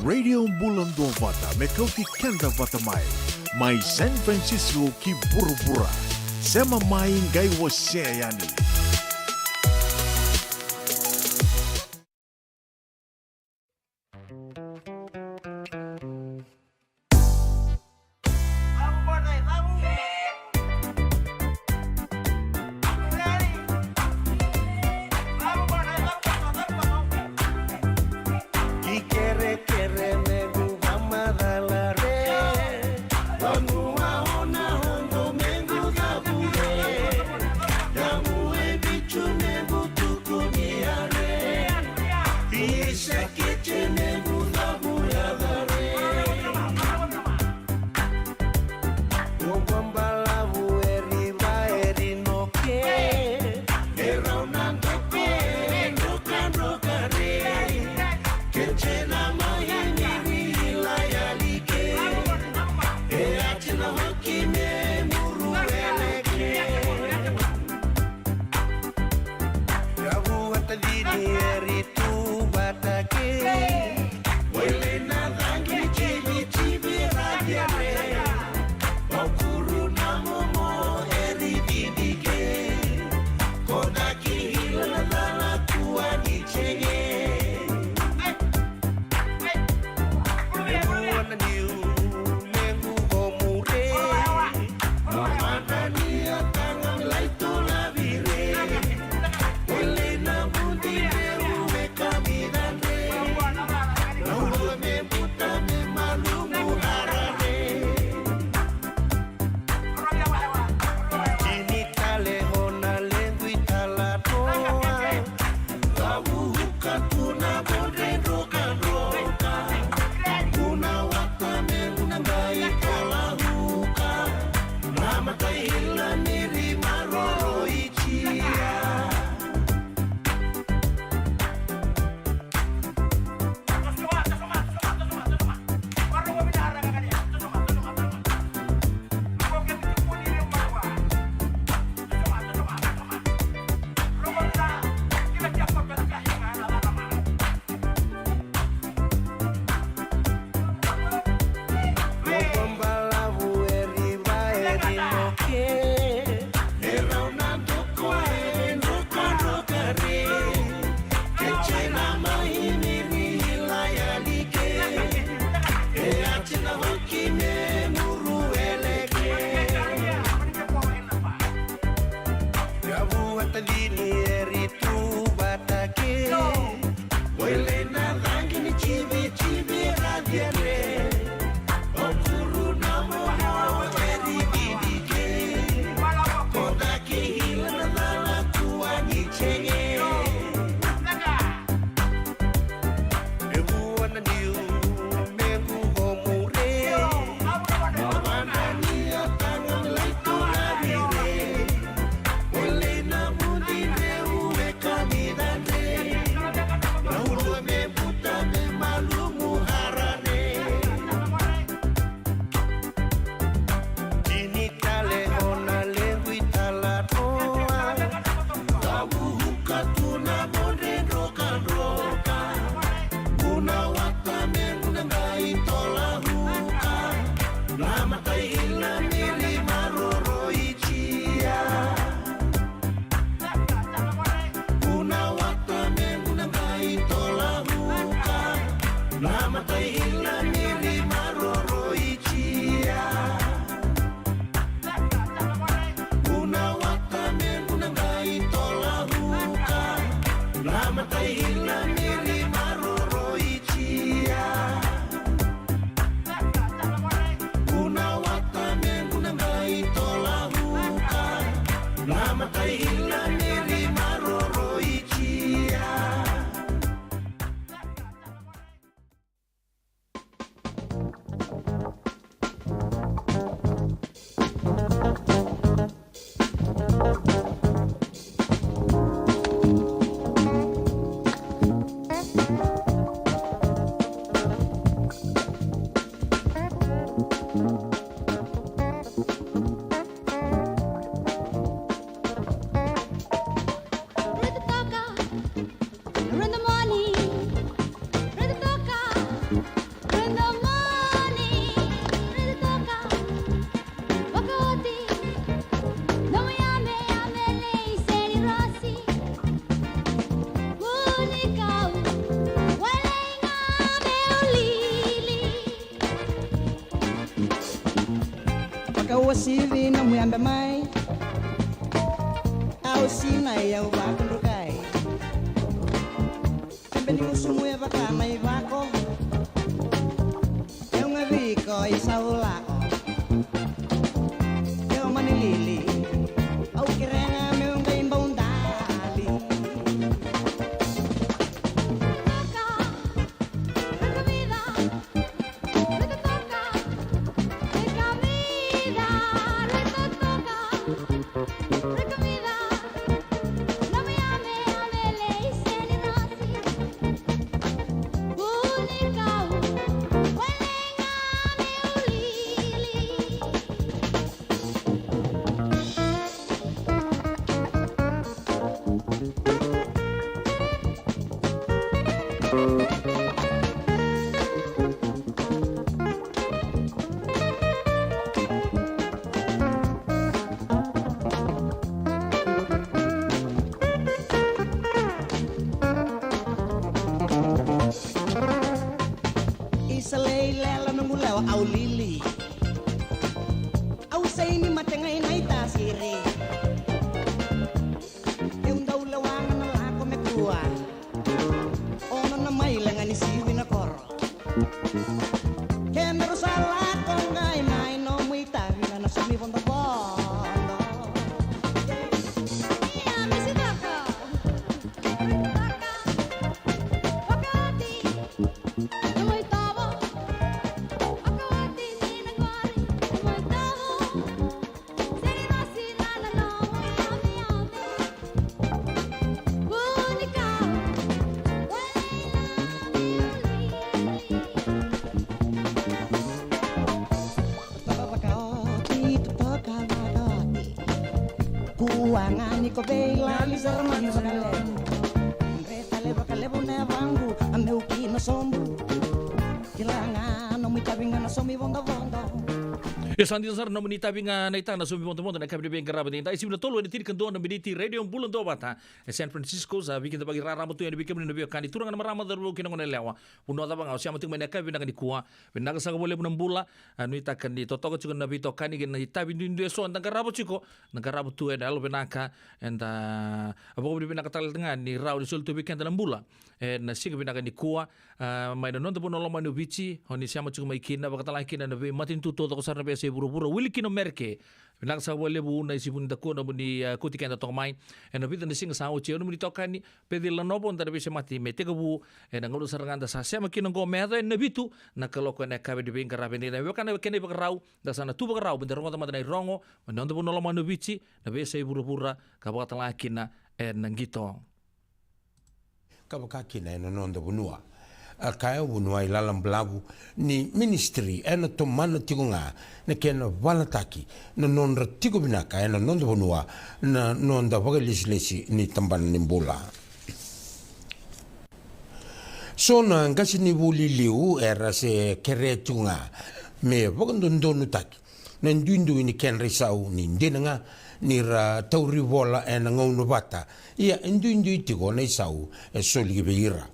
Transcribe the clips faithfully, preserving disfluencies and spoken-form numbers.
Radio Bula Duavata, me kauti keda vata mai. Mai San Francisco ki vuravura. Sema mai, qai wasea yani. Ki kerekere mequ vakamacala re, vanua o na oqo mequ cavu re, yavu e vitu mequ tukuni a re, visa kete mequ cavu yaca re. Ua balavu e riva e rinoke, e rau na doke, e drokadroka re. Kece na mai ni ri ila yali ke, e ati na hoki me muru eleke. Yavu a tacini e ri tu vata ke. Wele na cagi ni civicivi ra cere. Vaukuru na momo e ri didike. Ko na ki hila na cala kua ni cege. Ua na niu mequ komu re. Mamana ni a taga lai tola vire. Wele na vudi reu e kamidadre. Na ulua me buta me malumu harare. Tini tale o na lequ i tala toa. Cavuka tu na bodre drokadroka. Guna wata me guna qai tola huka. Na matai ila ni ri maroroi tia. Balavu e riva e rinoke. E rau na doko e drokadroka re. Kece na mai ni ri ila yali ke. E ati na hoki me muru eleke. Yavu a tacini e ri tu vata ke. Wele na cagi ni civicivi ra cere. Vaukuru na momo e ri didike. Ko na ki hila na cala kua ni cege. E vua na niu mequ komu re. Mamana ni a taga lai tola vire. Wele na vudi reu e kamidadre. Na ulua me buta me malumu harare. Tini tale o na lequ i tala toa. Cavuka tu na bodre drokadroka. Guna wata me guna qai tola huka. Na matai ila ni ri maroroi tia. Guna wata me guna qai tola huka. Na matai ila ni ri maroroi tia. Guna wata me guna qai tola huka. Na matai ila ni ri maroroi tia. Guna wata me guna qai tola huka. Na matai ila ni ri maroroi tia. Ua sivi na muyabe mai, au sinai au vakudrukai. Bebe ni gusumu e vaka na ivako, eu ga viko i saulako. Eu mani lili, au kerega meu qai baudali. Isa lei lela noqu lewa au lili. Au sei ni mate gai na itasiri. Eu dau lewa ga na lako me kua. Ono na maile ga ni sivi na koro. Kedaru sa lako qai mai nomu itavi ga na somi vodovodo. Ia, me si toka. Toka. Toka oti. Nomu itovo. Toka oti ni na qori. Nomu itovo. Kua ga ni ko vei lali sara mani vakalevu. Dre tale vakalevu na yavaqu, a meu kina sobu. Kila ga nomu itavi ga na somi vodovodo. E sa dina sara nomuni itavi ga na ita na somi vodovodo na yakavi ni veiqaravi edaidai, sivi na tolu ena tinikadua na miniti, Radio Bula Duavata, e San Francisco, sa veikidavaki raraba tu yani vei kemuni na veiwekani, turaga na marama, cauravou kei na goneyalewa. Vanua cava ga o sema tiko mai na yakavi vinaka nikua, vinaka saka vakalevu na bula. A, nuitaka ni totoka tiko na veitokani kei na itavi duidui eso eda qarava tiko, na qarava tu ena yalo vinaka, eda a vakavinavinaka tale ga ni rawa ni soli tu vei keda na bula ena siga vinaka nikua. A, mai na noda vanua lomani o Viti, o ni sema tiko mai kina, vakatalega kina na veimatanitu taucoko sara na veiyasai vuravura, wili kina o Mereke. Vinaka saka vakalevu na isivu ni dakua nomuni, a, kauti keda toka mai ena vica na siga sa oti. Au nomuni tokani, Peceli Lanovo, da na veisemati me tekivu ena gauna sara ga da sa sema kina oqo me yaco ena vitu na kaloko ena yakavi ni veiqaravi edaidai. Vaka na kena ivakarau, da sa na tu vakarau meda rogoca mada na irogo mai na noda vanua lomani o Viti, na veiyasai vuravura, ka vakatalega kina ena qito. Ka vaka kina ena noda vanua. A kaya o vuniwai Lala Balavu ni ministry ena tomana tiko ga na kena valataki na nodra tiko vinaka ena noda vanua na noda vakailesilesi ni tabana ni bula. So na qasenivuli liu era se kerea tiko ga me vakadodonutaki na duidui ni kedra isau, ni dina ga ni ra tauri vola ena gauna vata, ia e duidui tiko na isau e soli ki vei ira.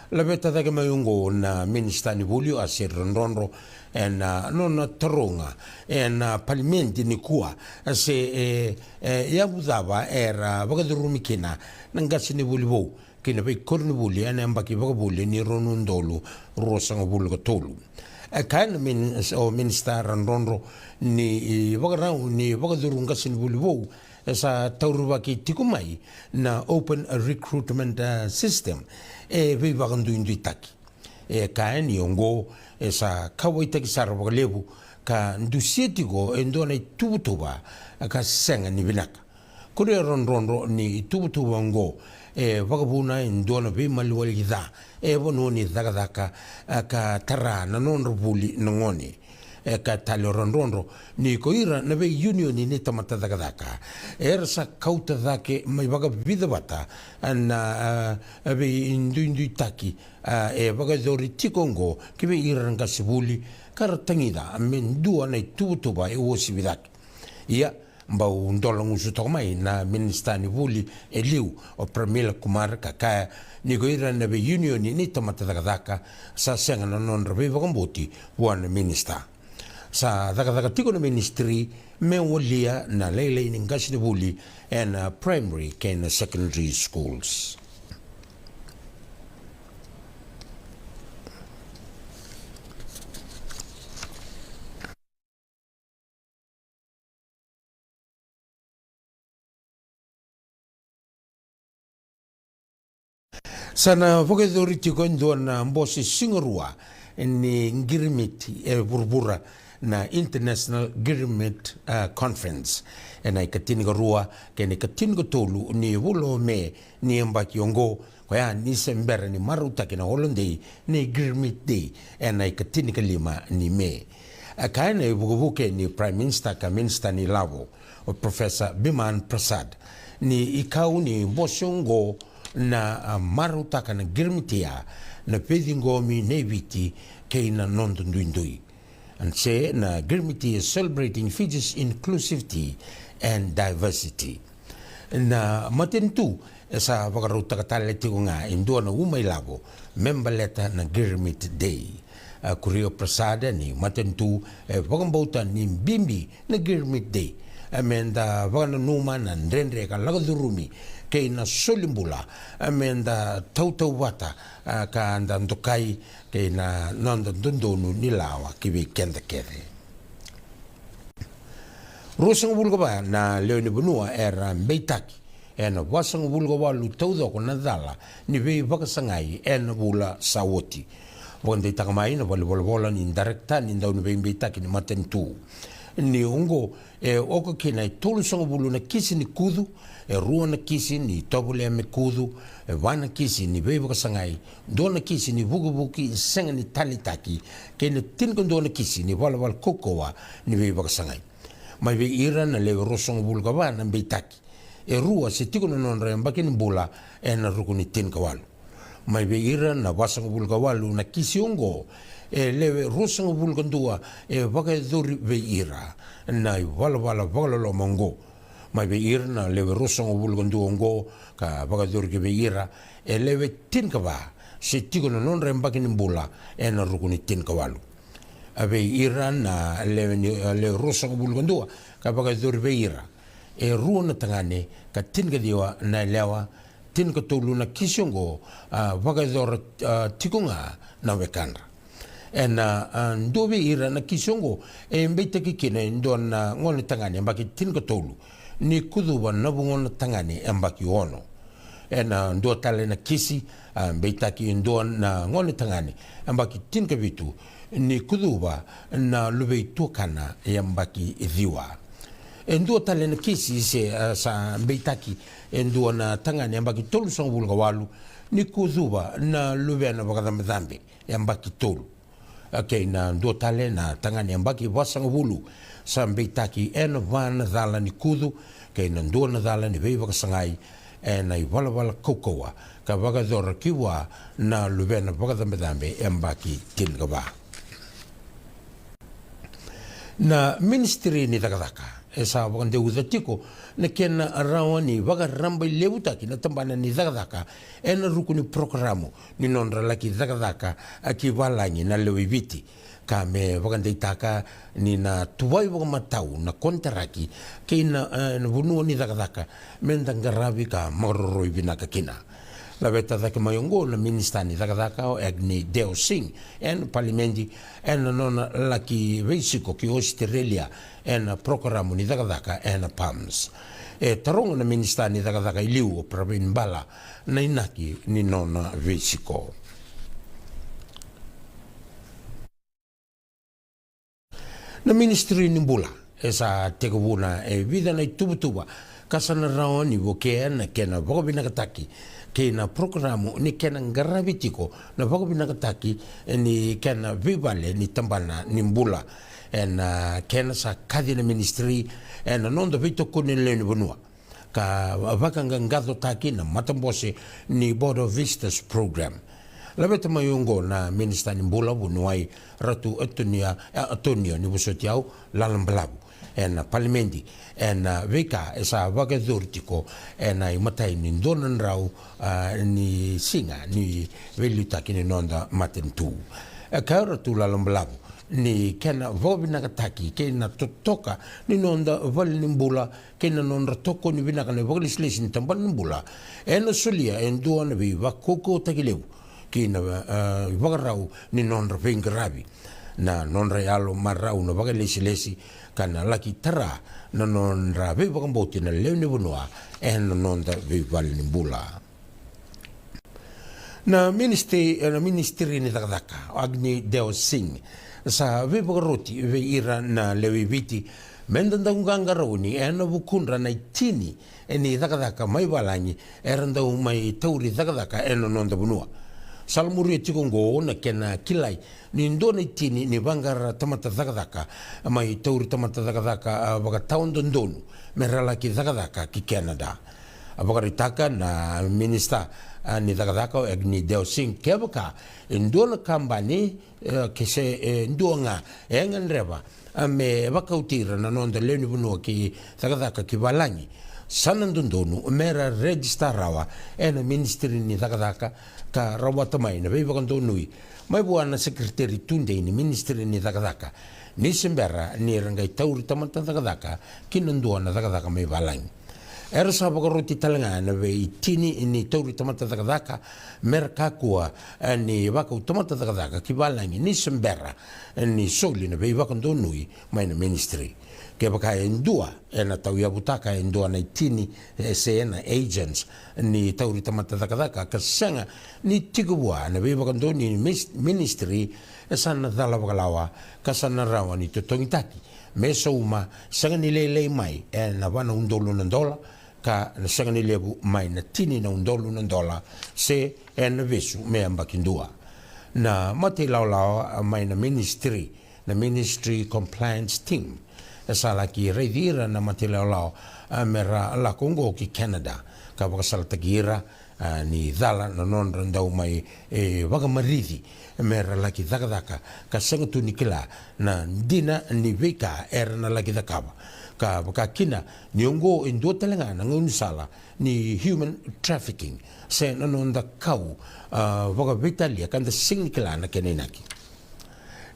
Laveta cake mai oqo na minisita ni vuli o Ase Radrodro ena nona taroga ena palimedi nikua se e, e yavu cava era vakacurumi kina na qasenivuli vou kei na veikoronivuli ena yabaki vakavuli ni rua na udolu ruasagavulu ka tolu. E kaya na minis-, o minisita Radrodro ni ivakarau ni vakacuru qasenivuli vou e sa taurivaki tiko mai na open recruitment, eh, system e veivakaduiduitaki. E kaya ni oqo e sa kauwaitaki sara vakalevu ka dusia tiko e dua na ituvatuva ka sega ni vinaka. Kuria Radrodro ni ituvatuva oqo e vakavuna e dua na veimaliwali ca e vanua ni cakacaka, a, ka tara na nodra vuli na gone. E kaya tale o Radrodro ni ko ira na veiunioni ni tamata cakacaka era sa kauta cake mai vakavica vata na, a, veiduiduitaki, a, e vakayacori tiko oqo ki vei ira na qasenivuli ka ra tagica me dua na ituvatuva e uasivi cake. Ia, bau dola gusu toka mai na minisita ni vuli e liu o Pramila Kumar ka kaya ni ko ira na veiunioni ni tamata cakacaka sa sega na nodra veivakabauti vua na minisita. Sa cakacaka tiko na ministry me walia na lailai ni qasenivuli ena primary kei na secondary schools. Sa na vakayacori tiko e dua na bose sigarua ni qirimiti e vuravura, na International Qirimit, ah, Conference, ena ikatinikarua kei na ikatinikatolu ni vula o Me ni yabaki oqo, koya ni se bera ni marautaki na holiday ni Qirimit Day ena ikatinikalima ni Me. E kaya na ivukevuke ni Prime Minister ka Minister ni Lavo, o Professor Biman Prasad, ni ikau ni bose oqo na, ah, marautaka na qirimitia, na veiciqomi nei Viti kei na noda duidui. And say na qirimiti is celebrating Fiji's inclusivity and diversity. Na matanitu e sa vakarautaka tale tiko ga e dua na uma ilavo me baleta na Qirimit Day. A kuria o Prasad ni matanitu e vakabauta ni bibi na Qirimit Day, e me da vakananuma na dredre ka lako curumi kei na soli bula, e me da tautauvata, a, ka da dokai kei na noda dodonu ni lawa ki vei keda kece. Ruasagavulu ka va na lewe ni vanua era beitaki ena vasagavulu ka walu taucoko na cala ni veivakasagai ena vula sa oti. Vakadeitaka mai na valenivolavola ni darekita ni dauniveibeitaki ni matanitu ni oqo e oka kina e tolusagavulu na kisi ni kucu, e rua na kisi ni tovolea me kucu, e va na kisi ni veivakasagai, dua na kisi ni vukivuki sega ni taleitaki, kei na tinikadua na kisi ni valavala kaukauwa ni veivakasagai. Mai vei ira na lewe ruasagavulu ka va na beitaki, e rua se tiko na nodra yabaki ni bula ena ruku ni tinikawalu. Mai vei ira na vasagavulu ka walu na kisi oqo, e lewe ruasagavulu ka dua e vakayacori vei ira na ivalavala vakaloloma oqo. Mai vei ira na lewe ruasagavulu ka dua oqo ka vakayacori ki vei ira, e lewe tinikava se tiko na nodra yabaki ni bula ena ruku ni tinikawalu. A vei ira na lewe ni, a lewe ruasagavulu ka dua ka vakayacori vei ira, e rua na tagane ka tinikaciwa na yalewa, tinikatolu na kisi oqo a vakayacora, a, tiko ga na wekadra. Ena, a, dua vei ira na kisi oqo e beitaki kina e dua na gone tagane yabaki tinikatolu ni kucuva na vugona tagane yabaki ono. Ena dua tale na kisi a beitaki e dua na gone tagane yabaki tinikavitu ni kucuva na luvei tuakana yabaki ciwa. E dua tale na kisi se, a, sa beitaki e dua na tagane yabaki tolusagavulu ka walu ni kucuva na luvena vakacabecabe yabaki tolu. A, kei na dua tale na tagane yabaki vasagavulu sa beitaki ena va na cala ni kucu kei na dua na cala ni veivakasagai ena ivalavala kaukauwa ka vakayacora ki vua na luvena vakacabecabe yabaki tinikava. Na Ministry ni Cakacaka e sa vakadeuca tiko na kena rawa ni vakarabailevutaki na tabana ni cakacaka ena ruku ni porokaramu ni nodra laki cakacaka a ki valagi na lewe i Viti, ka me vakadeitaka ni na tuvai vakamatau na konitaraki kei na, e, na vanua ni cakacaka me da qaravi ka makaroroi vinaka kina. Laveta cake mai oqo na Minisita ni Cakacaka o Agni Deo Singh ena Palimedi ena nona laki veisiko ki Ositerelia ena porokaramu ni cakacaka ena PALMS. E taroga na Minisita ni Cakacaka i liu o Pravin Bala na inaki ni nona veisiko. Na Ministry ni Bula e sa tekivuna e vica na ituvatuva ka sa na rawa ni vukea na kena vakavinakataki kei na porokaramu ni kena qaravi tiko na vakavinakataki ni kena veivale ni tabana ni bula ena kena sa kaci na ministry ena noda veitokoni na lewe ni vanua ka vakaqaqacotaki na matabose ni Border Visitors Program. Laveta mai oqo na Minisita ni Bula, vuniwai Ratu Atonia, e, Atonia ni vosoti au, Lalabalavu, ena Palimedi ena veika e sa vakayacori tiko ena imatai ni dua na drau, a, ni siga ni veiliutaki ni noda matanitu. E kaya o Ratu Lalabalavu ni kena vakavinakataki kei na totoka ni noda valenibula kei na nodra tokoni vinaka na ivakalesilesi ni tabana ni bula, ena solia e dua na veivakaukauwataki levu ki na, e, ivakarau ni nodra veiqaravi, na nodra yalo marau na vakalesilesi, ka na laki tara na nodra veivakabauti na lewe ni vanua ena noda veivalenibula. Na ministri, na ministri ni cakacaka, o Agni Deo Singh, sa veivakaroti vei ira na lewe i Viti me da dau qaqarauni ena vukudra na itini ni cakacaka mai valagi era dau mai tauri cakacaka ena noda vanua. Sa la muria tiko oqo na kena kilai ni dua na itini ni vaqara tamata cakacaka mai tauri tamata cakacaka, a, vakatawadodonu me ra laki cakacaka ki Canada. A vakaraitaka na minisita, a, ni cakacaka o Agni Deo Singh, kevaka e dua na kabani, e, ke se, e, dua ga e gadreva, a, me vakauti ira na noda lewe ni vanua ki cakacaka ki valagi, sa na dodonu me ra rejista rawa ena ministri ni cakacaka ka rawata mai na veivakadonui mai vua na sekereteri tudei ni ministri ni cakacaka, ni se bera ni ra qai tauri tamata cakacaka ki na dua na cakacaka mai valagi. Era sa vakaroti tale ga na veitini ni tauri tamata cakacaka me ra kakua, e, ni vakau tamata cakacaka ki valagi ni se bera, e, ni soli na veivakadonui mai na ministri. Kevaka e dua ena tauyavutaka e dua na itini, e, se na agents ni tauri tamata cakacaka ka sega ni tiko vua na veivakadonui ni mis-, ministri, e sa na cala vakalawa ka sa na rawa ni totogitaki me sauma, sega ni lailai mai ena va na udolu na dola, ka na sega ni levu mai na tini na udolu na dola, se ena vesu me yabaki dua. Na matailawalawa mai na ministri, na Ministry Compliance Team, e sa laki raici ira na matailawalawa, a, me ra lako oqo ki Canada, ka vakasalataki ira, a, ni cala na nodra dau mai, e, vakamarici me ra laki cakacaka ka sega tu ni kila na dina ni veika era na laki cakava. Ka vaka kina ni oqo e dua tale ga na gaunisala ni human trafficking, se na noda kau, a, vakaveitalia ka da sega ni kila na kena inaki.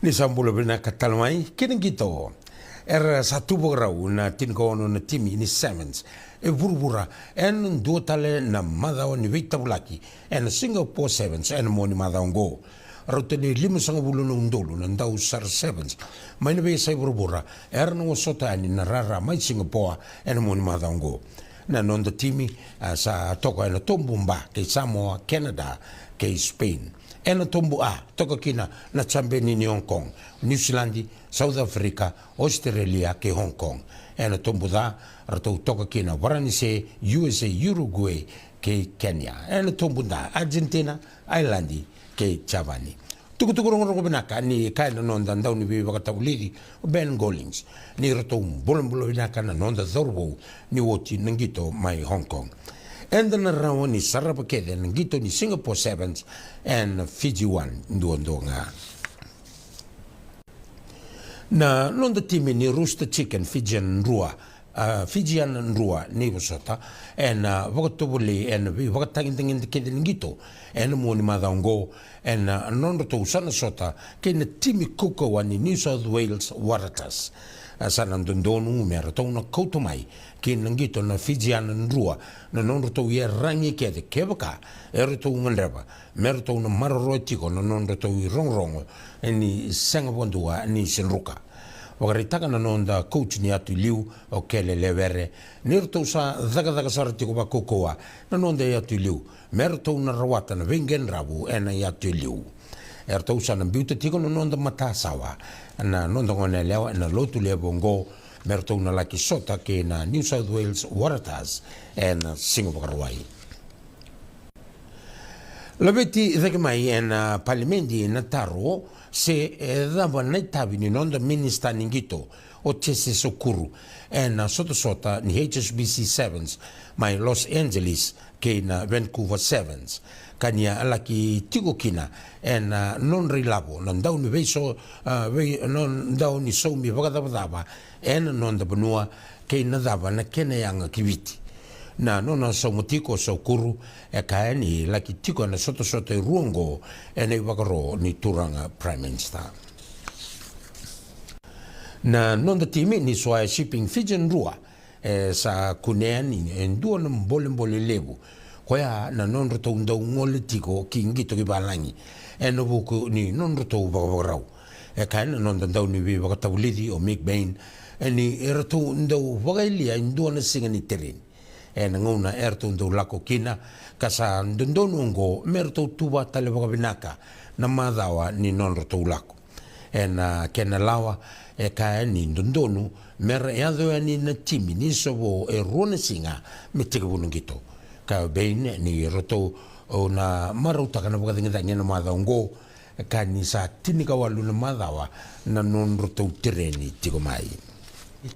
Ni sa bula vinaka tale mai ki na qito. Era sa tu vakarau na tinikaono na timi ni Sevens e vuravura ena dua tale na macawa ni veitavulaki ena Singapore Sevens ena Moniti macawa oqo. Rauta ni limasagavulu na udolu na dau sara Sevens mai na veiyasai vuravura era na wasota yani na rara mai Singapore ena Moniti macawa oqo. Na noda timi, a, sa toka ena tobu B kei Samoa, Canada kei Spain. Ena tobu A toka kina na champion ni Hong Kong, Niusiladi, South Africa, Australia kei Hong Kong. Ena tobu C ratou toka kina Varanise, U S A, Uruguay kei Kenya. Ena tobu D Argentina, Ireland kei Japani. Tukutuku rogorogo vinaka ni kaya na noda dau ni veivakatavulici o Ben Gollings ni ratou bulabula vinaka na noda cauravou ni oti na qito mai Hong Kong. Eda na rawa ni sarava kece na qito ni Singapore Sevens and Fiji One duadua ga. Na noda timi ni Rooster Chicken Fijian Drua, a, Fijian Drua ni vosota, ena vakatovolei ena veivakatagedegede kece ni qito ena Moniti macawa oqo, ena nodratou sa na sota kei na timi kaukauwa ni New South Wales Waratahs. A, sa na dodonu me ratou na kauta mai ki na qito na Fijian Drua na nodratou iyaragi kece kevaka eratou gadreva me ratou na maroroya tiko na nodratou irogorogo ni sega vakadua ni se druka. Vakaraitaka na noda coach ni yatu i liu, o Kele Lewere, ni ratou sa cakacaka sara tiko vakaukauwa na noda yatu i liu me ratou na rawata na veiqaravi ena yatu i liu. Eratou sa na biuta tiko na noda matasawa na noda goneyalewa ena lotu levu oqo me ratou na laki sota kei na New South Wales Waratahs ena Siga Vakarauwai. Laveti cake mai ena palimedi na taro se, e, cava na itavi ni noda minisita ni qito o Jesse Saukuru ena sotasota ni H S B C Sevens mai Los Angeles kei na Vancouver Sevens. Ka ni a laki tiko kina ena nodra ilavo na dau ni veiso, a, vei, na dau ni saumi vakacavacava ena noda vanua kei na cava na kena yaga ki Viti. Na nona sauma tiko o Saukuru e kaya ni laki tiko ena sotasota e rua oqo ena ivakaro ni turaga Prime Minister. Na noda timi ni Swire Shipping Fijian Drua e sa kunea ni e dua na bolebole levu, koya na nodratou dau gole tiko ki qito ki valagi ena vuku ni nodratou vakavakarau. E kaya na noda dau ni veivakatavulici o Mick Bain, e ni eratou dau vakayalia e dua na siga ni tereni ena gauna eratou dau lako kina, ka sa dodonu oqo me ratou tuva tale vakavinaka na macawa ni nodratou lako. Ena kena lawa, e kaya ni dodonu me ra yaco yani na timi ni sovo e rua na siga me tekivu na qito. Kaya o Bain ni ratou na marautaka na vakacagicagi ena macawa oqo, ka ni sa tinikawalu na macawa na nodratou tereni tiko mai.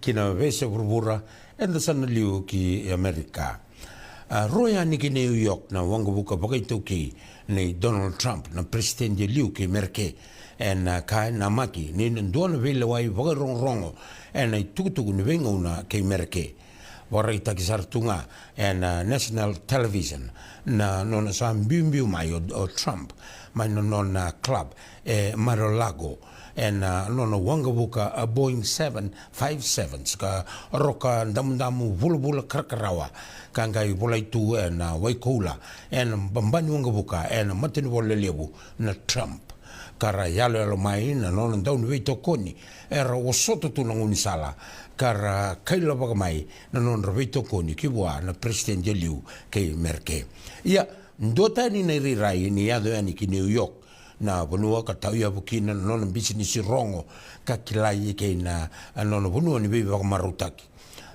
Ki na veiyasai vuravura, eda sa na liu ki Amerika. A, ro yani ki New York na waqavuka vakaitaukei nei Donald Trump, na peresitedi e liu kei Mereke, ena ka e namaki ni na dua na veilewai vakarogorogo ena itukutuku ni veigauna kei Mereke. Vakaraitaki sara tu ga ena national television na nona sa biubiu mai o, o Trump mai na nona club e Mar-a-Lago, ena nona waqavuka a Boeing seven five seven, ka roka damudamu vulavula karakarawa, ka qai volai tu ena waikoula ena baba ni waqavuka ena matanivola lelevu na Trump. Ka ra yaloyalo mai na nona dau ni veitokoni, era osota tu na gaunisala, ka ra kailavaka mai na nodra veitokoni ki vua na peresitedi e liu kei Mereke. Ia, duatani na irairai ni yaco yani ki New York, na vanua ka tauyavu kina na nona bisinisi rogo ka kilai kei na nona vanua ni veivakamarautaki.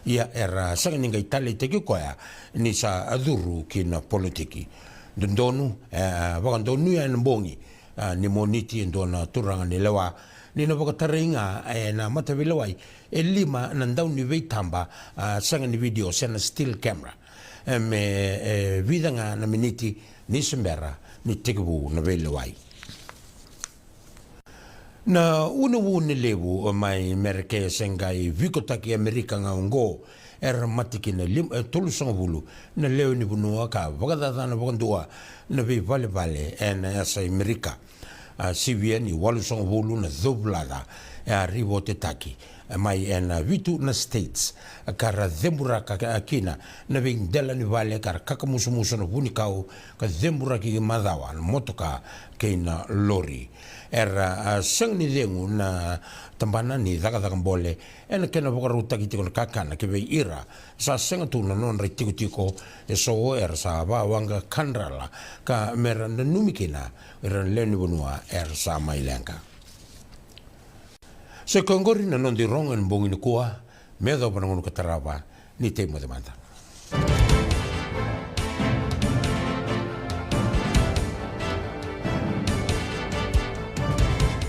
Ia, era sega ni qai taleitaki koya ni sa curu ki na politiki. Dodonu, e, vakadonuya ena bogi, a, ni Moniti e dua na turaga ni lewa ni na vakatarai ga ena mataveilewai e lima na dau ni veitaba, a, sega ni vidio se na still camera, e, me, e, vica ga na miniti ni se bera ni tekivu na veilewai. Na univuni levu mai Mereke se qai vikotaki Amerika ga oqo, era mate kina lim-, e, tolusagavulu na lewe ni vanua ka vakacacana vakadua na veivalevale ena yasai Merika. A, sivia ni walusagavulu na covulaca e a ripotetaki, e, mai ena vitu na states, ka ra ceburaka, e, kina na veidela ni vale, ka ra kakamusumusu na vunikau, ka ceburaki ki macawa na motoka kei na lori. Era, a, sega ni cegu na tabana ni cakacaka bole ena kena vakarautaki tiko na kakana ki vei ira sa sega tu na nodra itikotiko, e so era sa vawaqa kadrala ka me ra nanumi kina ira na lewe ni vanua era sa mai leqa. Sa i koya oqori na noda irogo ena bogi nikua. Me yacova na gauna ka tarava, ni tei moce mada.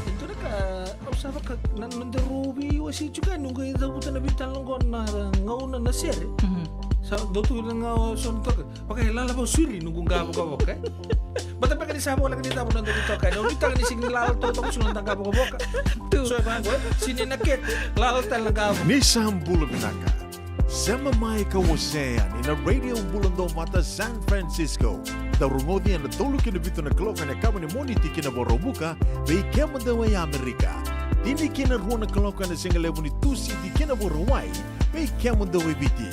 E dua na ka au sa vaka na, na nodaru veiwasei tiko yani, noqu cavuta na veitalanoa oqo na gauna na sere. Mhm. Sa dau tu na gauna so na toka. Vaka e lala vau suri noqu qavokavoka, e? Baleta beka ni sa voleka ni cava na noda veitoka, e? Au nuitaka ni sega ni lala totoka suru na noda qavokavoka. Tu. So e vaqo, e? Sega ni na kete, lala tale na qavo. Ni sa bula vinaka. Sema mai ka wasea yani na Radio Bula Duavata San Francisco. Dau rogoci ena tolu ki na vitu na kaloko ena yakavi ni Moniti ki na Vakaraubuka, vei kemudou e Amerika. Tini ki na rua na kaloko ena sigalevu ni Tusiti ki na Vakarauwai, vei kemudou e Viti.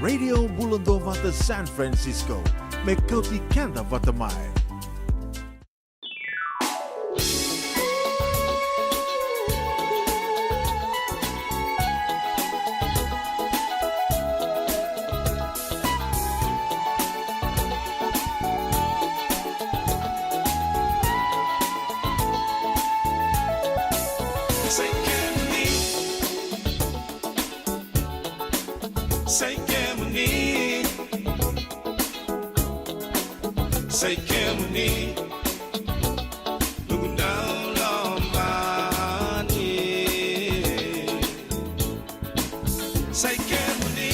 Radio Bula Duavata San Francisco, me kauti keda vata mai. Sa i kemuni. Sa i kemuni. Sa i kemuni. Noqu dau lomani. Sa i kemuni.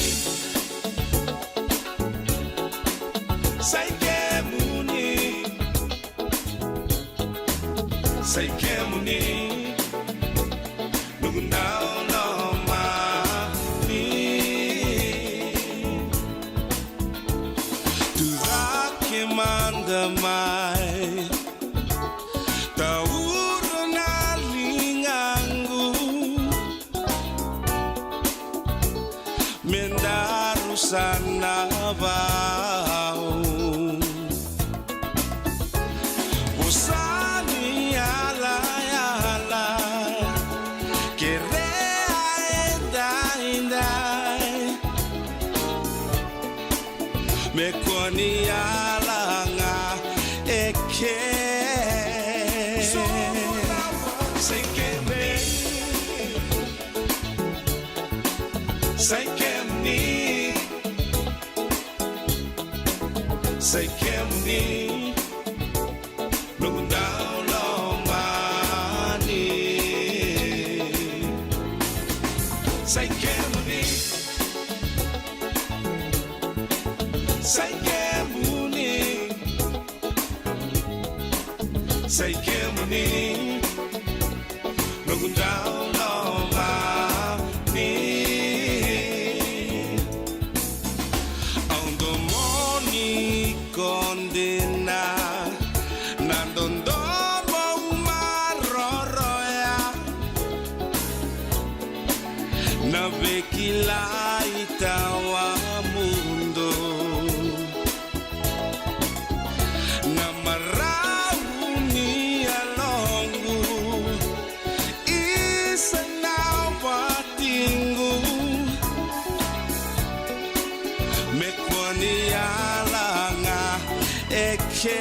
Sa i kemuni. Sa i kemuni. Noqu dau lomani. Turaga mada mai. Taura na ligaqu. Sa na vau. Vosa ni yalayala, kerea edaidai. Me kua ni yala ga eke. Sa i kemuni. Sa i kemuni. Sa i kemuni. Noqu dau lomani. Sa i kemuni. Sa i kemuni. Sa i kemuni. Noqu dau lomani. Au domoni ko dina na dodomo maroroya. Na veikilai tawamudu. Na marau ni yaloqu, isa na watiqu. Me kua ni yala ga eke.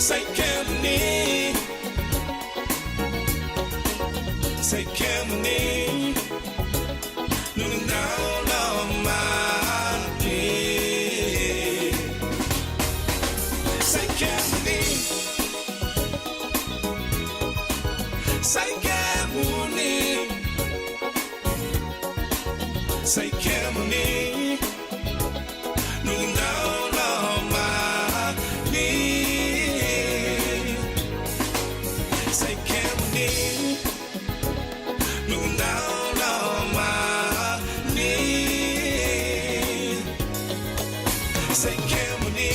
Sa i kemuni. Sa i kemuni. Noqu dau lomani. Sa i kemuni. Sa i kemuni. Sa i kemuni. Noqu dau lomani. Sa i kemuni. Noqu dau lomani. Sa i kemuni.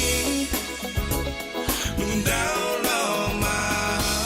Noqu dau lomani.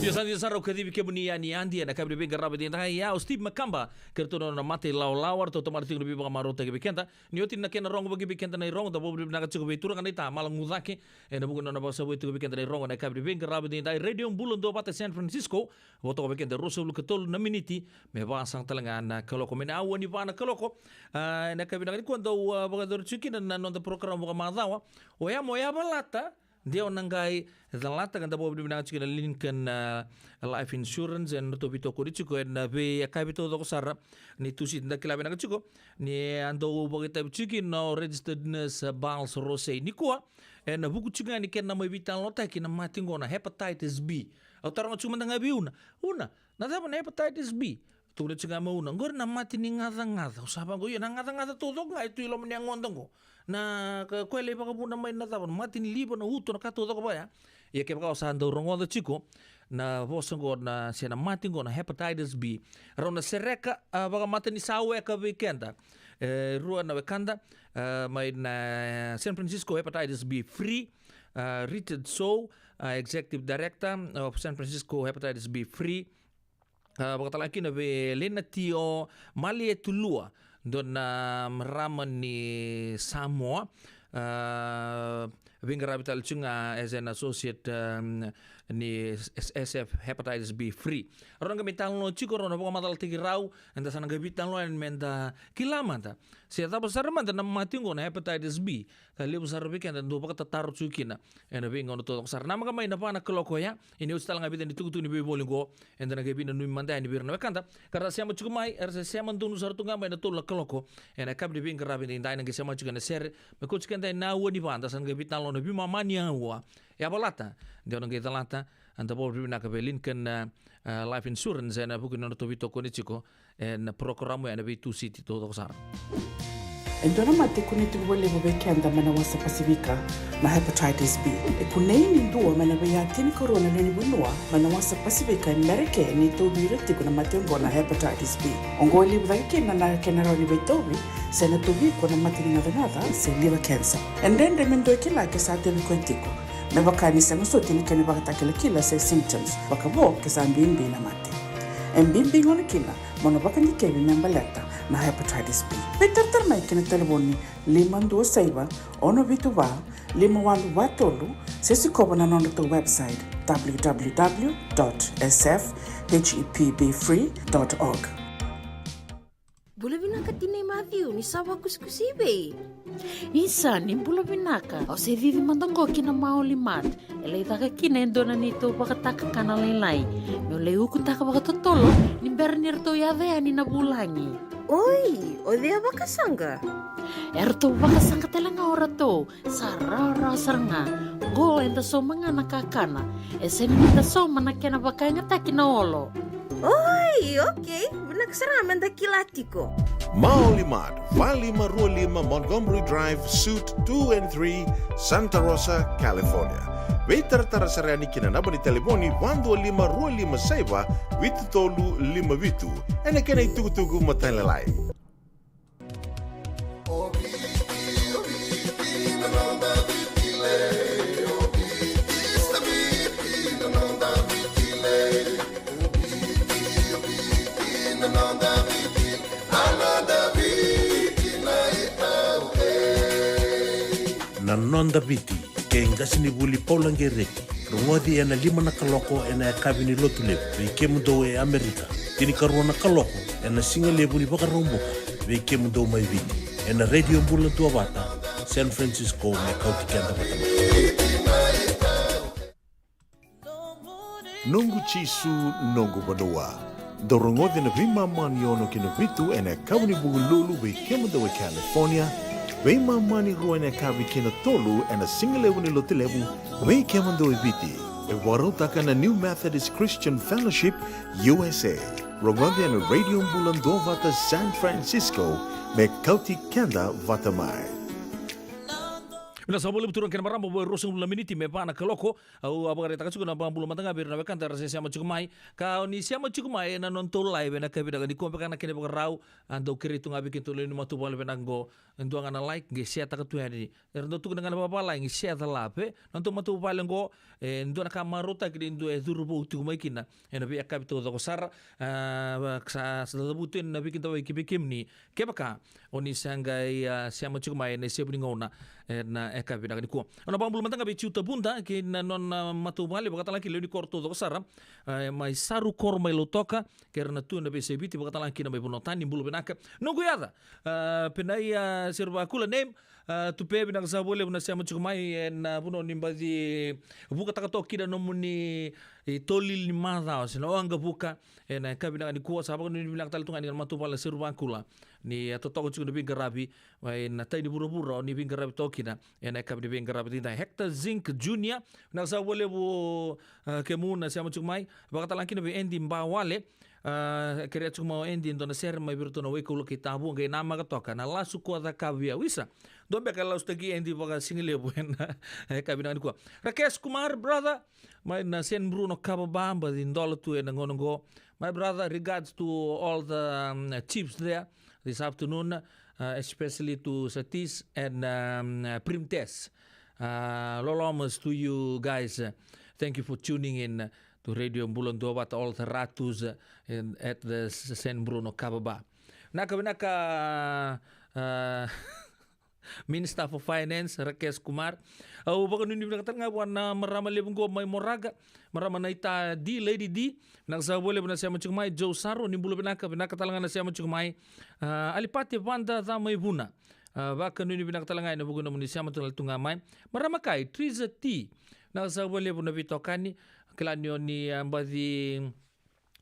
Io, sa dina sara, au kacivi kemuni yani Adi ena yakavi ni veiqaravi edaidai. Ia, o Steve Makaba kei ratou na nona mata ilawalawa, ratou tamata tiko na veivakamarautaki vei keda. Ni oti na kena rogo vaki vei keda na irogo, da vakavinavinaka tiko vei turaga naita Malagucake ena vuku ni nona vakasavui tiko vei keda na irogo ena yakavi ni veiqaravi edaidai. Radio Bula Duavata San Francisco, vo toka vei keda ruasagavulu ka tolu na miniti me vasaqa tale ga na kaloko, mai na aua ni va na kaloko. A, ena yakavi vinaka nikua dau, a, vakayacori tiko kina na noda porokaramu vakamacawa, O Ya Mo Ya Valata. De o na qai calata ka da vakavinavinaka tiko na Lincoln, a, Life Insurance ena nodratou veitokoni tiko ena veiyakavi taucoko sara ni Tusiti. Da kila vinaka tiko ni a dau vakaitavi tiko kina o registered nurse, a, Bals Rosei nikua ena vuku tiko ga ni kena mai veitalanoataki na mate qo na hepatitis B. Au taroga tiko mada ga vei Una, Una, na cava na hepatitis B? Tukuna tiko ga mai o Una, qori na mate ni gacagaca. Au sa vaqo, io, na gacagaca taucoko ga e tu i loma ni yagoda qo. Na ka, koya lai vakavuna mai na cava, na mate ni liva, na uto, na ka taucoko vaya. Ia kevaka o sa dau rogoca tiko na vosa qo na, se na mate qo na hepatitis B, rau na sereka, a, vakamatanisaweka vei keda e rua na wekada, a, mai na San Francisco Hepatitis B Free, a, Richard Soe, a, Executive Director of San Francisco Hepatitis B Free, a, vakatalega kina vei Lenatio Malietulua, dua na marama ni Samoa, a, veiqaravi tale tiko ga as an associate, um, ni S-, S F Hepatitis B Free. Rau na qai mai talanoa tiko, rau na vakamacalataki rau, eda sa na qai veitalanoa yani me da kila mada se cava sara mada na mate qo na hepatitis B. Ka levu sara vei keda dau vakatataro tiko kina ena veigauna taucoko sara. Namaka mai na va na kaloko oya, ia ni oti tale ga e vica na itukutuku ni veivoli qo, eda na qai veinanumi mada yani vei ira na wekada ka ra sema tiko mai, era se sema donu sara tu ga mai na tolu na kaloko ena yakavi ni veiqaravi edaidai. Na qai sema tiko ena sere me kauti keda ena aua ni va, da sa na qai veitalanoa na veimama ni aua. Ya Valata, de o na qai calata, eda vakavinavinaka vei Lincoln, a, a, Life Insurance ena vuku ni nodratou veitokoni tiko ena porokaramu ena veitusiti taucoko sara. E dua na mate e kunei tiko vakalevu vei keda mai na wasa Pasifika na hepatitis B. E kunei ni dua mai na veiya tinikarua na lewe ni vanua mai na wasa Pasifika e Merika ni tauvi ira tiko na mate oqo na hepatitis B. Oqo e levu cake kina na kena rawa ni veitauvi se na tauvi iko na mate ni gacagaca se liver cancer. E dredre me dua e kila ke sa tauvi koya tiko, me vaka ni sega soti na kena ivakatakilakila se symptoms, vakavo ke sa bibi na mate. E bibi gona kina mo na vakadikevi me baleta na hepatitis B. Veitaratara mai ki na talevoni lima dua saiva, ono vitu va, lima walu va tolu, se sikova na nodratou website, w w w dot s f h e p b free dot org. Bula vinaka tinai Matthew, ni sa vakusikusi i vei? Isa, ni bula vinaka. Au se cici mada qo ki na Maoli Mart e lai caka kina e dua na neitou vakatakakana lailai, meu lai ukutaka vakatotolo ni bera ni ratou yaco yani na vulagi. Oi, o cei a vakasaqa? E ratou vakasaqa tale ga o ratou. Sa rawarawa sara ga. Qo eda sauma ga na kakana. E sega ni da sauma na kena vakayagataki na olo. Oi, okei. Vinaka sara ga me da kila tiko. Maoli Mart, va lima rua lima Montgomery Drive, Suite two and three, Santa Rosa, California. Veitaratara sara yani ki na naba ni talevoni va dua lima rua lima saiva, vitu tolu lima vitu. Ena kena itukutuku matailalai. Na Noda Viti, kei qasenivuli Paula Qereti. Rogoci ena lima na kaloko ena yakavi ni Lotulevu vei kemudou e Amerika. Tinikarua na kaloko ena sigalevu ni Vakaraubuka vei kemudou mai Viti, ena Radio Bula Duavata, San Francisco, me kauti keda vata mai. Noqu Jisu, noqu vanua. Dou rogoci na veimama ni ono ki na vitu ena yakavi ni Vukelulu vei kemudou e California, veimama ni rua ena yakavi kei na tolu ena sigalevu ni Lotulevu vei kemudou e Viti. E vakarautaka na New Methodist Christian Fellowship, U S A. Rogoci ena Radio Bula Duavata, San Francisco, me kauti keda vata mai. Vinaka saka vakalevu turaga kei na marama, vo e ruasagavulu na miniti me va na kaloko. Au a vakaraitaka tiko na vakabula mada ga vei ira na wekada era se sema tiko mai. Ka o ni sema tiko mai ena nodatou live ena yakavi vinaka nikua, beka na kena ivakarau, a dau kerei tu ga vei kedatou lewe ni matavuvale vinaka qo. E dua ga na like, qai share-taka tu yani. Era dau tukuna ga na vakavalagi, share the love, e? Nodatou matavuvale qo, e dua na ka marautaki ni dua e curu vou tiko mai kina ena veiyakavi taucoko sara. A, sa, sa cavuta tu ena veikidavaki vei kemuni kevaka o ni sa qai, a, sema tiko mai ena isevu ni gauna ena yakavi vinaka nikua. Au na vakabula mada ga vei Jiu Tavuda kei na nona matavuvale, vakatalega kina lewe ni koro taucoko sara, a, mai Saru Koro mai Lautoka, kei ira na tu ena veiyasai Viti, vakatalega kina mai Vanua Tani, bula vinaka. Noqu yaca, a, Penai, a, Seruvakula, name, a, Tupe, vinaka saka vakalevu na sema tiko mai ena, a, vanua ni baci vukataka toka kina nomuni, e, tolili ni macawa se na waqavuka ena yakavi vinaka nikua. Sa vakanuinui vinaka tale tu ga yani na matavuvale na Seruvakula, ni a totoka tiko na veiqaravi mai na tai ni vuravura o ni veiqaravi toka kina ena yakavi ni veiqaravi edaidai. Hector Zink Junior, vinaka saka vakalevu, a, kemuni na sema tiko mai. Vakatalega kina vei Andy Bawale, a, kerea tiko mai o Andy e dua na sere mai vei iratou na Waikaula kei Tavua, qai namaka toka na lasu ko cakavi au. Isa, dua beka e lasutaki Andy vakasigalevu ena yakavi vinaka nikua. Rakesh Kumar, brother, mai na San Bruno Kava Bar, baci dola tu ena gauna qo. My brother, regards to all the, um, chiefs there this afternoon, uh, especially to Satish and, um, uh, Primtes. Uh, lolomas to you guys. Uh, thank you for tuning in, uh, to Radio Bula Duavata, all the Ratus, uh, in, at the S-, San Bruno Kava Bar. Vinaka, vinaka, uh, Minister for Finance, Rakesh Kumar. Au vakanuinui vinaka tale ga vua na marama levu qo mai Moraga, marama Naita D, Lady D. Vinaka saka vakalevu na sema tiko mai. Joe Saro, ni bula vinaka, vinaka tale ga na sema tiko mai. A, Alipate Vada Ca mai Vuna. A, vakanuinui vinaka tale ga ena vuku ni nomuni sema tale tu ga mai. Marama Kai, Triza T. Vinaka saka vakalevu na veitokani. Kila ni o ni, a, baci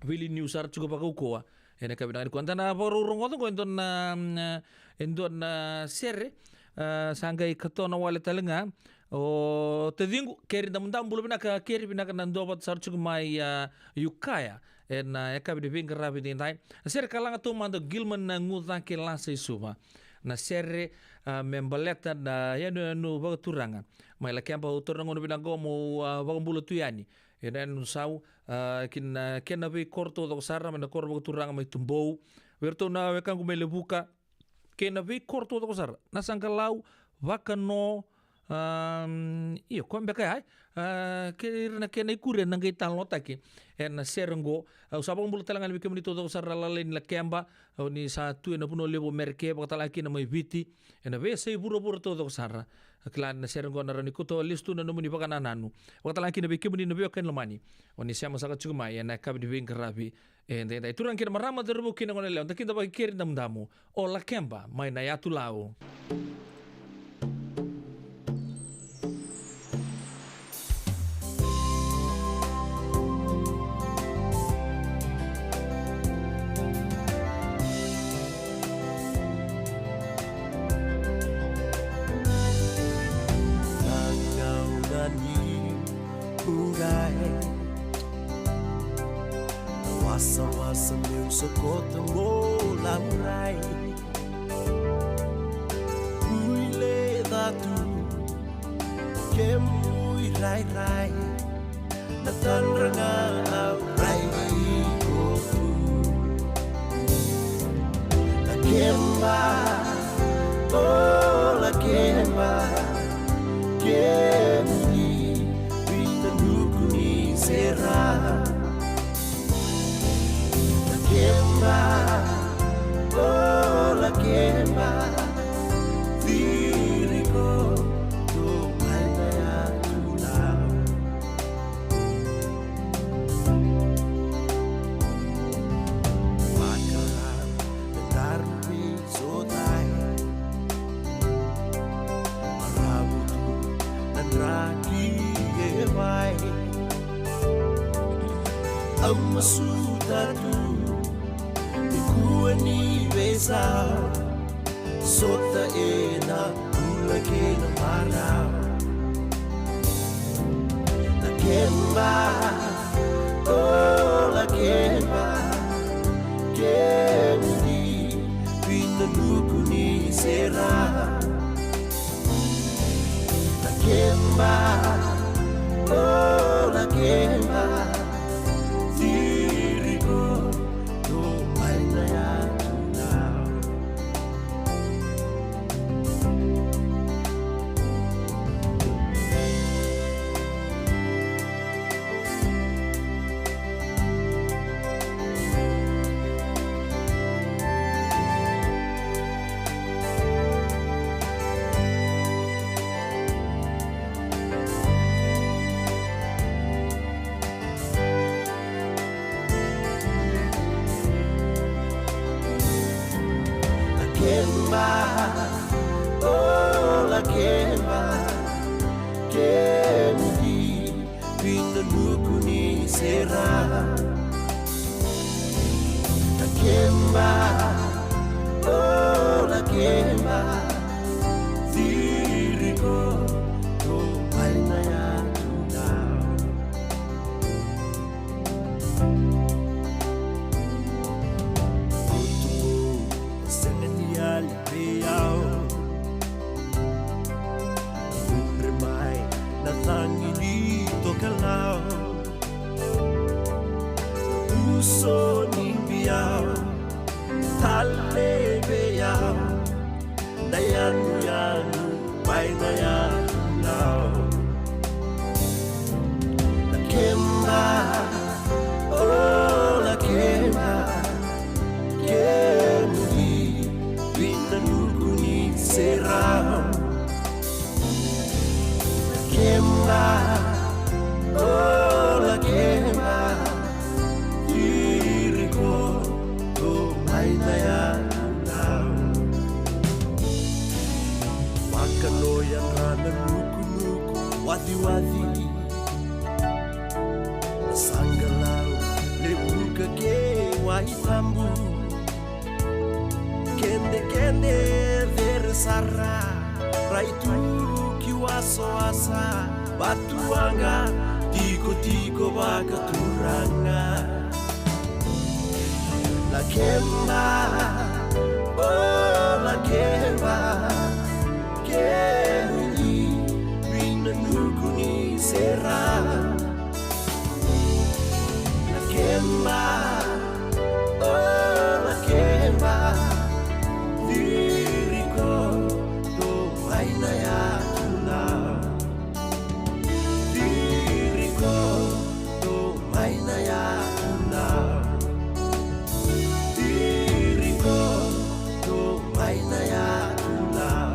veiliutaki sara tiko vakaukauwa ena yakavi vinaka nikua. Da na vakarau rogoca qo e dua na, mm, e dua na sere, a, sa qai katona wale tale ga. O taciqu Keri Damudamu, bula vinaka Keri, vinaka na duavata sara tiko mai, a, Ukiah ena yakavi ni veiqaravi edaidai. Na sere ka laga taumada o Gilman Nagucake Lasa i Suva. Na sere, a, me baleta na yanuyanu vakaturaga mai Lakeba. Au taura na gauna vinaka qo meu, a, vakabula tu yani ena yanuyanu sau, a, ki na kena veikoro taucoko sara, mai na koro vakaturaga mai Tubou. Vei iratou na wekaqu mai Levuka kei na veikoro taucoko sara, Nasaqalau, Vakano, am, io, koya beka ya, e? A, kei ira na kena ikuri ena qai talanoataki ena sere qo. Au sa vakabula tale ga yani vei kemuni taucoko sara na lalai ni Lakeba, o ni sa tu ena vanua levu o Mereke, vakatalega kina mai Viti, ena veiyasai vuravura taucoko sara. Kila ni na sere qo na rawa ni kauta lesu tu na nomuni vakanananu. Vakatalega kina vei kemuni na veiwekani lomani, o ni sema saka tiko mai ena yakavi ni veiqaravi edaidai. Turaga kei na marama, cauravou kei na goneyalewa, da kidavaki Keri Damudamu, o Lakeba mai na Yatu Lau. Wasawasa meu sokota mo laurai. Bui le catu, kemu irairai. Na tadra ga au rai iko tu. Lakeba, o Lakeba, kemuni vitanuku ni sera. Lakeba, o Lakeba, ciri iko, tou mai na Yatu Lau. Vaka na daru veisotai, maravu tu na draki e vai. Au masuta tu nikua ni veisau, sota ena bula kei na marau. Lakeba, o Lakeba, kemuni vitanuku ni sera. Ba, o Lakeba, Jirico, tou mai na yatu nau. Lakeba, o Lakeba, kemuni vinanuku ni sera. Lakeba, o Lakeba, Jirico, tou mai na yatu nau. Sega ni yali vei au. Gudre mai na cagi ni tokalau. Uso ni biau, tale vei au. Na yanuyanu mai na yatu. Lakeba, o Lakeba, kemuni vinanuku ni sera. Lakeba, o Lakeba, Jirico, tou mai na yatu nau. Vakano yadra na nukunuku waciwaci. Na saqalau, levuka kei waitabu. Kedekede cere sara, rai tu ki wasawasa. Vatuwaqa, tikotiko vakaturaga. Lakeba, o Lakeba, kemuni vinanuku ni sera. Lakeba, o Lakeba, Jirico, tou mai na yatu nau. Jirico, tou mai na yatu nau. Jirico, tou mai na yatu nau.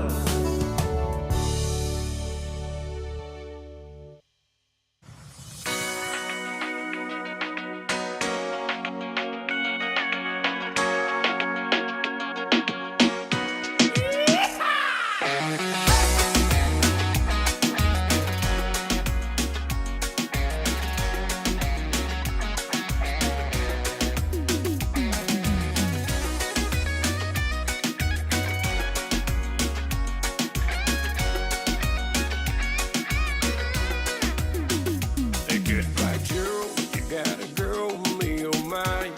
Hey, goodbye, Joe. You got a girl, me, oh my.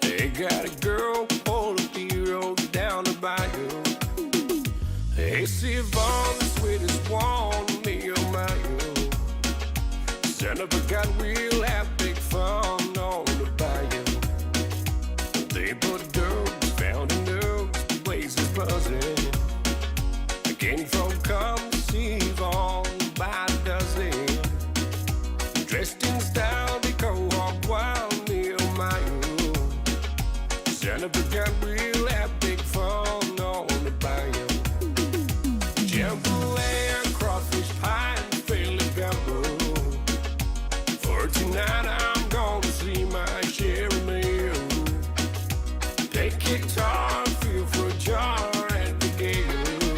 Hey, got a girl, all the road down the bayou. Hey, Siobhan, the sweetest one, me, oh my, oh. Son of a gun, we'll have big fun on the bayou. They put dogs, found in dogs, places buzzing. Again, from come, Siobhan, by the dozen. Dressed in style, they go all wild, me, oh my, oh. Son of a gun, we'll have big fun on the bayou. Jambalaya, crawfish pie, and fillet gumbo. For tonight, I'm gonna see my share of meal. Play guitar, feel for jar and the gale.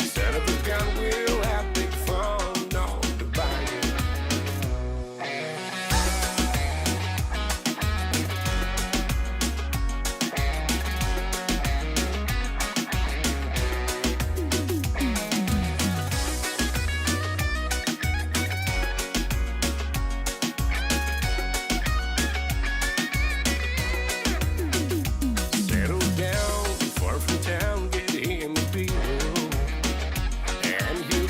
Son of a gun, we'll have big fun on the bayou. Settle down, far from town, get in the field. And you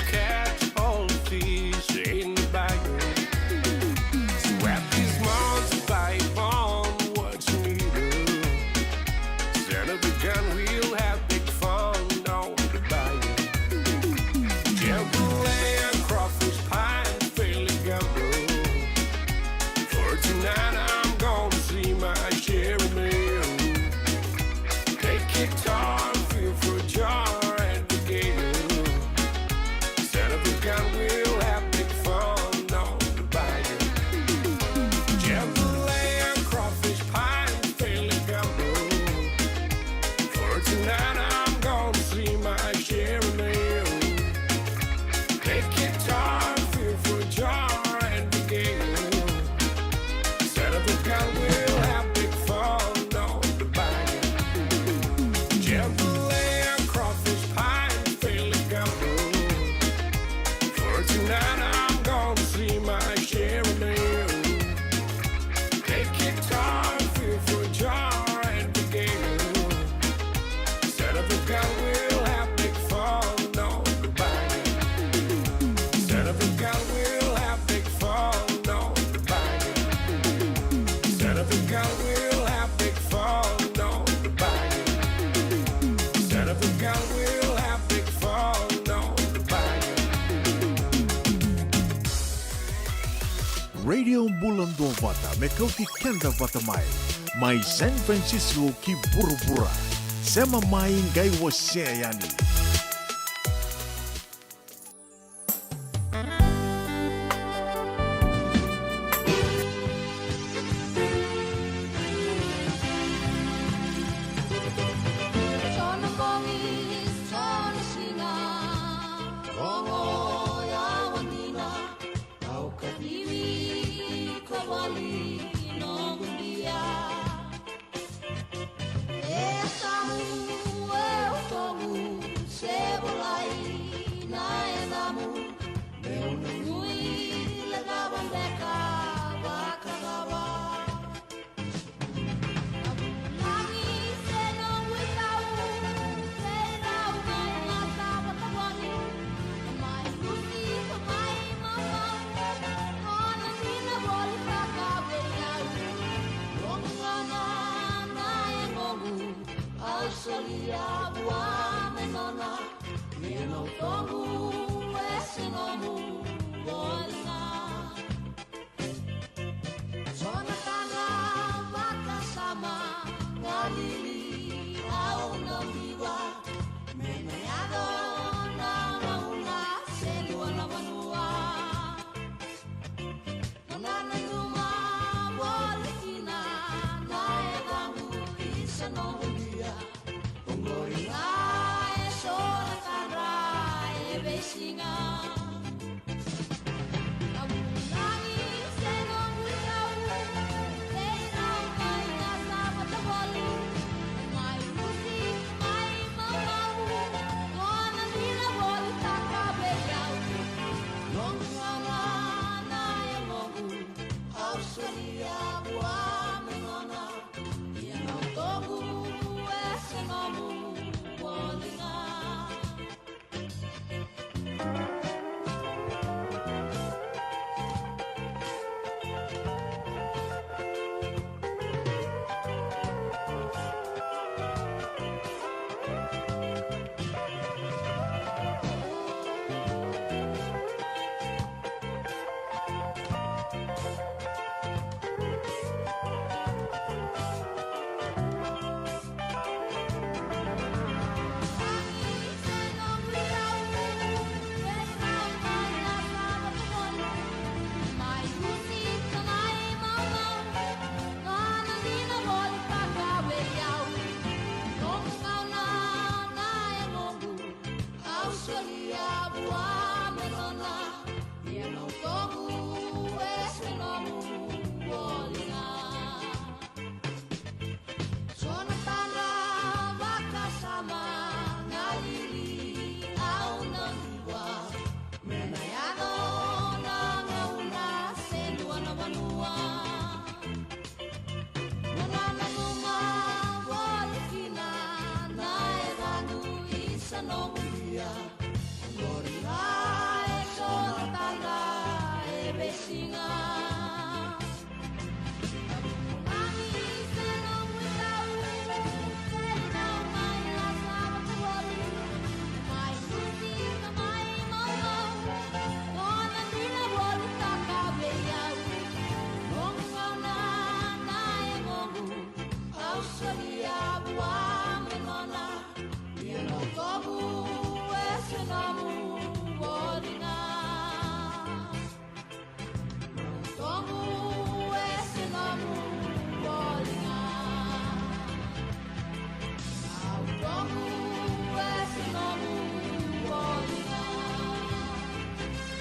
Radio Bula Duavata me kauti keda vata mai, mai San Francisco ki vuravura. Sema mai, qai wasea yani.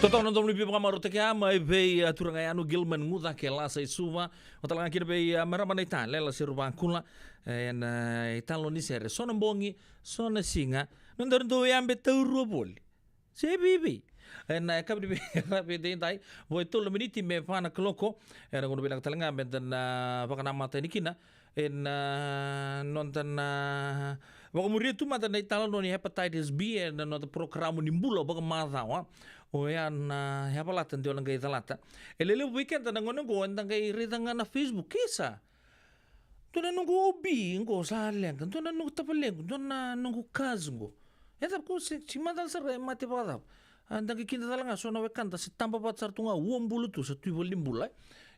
Totoka na domo ni veivakamarautaki mai vei a turaga yani o Gilman Guca kei Lasa i Suva. O tale ga kina vei a marama naita Lela Seruvakula, e, na italanoa ni sere. So na bogi, so na siga, na daru dau yabe taurua voli. Se vivi. E, na, e, kabiri vei, vei daidai, vo e tolu na miniti me va na kaloko. E, na gauna vinaka tale ga me da na vakanamata yani kina e na noda na vakamuria tu mada na italanoa ni hepatitis B e na noda porokaramu ni bula vakamacawa. Oya na yavalata de o na qai calata. E lelevu vei keda na gauna oqo eda qai raica ga na Facebook, isa. Dua na noqu O B oqo sa leqa, dua na noqu tavalequ, dua na noqu kazu oqo. E cava ko se, se macala sara e mate vakacava. A, da qai kida cala ga so na wekada se taba vata sara tu ga, ua bula tu, sa tu i valenibula.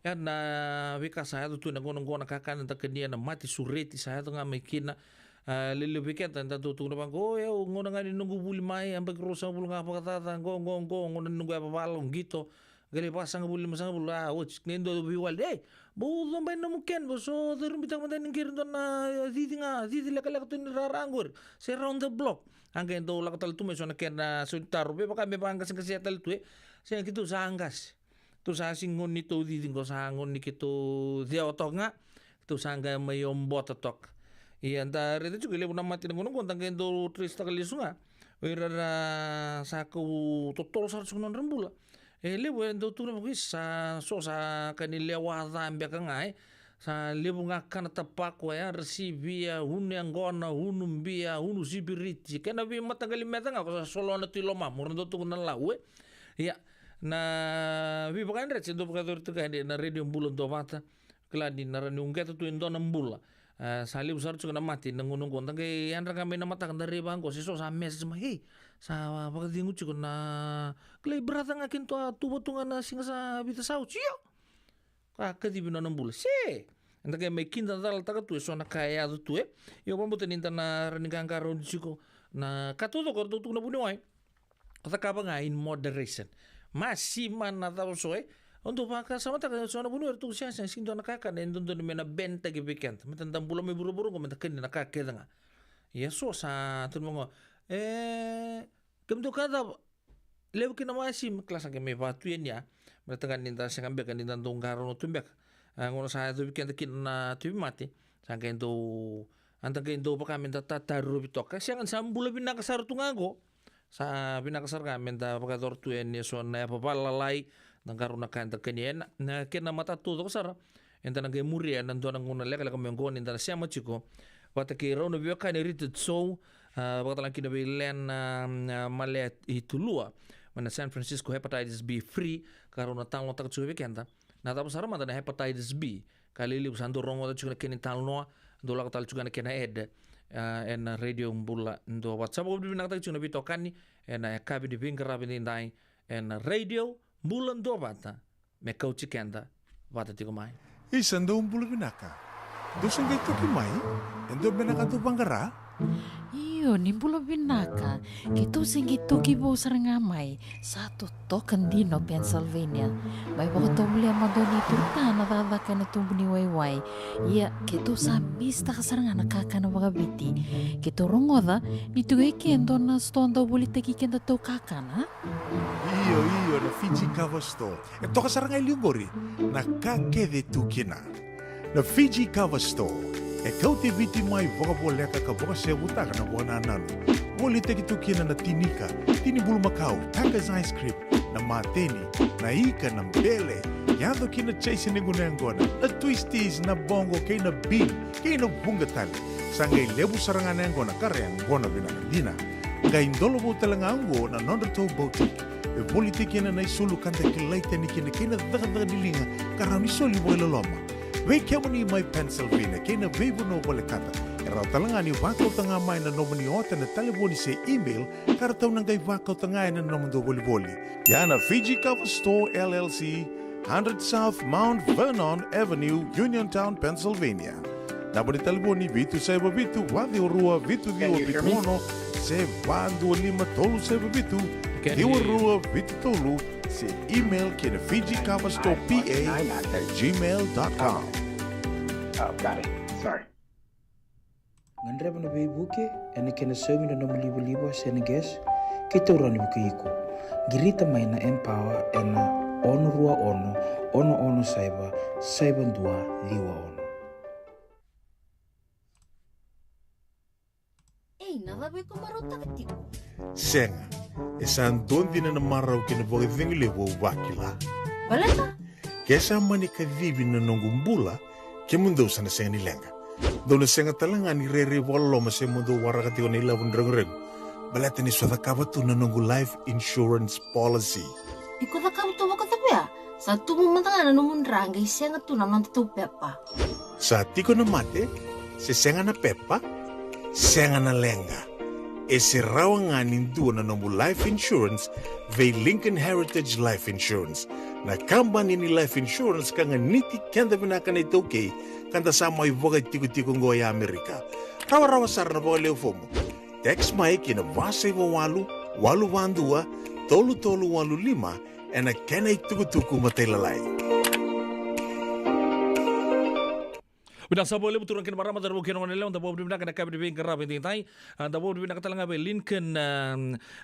E na veika sa yaco tu ena gauna oqo, na kakana da kania, na mate sureti sa yaco ga mai kina. A, lelevu vei keda da dau tukuna vaqo, o yau gauna ga ni noqu vuli mai, yabaki ruasagavulu ga vakacaca, qo, qo, qo, gauna ni noqu yavavala, o qito. Qai lai vakasagavulu, limasagavulu, a, oti, qai dau veiwali, ei, bau coba i nomu kena, bau so curubitaka mada ni qiri dua na cici ga, cici lekaleka tu ni rara qori, se round the block. A qai dau lako tale tu mai so na kena, so ni taro, vei vaka me vaqaseqasea tale tu, e. Sega, keitou sa qase. Tou sa sega ni tou cici qo, sa gauna ni keitou cewa toka ga, tou sa qai mai obota toka. Ia da raica tiko e levu na mate na gauna qo, da qai dau trace taka lesu ga o ira ra sa kau totolo sara tiko na nodra bula. E levu e dau tukuna vaqo, isa, sa so sa ka ni lewa ca beka ga, e. Sa levu ga kana tapako, e yadra sivia, unu yaqona, unu bia, unu sipiriti, kei na veimataqali meca ga ko sa solona tu i lomamu, ra dau tukuna na lau, e. Ia, na veivakayadrati e dau vakayacori tiko yani ena Radio Bula Duavata. Kila ni na rawa ni uqeta tu e dua na bula. A, sa levu sara tiko na mate na gauna oqo, da qai yadra ga mai na mataka da raica vaqo, se so sa message mai, ei, sa vakacegu tiko na, kila, i brother ga keitou a tuva tu ga na siga sa vica sa oti, io. Ka kacivi nona bula, se. Eda qai mai kida calataka tu e so na ka e yaco tu, e. Io, vakabauta ni da na rawa ni qaqarauni tiko na ka taucoko era dau tukuna vuniwai. O cakava ga in moderation. Masima na cava so, e. Au dau vakasamataka e so na vanua era tu, sega, sega, sega ni dua na kakana e dodonu me na ban-taki vei keda. Meda da bula mai vuravura oqo, meda kania na ka kece ga. Ia so sa tukuna vaqo, e, kemudou ka cava? Levu kina masima, kila, sa qai mai vatu yani ya. Meda taga ni da sega beka ni da dau qarauna tu beka. A, gauna sa yacovi keda kina na tauvimate, sa qai dau, a, da qai dau vaka meda tatarovi toka. Sega, ni sa bula vinaka sara tu ga oqo. Sa vinaka sara ga meda vakayacora tu yani e so na yavavala lalai, da qarauna ka eda kania, ena, na kena matata taucoko sara. Eda na qai muria ena dua na gauna lekaleka mai oqo ni da na sema tiko vata kei rau na veiwekani Richard Sou, a, vakatalega kina vei Len, a, a, Male i Tulua, mai na San Francisco Hepatitis B Free, ka rau na talanoataka tiko vei keda na cava sara mada na hepatitis B. Ka lelevu sa dau rogoca tiko na kena italanoa, dau lako tale tiko na kena ad, a, ena Radio Bula Duavata. Sa vakavinavinakataki tiko na veitokani ena yakavi ni veiqaravi edaidai ena Radio Bula Duavata, me kauti keda vata tiko mai. Isa, dou bula vinaka. Dou se qai toki mai? E dua beka na ka dou vaqara? Io, ni bula vinaka. Keitou se qai toki vou sara ga mai. Sa totoka dina o Pennsylvania. Mai vakatovolea mada o neitou ta na cakacaka ena tubu ni waiwai. Ia, keitou sa miss-taka sara ga na kakana vakaviti. Keitou rogoca ni tu e ke e dua na sitoa dau volitaki kedatou kakana. Io, io, na Fiji Cover Store. E toka sara ga e liu qori na ka kece tu kina. Na Fiji Cover Store e kauti Viti mai vakavoleka ka vakasevutaka na vakanananu. Volitaki tu kina na tinika, tini bulumakau, Tucker's ice cream, na mateni, na ika, na bele, yaco kina na chase ni yaqonayaqona, na twisties, na boqo kei na bean, kei na vuqa tale. Sa qai levu sara ga na yaqona ka ra yaqona vinaka dina. Qai dolovou tale ga oqo na nodratou boutique. E volitaki kina na isulu ka da kilai tani kina kei na cakacaka ni liga ka rawa ni soli vakailoloma. Vei kemuni mai Pennsylvania kei na veivanua volekata, e rawa tale ga ni vakauta ga mai na nomuni ota ena talevoni se email ka ratou na qai vakauta ga ena nomudou volivoli. Ia na Fiji Cover Store L L C, hundred South Mount Vernon Avenue, Uniontown, Pennsylvania. Naba ni talevoni vitu saiva vitu, va ciwa rua, vitu ciwa vitu ono, se va dua lima tolu saiva vitu, ciwa rua vitu tolu, se email ki na Fiji Cover Store P A at gmail dot com. Oh, got it. Sorry. Gadreva na veivuke ena kena saumi na nomu livaliva se na gas, keitou rawa ni vukei iko. Qirita mai na Empower ena ono rua ono, ono ono saiva, saiva dua ciwa ono. Ei, na cava iko marautaka tiko? Sega, e sa dua dina na marau kei na vakacegu levu au vakila. Baleta? Ke sa mani kacivi na noqu bula, kemudou sa na sega ni leqa. Dou na sega tale ga ni rairai vakaloloma se mo dou waraka tiko na ilavo ni reguregu. Baleta ni sa cakava tu na noqu life insurance policy. Iko cakava tu vakacava ya? Sa tubu mada ga na nomu dra qai sega tu na nodatou pepa. Sa tiko na mate, se sega na pepa, sega na leqa. E se rawa ga ni dua na nomu life insurance vei Lincoln Heritage Life Insurance, na kabani ni life insurance ka ganiti keda vinaka na iTaukei, ka da sa mai vakatikotiko oqo e Amerika. Rawarawa sara na vakalewe fomu. Text mai ki na va saiva walu, walu va dua, tolu tolu walu lima, ena kena itukutuku matailalai. Vinaka sara vakalevu turaga kei na marama, cauravou kei na goneyalewa, da vakavinavinaka na yakavi ni veiqaravi edaidai. A, da vakavinavinaka tale ga vei Lincoln, a,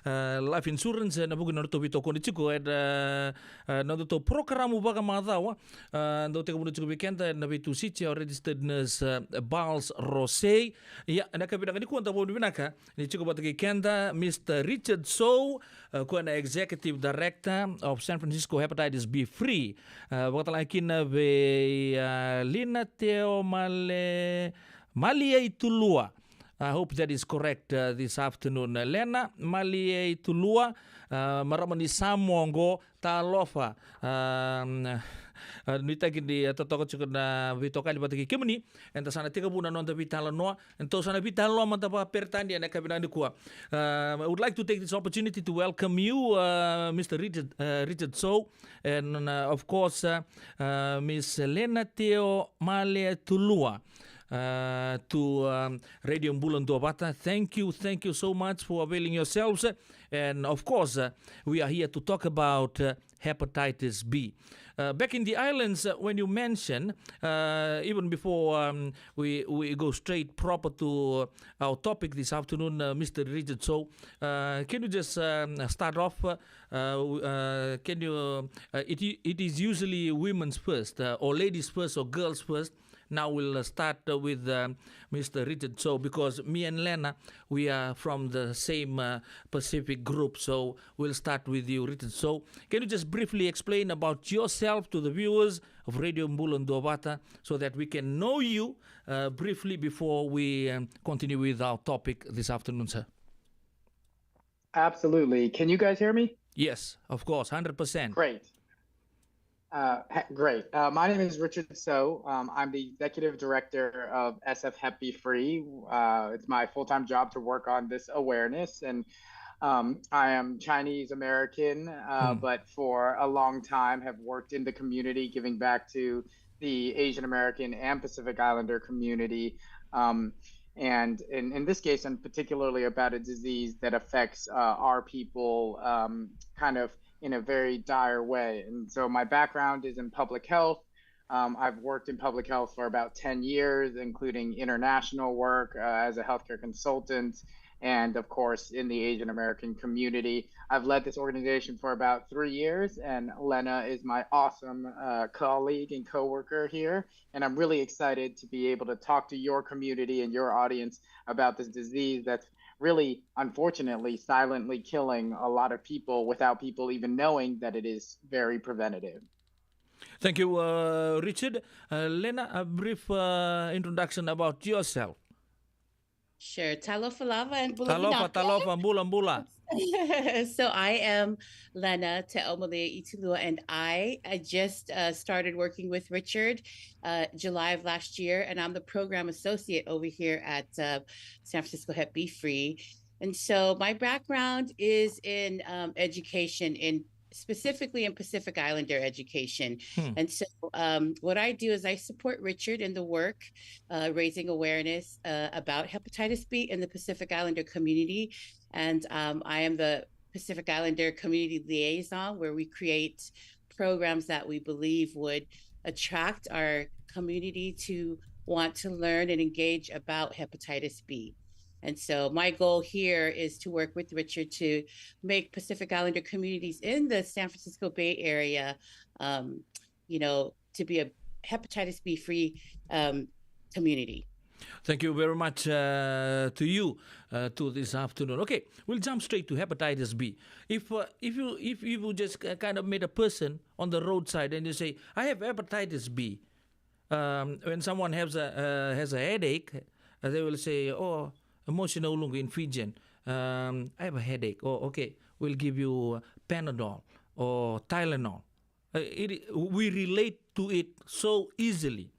a, Life Insurance, ena vuku ni nodratou veitokoni tiko ena, a, a, nodratou porokaramu vakamacawa. A, dau tekivuna tiko vei keda na veitusici, a, registered nurse, a, Bals Rosei. Ia, ena yakavi vinaka nikua da vakavinavinaka ni tiko vata kei keda Mister Richard Soe, a, koya na Executive Director of San Francisco Hepatitis B Free. A, vakatalega kina vei, a, Lena Teo Male, Maliaitulua. I hope that is correct, uh, this afternoon. Uh, Lena Maliaitulua, uh, marama ni Samoa oqo, talofa. Um, uh, nuitaki ni, uh, totoka tiko na veitokani vata kei kemuni. Eda sa na tekivu na noda veitalanoa. Eda sa na veitalanoa mada vakaperitania ena yakavi nikua. Uh, I would like to take this opportunity to welcome you, uh, Mister Richard, uh, Richard Soe, and, uh, of course, uh, uh, Miss Lena Teo Maliaitulua, uh, to, um, Radio Bula Duavata. Thank you, thank you so much for availing yourselves. And of course, uh, we are here to talk about, uh, hepatitis B. Uh, back in the islands, uh, when you mention, uh, even before, um, we, we go straight proper to our topic this afternoon, uh, Mister Richard Soe, uh, can you just, um, start off? Uh, uh, can you? Uh, it, it is usually women's first, uh, or ladies first, or girls first. Now we'll, uh, start, uh, with, um, Mister Richard Soe, because me and Lena, we are from the same, uh, Pacific group. So we'll start with you, Richard Soe. Can you just briefly explain about yourself to the viewers of Radio Bula Duavata so that we can know you, uh, briefly before we, um, continue with our topic this afternoon, sir? Absolutely. Can you guys hear me? Yes, of course, hundred percent. Great. Uh, ha- great. Uh, my name is Richard Soe. Um, I'm the executive director of S F Hep B Free. Uh, it's my full time job to work on this awareness. And um, I am Chinese American, uh, Hmm. but for a long time have worked in the community, giving back to the Asian American and Pacific Islander community. Um, and in, in this case, and particularly about a disease that affects, uh, our people, um, kind of in a very dire way. And so my background is in public health. Um, I've worked in public health for about ten years, including international work, uh, as a healthcare consultant, and of course, in the Asian American community. I've led this organization for about three years, and Lena is my awesome, uh, colleague and coworker here. And I'm really excited to be able to talk to your community and your audience about this disease that's really, unfortunately, silently killing a lot of people without people even knowing that it is very preventative. Thank you, uh, Richard. Uh, Lena, a brief, uh, introduction about yourself. Sure. Talofa lava and bula Talofa, vinaka. Talofa, bula, bula. So I am Lena Teomale Itilua, and I, I just, uh, started working with Richard, uh, July of last year, and I'm the program associate over here at, uh, San Francisco Hep B Free. And so my background is in, um, education, in specifically in Pacific Islander education. Hmm. And so, um, what I do is I support Richard in the work, uh, raising awareness, uh, about hepatitis B in the Pacific Islander community. And, um, I am the Pacific Islander community liaison, where we create programs that we believe would attract our community to want to learn and engage about hepatitis B. And so my goal here is to work with Richard to make Pacific Islander communities in the San Francisco Bay Area, um, you know, to be a hepatitis B free, um, community. Thank you very much, uh, to you, uh, to this afternoon. Okay, we'll jump straight to hepatitis B. If, uh, if you, if you just, uh, kind of meet a person on the roadside and you say, "I have hepatitis B," um, when someone has a, uh, has a headache, uh, they will say, "Oh, emotional in Fijian. Um, I have a headache." "Oh, okay, we'll give you, uh, Panadol or Tylenol." Uh, it, we relate to it so easily.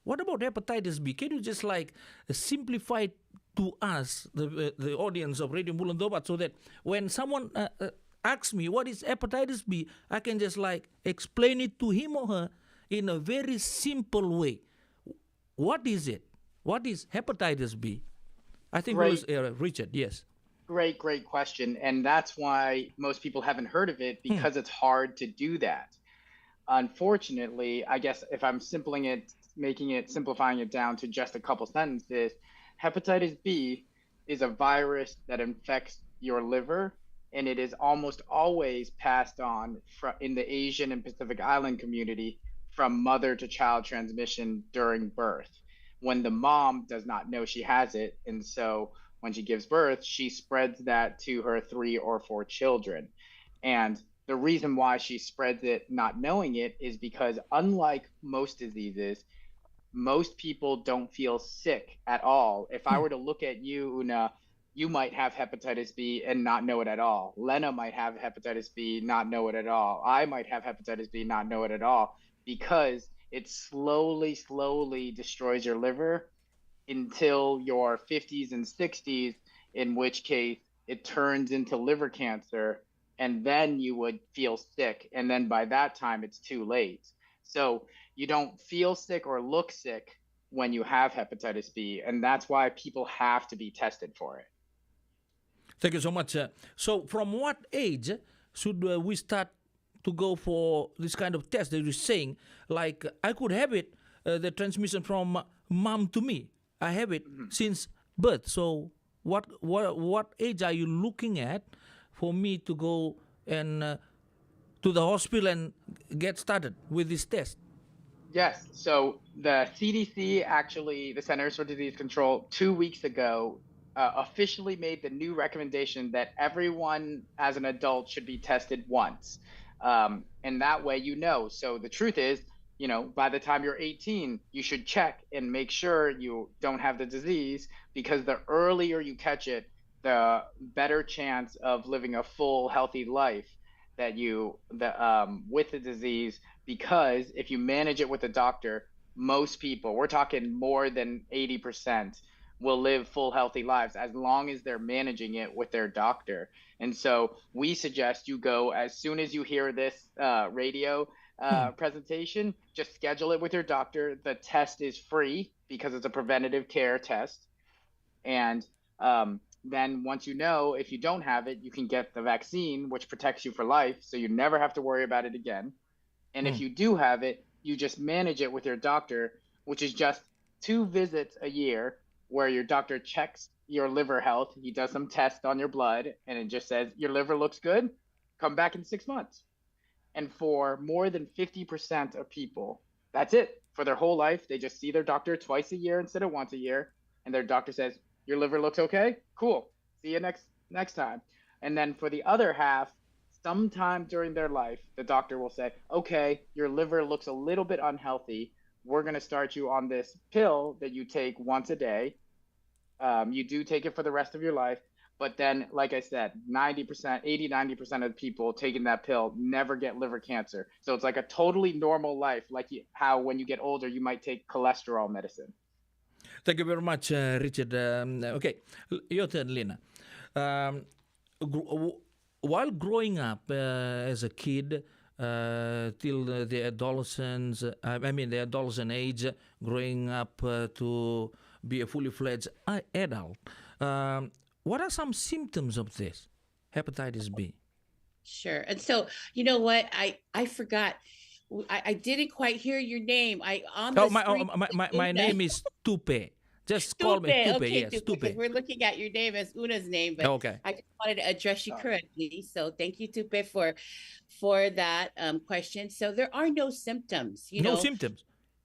What about hepatitis B? Can you just, like, simplify it to us, the, the audience of Radio Bula Dovata, so that when someone uh, uh, asks me what is hepatitis B, I can just, like, explain it to him or her in a very simple way. What is it? What is hepatitis B? I think it Great. was uh, Richard, yes. Great, great question. And that's why most people haven't heard of it, because it's hard to do that. Unfortunately, I guess if I'm simpling it, making it, simplifying it down to just a couple sentences, hepatitis B is a virus that infects your liver, and it is almost always passed on fr- in the Asian and Pacific Island community from mother to child transmission during birth, when the mom does not know she has it. And so when she gives birth, she spreads that to her three or four children. And the reason why she spreads it not knowing it is because, unlike most diseases, most people don't feel sick at all. If I were to look at you, Una, you might have hepatitis B and not know it at all. Lena might have hepatitis B, not know it at all. I might have hepatitis B, not know it at all, because it slowly, slowly destroys your liver until your fifties and sixties, in which case it turns into liver cancer, and then you would feel sick. And then by that time, it's too late. So you don't feel sick or look sick when you have hepatitis B, and that's why people have to be tested for it. Thank you so much. Uh, so, from what age should uh, we start to go for this kind of test that you're saying? Like, I could have it, uh, the transmission from mom to me. I have it since birth. So, what what what age are you looking at for me to go and uh, to the hospital and get started with this test? Yes. So the C D C, actually, the Centers for Disease Control, two weeks ago, uh, officially made the new recommendation that everyone as an adult should be tested once. Um, and that way, you know. So the truth is, you know, by the time you're eighteen, you should check and make sure you don't have the disease, because the earlier you catch it, the better chance of living a full, healthy life that you the um, with the disease. Because if you manage it with a doctor, most people, we're talking more than eighty percent, will live full, healthy lives as long as they're managing it with their doctor. And so we suggest you go as soon as you hear this uh, radio uh, presentation. Just schedule it with your doctor. The test is free because it's a preventative care test. And um, then once you know, if you don't have it, you can get the vaccine, which protects you for life, so you never have to worry about it again. And if you do have it, you just manage it with your doctor, which is just two visits a year, where your doctor checks your liver health. He does some tests on your blood, and it just says your liver looks good. Come back in six months. And for more than fifty percent of people, that's it. For their whole life, they just see their doctor twice a year instead of once a year, and their doctor says, "Your liver looks okay. Cool. See you next next time." And then for the other half, sometime during their life, the doctor will say, "Okay, your liver looks a little bit unhealthy. We're going to start you on this pill that you take once a day. Um, you do take it for the rest of your life." But then, like I said, ninety percent, eighty, ninety percent of the people taking that pill never get liver cancer. So it's like a totally normal life, like you, how when you get older, you might take cholesterol medicine. Thank you very much, uh, Richard. Um, okay, your turn, Lena. Um, gr- w- while growing up uh, as a kid, uh, till the, the adolescence, uh, I mean the adolescent age, growing up uh, to be a fully fledged uh, adult, um, what are some symptoms of this hepatitis B? Sure. And so, you know what? I I forgot. I, I didn't quite hear your name. I on Oh, my, oh, my, my, my name is Tupe. Just call me Tupe. Okay, Yes, Tupe. We're looking at your name as Una's name, but okay. I just wanted to address you correctly. So thank you, Tupe, for for that um, question. So there are no symptoms. You No know, symptoms.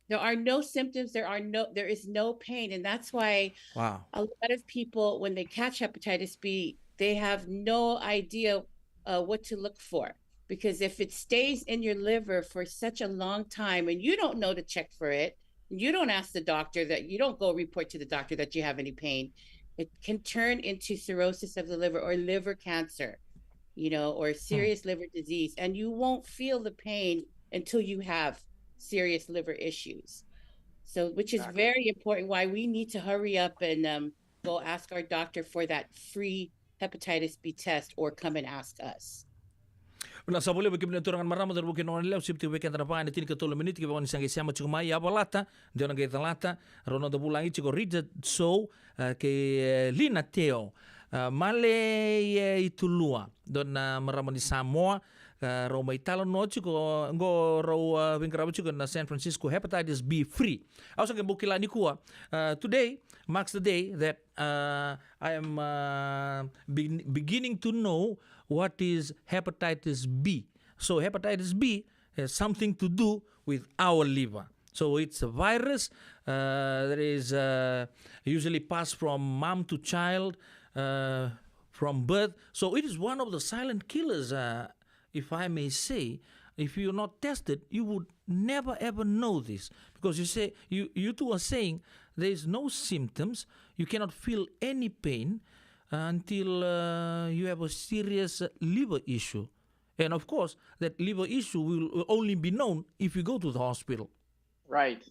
There are no symptoms. There are no. There is no pain, and that's why wow. a lot of people, when they catch hepatitis B, they have no idea uh, what to look for, because if it stays in your liver for such a long time and you don't know to check for it, you don't ask the doctor, that you don't go report to the doctor that you have any pain, it can turn into cirrhosis of the liver or liver cancer, you know, or serious hmm. liver disease, and you won't feel the pain until you have serious liver issues. So, which is exactly. very important, why we need to hurry up and um, go ask our doctor for that free hepatitis B test or come and ask us. Na sa voli vei kemuni na turaga na marama, cauravou kei na goneyalewa, sipiti vei keda na va ena tinikatolu na miniti ki vei ni sa qai sema tiko mai. Ia valata, dua na qai calata, rau noda vulagi tiko Richard So, eh, kei, eh, Lina Teo. Eh, Male, eh, i Tulua, dua na marama ni Samoa, eh, rau mai talanoa tiko, qo rau, eh, veiqaravi tiko na San Francisco Hepatitis B free. Au sa qai bau kila nikua, eh, today marks the day that, uh, I am, uh, begin- beginning to know what is hepatitis B. So hepatitis B has something to do with our liver. So it's a virus, uh, that is, uh, usually passed from mom to child, uh, from birth. So it is one of the silent killers, uh, if I may say. If you're not tested, you would never ever know this, because you say, you, you two are saying there is no symptoms, you cannot feel any pain, uh, until, uh, you have a serious, uh, liver issue. And of course, that liver issue will, will only be known if you go to the hospital. Right.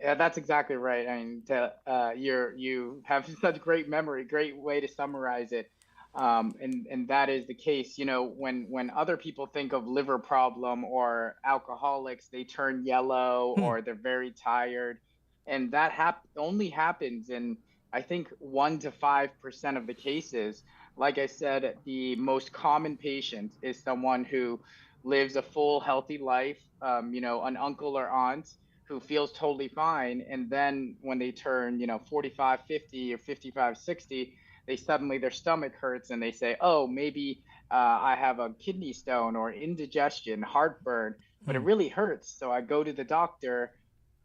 Yeah, that's exactly right. I mean, to, uh, you're you have such great memory, great way to summarize it. Um, and and that is the case. You know, when when other people think of liver problem or alcoholics, they turn yellow or they're very tired, and that hap- only happens in, I think, one to five percent of the cases. Like I said, the most common patient is someone who lives a full, healthy life. Um, you know, an uncle or aunt who feels totally fine, and then when they turn, you know, forty-five, fifty, or fifty-five, sixty, they suddenly, their stomach hurts and they say, "Oh, maybe, uh, I have a kidney stone or indigestion, heartburn, but it really hurts." So I go to the doctor,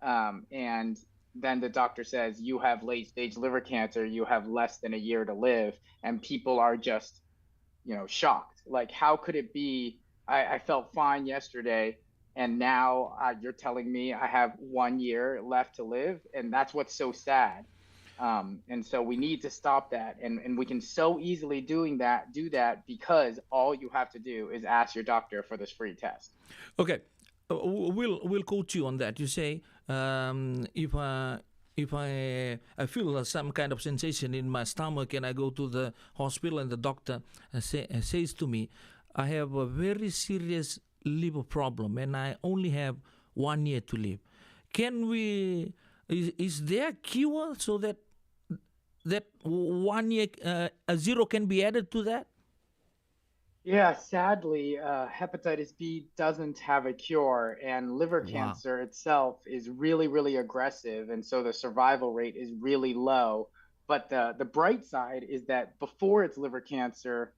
um, and then the doctor says, "You have late stage liver cancer. You have less than a year to live." And people are just, you know, shocked. Like, how could it be? I, I felt fine yesterday, and now, uh, you're telling me I have one year left to live, and that's what's so sad. Um, and so we need to stop that, and, and we can so easily doing that, do that, because all you have to do is ask your doctor for this free test. Okay, uh, w- we'll we'll quote you on that. You say, um, if uh, if I I feel, uh, some kind of sensation in my stomach and I go to the hospital and the doctor, uh, say, uh, says to me, "I have a very serious liver problem and I only have one year to live." Can we? Is, is there a cure so that that w- one year, uh, a zero can be added to that? Yeah, sadly, uh, hepatitis B doesn't have a cure, and liver Wow. cancer itself is really, really aggressive, and so the survival rate is really low. But the the bright side is that before it's liver cancer,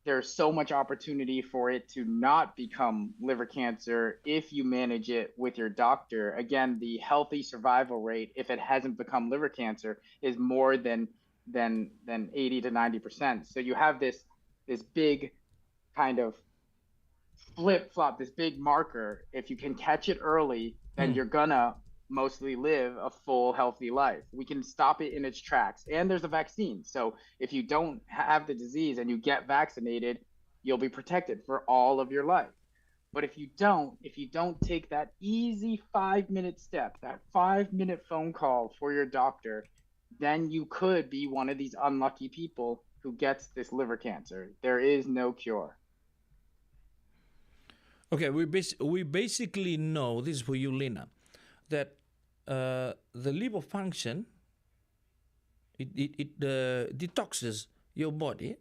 there's so much opportunity for it to not become liver cancer if you manage it with your doctor. Again, the healthy survival rate, if it hasn't become liver cancer, is more than than than eighty to ninety percent. So you have this this big kind of flip flop, this big marker. If you can catch it early, then you're gonna mostly live a full, healthy life. We can stop it in its tracks, and there's a vaccine. So if you don't have the disease and you get vaccinated, you'll be protected for all of your life. But if you don't, if you don't take that easy five minute step, that five minute phone call for your doctor, then you could be one of these unlucky people who gets this liver cancer. There is no cure. Okay, we bas- we basically know, this is for you, Lina, that, uh, the liver function, it it, it uh, detoxes your body.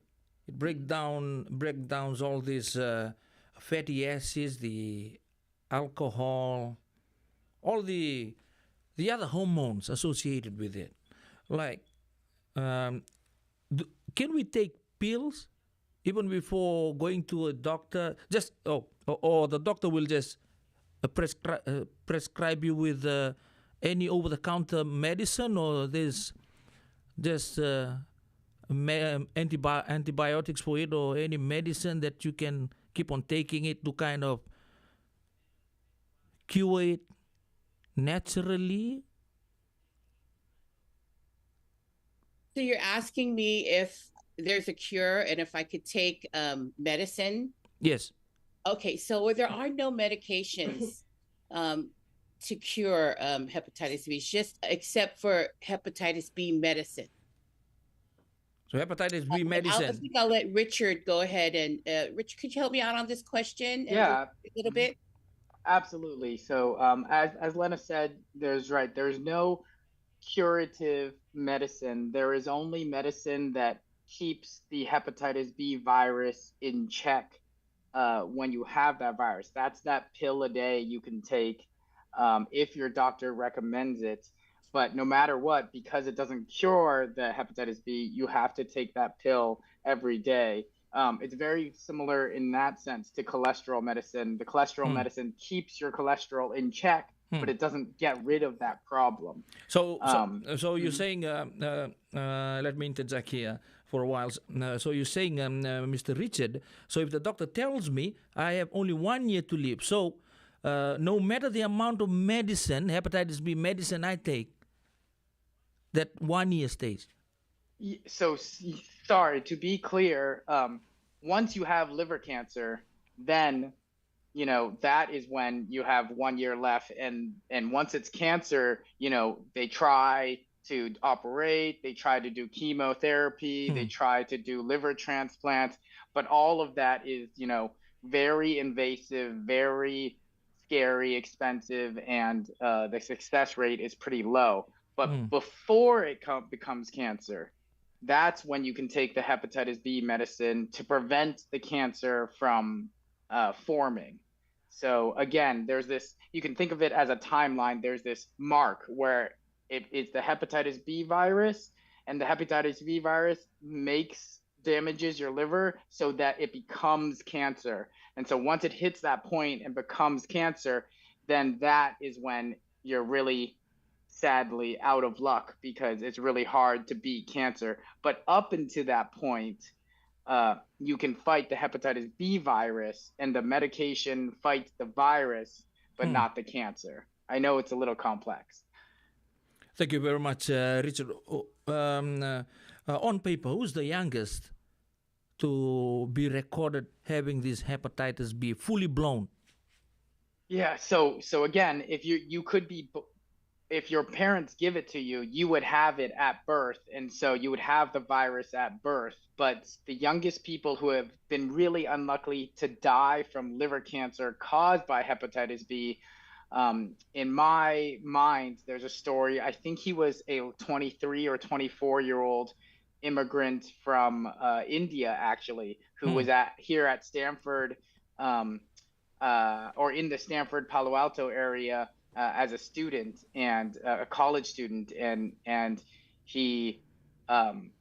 It break down break downs all these, uh, fatty acids, the alcohol, all the the other hormones associated with it. Like, um, d- can we take pills even before going to a doctor? Just, oh, or, or the doctor will just, uh, prescri- uh, prescribe you with, uh, any over-the-counter medicine, or there's just, uh, me- um, antibi- antibiotics for it, or any medicine that you can keep on taking it to kind of cure it naturally? So you're asking me if there's a cure and if I could take um, medicine? Yes. Okay, so there are no medications um, to cure um, hepatitis B, just except for hepatitis B medicine. So hepatitis B Okay, I'll, I medicine. think I'll let Richard go ahead and, uh, Richard, could you help me out on this question and Yeah. a little bit? Absolutely. So, um, as as Lena said, there's right. There's no curative medicine. There is only medicine that keeps the hepatitis B virus in check uh, when you have that virus. That's that pill a day you can take um, if your doctor recommends it. But no matter what, because it doesn't cure the hepatitis B, you have to take that pill every day. Um, it's very similar in that sense to cholesterol medicine. The cholesterol Hmm. medicine keeps your cholesterol in check, Hmm. but it doesn't get rid of that problem. So, so, Um, so you're mhm. saying, uh, uh, uh, let me interject here for a while. Uh, so you're saying, um, uh, Mister Richard, so if the doctor tells me I have only one year to live, so uh, no matter the amount of medicine, hepatitis B medicine I take, that one year stays. Y- so s- sorry, to be clear, um, once you have liver cancer, then you know that is when you have one year left, and and once it's cancer, you know they try to operate, they try to do chemotherapy, they Hmm. try to do liver transplants, but all of that is you know very invasive, very scary, expensive, and uh, the success rate is pretty low. But Hmm. before it com- becomes cancer, that's when you can take the hepatitis B medicine to prevent the cancer from uh, forming. So again, there's this, you can think of it as a timeline. There's this mark where it is the hepatitis B virus, and the hepatitis B virus makes, damages your liver so that it becomes cancer. And so once it hits that point and becomes cancer, then that is when you're really sadly out of luck, because it's really hard to beat cancer. But up until that point, uh, you can fight the hepatitis B virus, and the medication fights the virus, but Hmm. not the cancer. I know it's a little complex. Thank you very much, uh, Richard. Oh, um, uh, uh, on paper, who's the youngest to be recorded having this hepatitis B fully blown? Yeah. So so again, if you you could be, b- if your parents give it to you, you would have it at birth, and so you would have the virus at birth. But the youngest people who have been really unlucky to die from liver cancer caused by hepatitis B, um, in my mind, there's a story. I think he was a twenty-three or twenty-four year old immigrant from uh, India, actually, who Hmm. was at here at Stanford, um, uh, or in the Stanford Palo Alto area uh, as a student and uh, a college student, and and he um,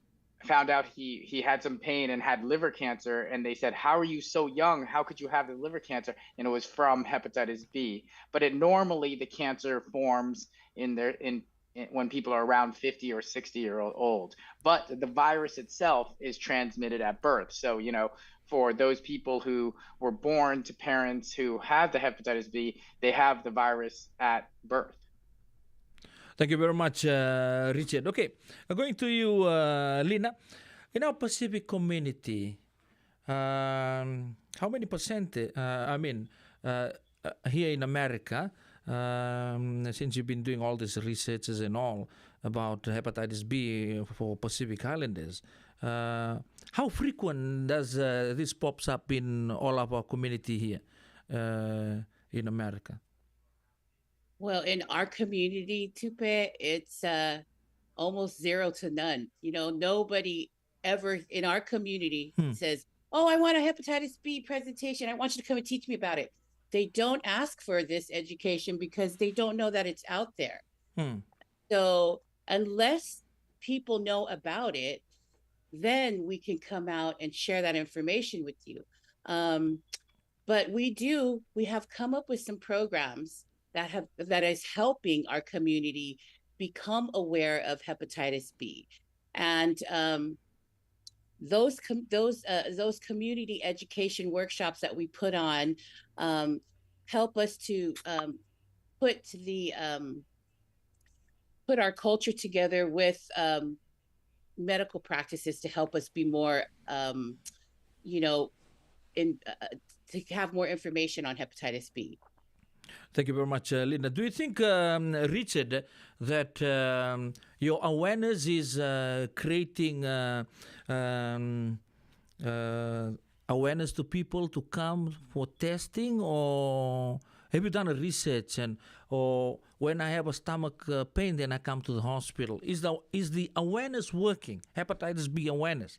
found out he he had some pain and had liver cancer, and they said, "How are you so young? How could you have the liver cancer?" And it was from hepatitis B. But it normally, the cancer forms in their in, in when people are around fifty or sixty year old. But the virus itself is transmitted at birth. So you know, for those people who were born to parents who have the hepatitis B, they have the virus at birth. Thank you very much, uh, Richard. Okay, uh, going to you, uh, Lena. In our Pacific community, um, how many percent, uh, I mean, uh, uh, here in America, um, since you've been doing all these researches and all about hepatitis B for Pacific Islanders, uh, how frequent does uh, this pops up in all of our community here uh, in America? Well, in our community, Tupe, it's uh, almost zero to none. You know, nobody ever in our community Hmm. says, "Oh, I want a hepatitis B presentation. I want you to come and teach me about it." They don't ask for this education because they don't know that it's out there. Hmm. So unless people know about it, then we can come out and share that information with you. Um, but we do, we have come up with some programs that have that is helping our community become aware of hepatitis B, and um, those com- those uh, those community education workshops that we put on um, help us to um, put the um, put our culture together with um, medical practices to help us be more, um, you know, in uh, to have more information on hepatitis B. Thank you very much, uh, Linda. Do you think, um, Richard, that, um, your awareness is, uh, creating, uh, um, uh, awareness to people to come for testing, or have you done a research and, or when I have a stomach, uh, pain, then I come to the hospital? Is the, is the awareness working? Hepatitis B awareness.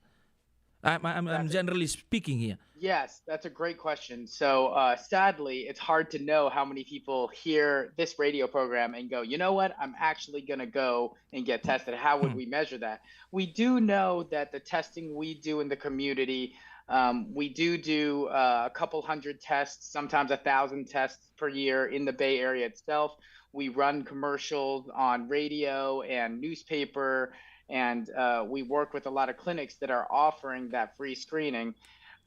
I'm, I'm, I'm generally speaking here. Yes, that's a great question. So, uh, sadly, it's hard to know how many people hear this radio program and go, "You know what? I'm actually going to go and get tested." How would we measure that? We do know that the testing we do in the community, um, we do do, uh, a couple hundred tests, sometimes a thousand tests per year in the Bay Area itself. We run commercials on radio and newspaper, and, uh, we work with a lot of clinics that are offering that free screening.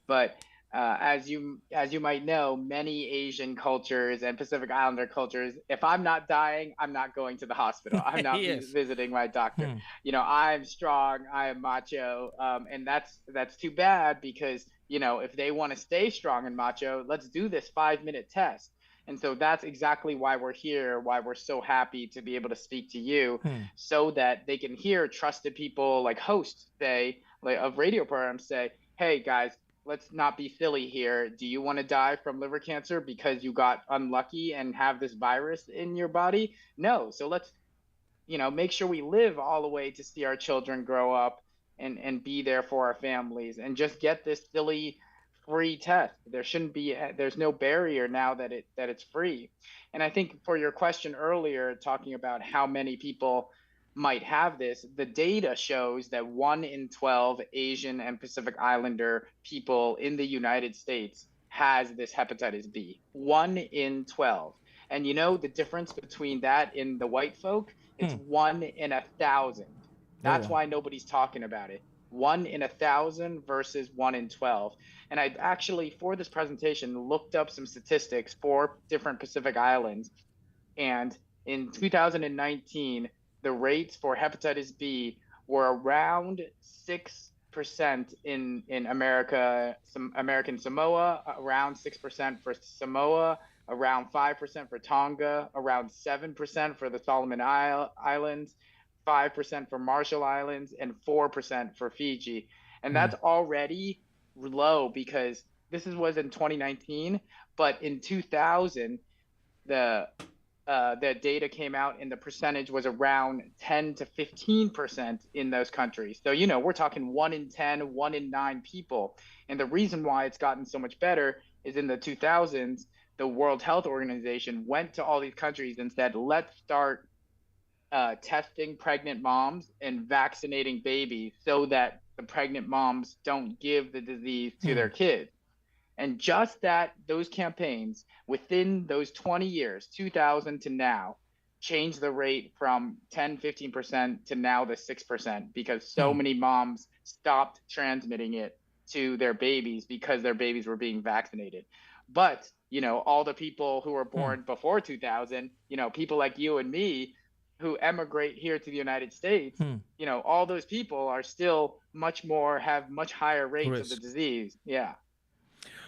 But, uh, as you as you might know, many Asian cultures and Pacific Islander cultures, if I'm not dying, I'm not going to the hospital. I'm not vis- Yes. visiting my doctor. Hmm. You know, I'm strong, I'm macho, um, and that's that's too bad because, you know, if they want to stay strong and macho, let's do this five minute test. And so that's exactly why we're here, why we're so happy to be able to speak to you, Hmm. so that they can hear trusted people like hosts say, like, of radio programs say, "Hey guys, let's not be silly here. Do you want to die from liver cancer because you got unlucky and have this virus in your body? No. So let's, you know, make sure we live all the way to see our children grow up and and be there for our families and just get this silly free test." There shouldn't be, there's no barrier now that it that it's free. And I think for your question earlier, talking about how many people might have this, the data shows that one in twelve Asian and Pacific Islander people in the United States has this hepatitis B. One in twelve. And you know the difference between that and the white folk? It's Hmm. One in a thousand. That's wow. Why nobody's talking about it. One in a thousand versus one in twelve. And I actually, for this presentation, looked up some statistics for different Pacific Islands. And in two thousand nineteen, the rates for hepatitis B were around six percent in, in America, some American Samoa, around six percent for Samoa, around five percent for Tonga, around seven percent for the Solomon Isle, Islands, five percent for Marshall Islands, and four percent for Fiji. And Hmm. That's already low because this is, was in twenty nineteen, but in two thousand, the uh, that data came out and the percentage was around ten to fifteen percent in those countries. So, you know, we're talking one in ten, one in nine people. And the reason why it's gotten so much better is in the two thousands, the World Health Organization went to all these countries and said, "Let's start, uh, testing pregnant moms and vaccinating babies so that the pregnant moms don't give the disease to Hmm. their kids." And just that, those campaigns within those twenty years, two thousand to now, changed the rate from ten, fifteen percent to now the six percent because so Hmm. many moms stopped transmitting it to their babies because their babies were being vaccinated. But, you know, all the people who were Hmm. born before two thousand, you know, people like you and me who emigrate here to the United States, Hmm. you know, all those people are still much more, have much higher rates of the Risk. Disease. Yeah.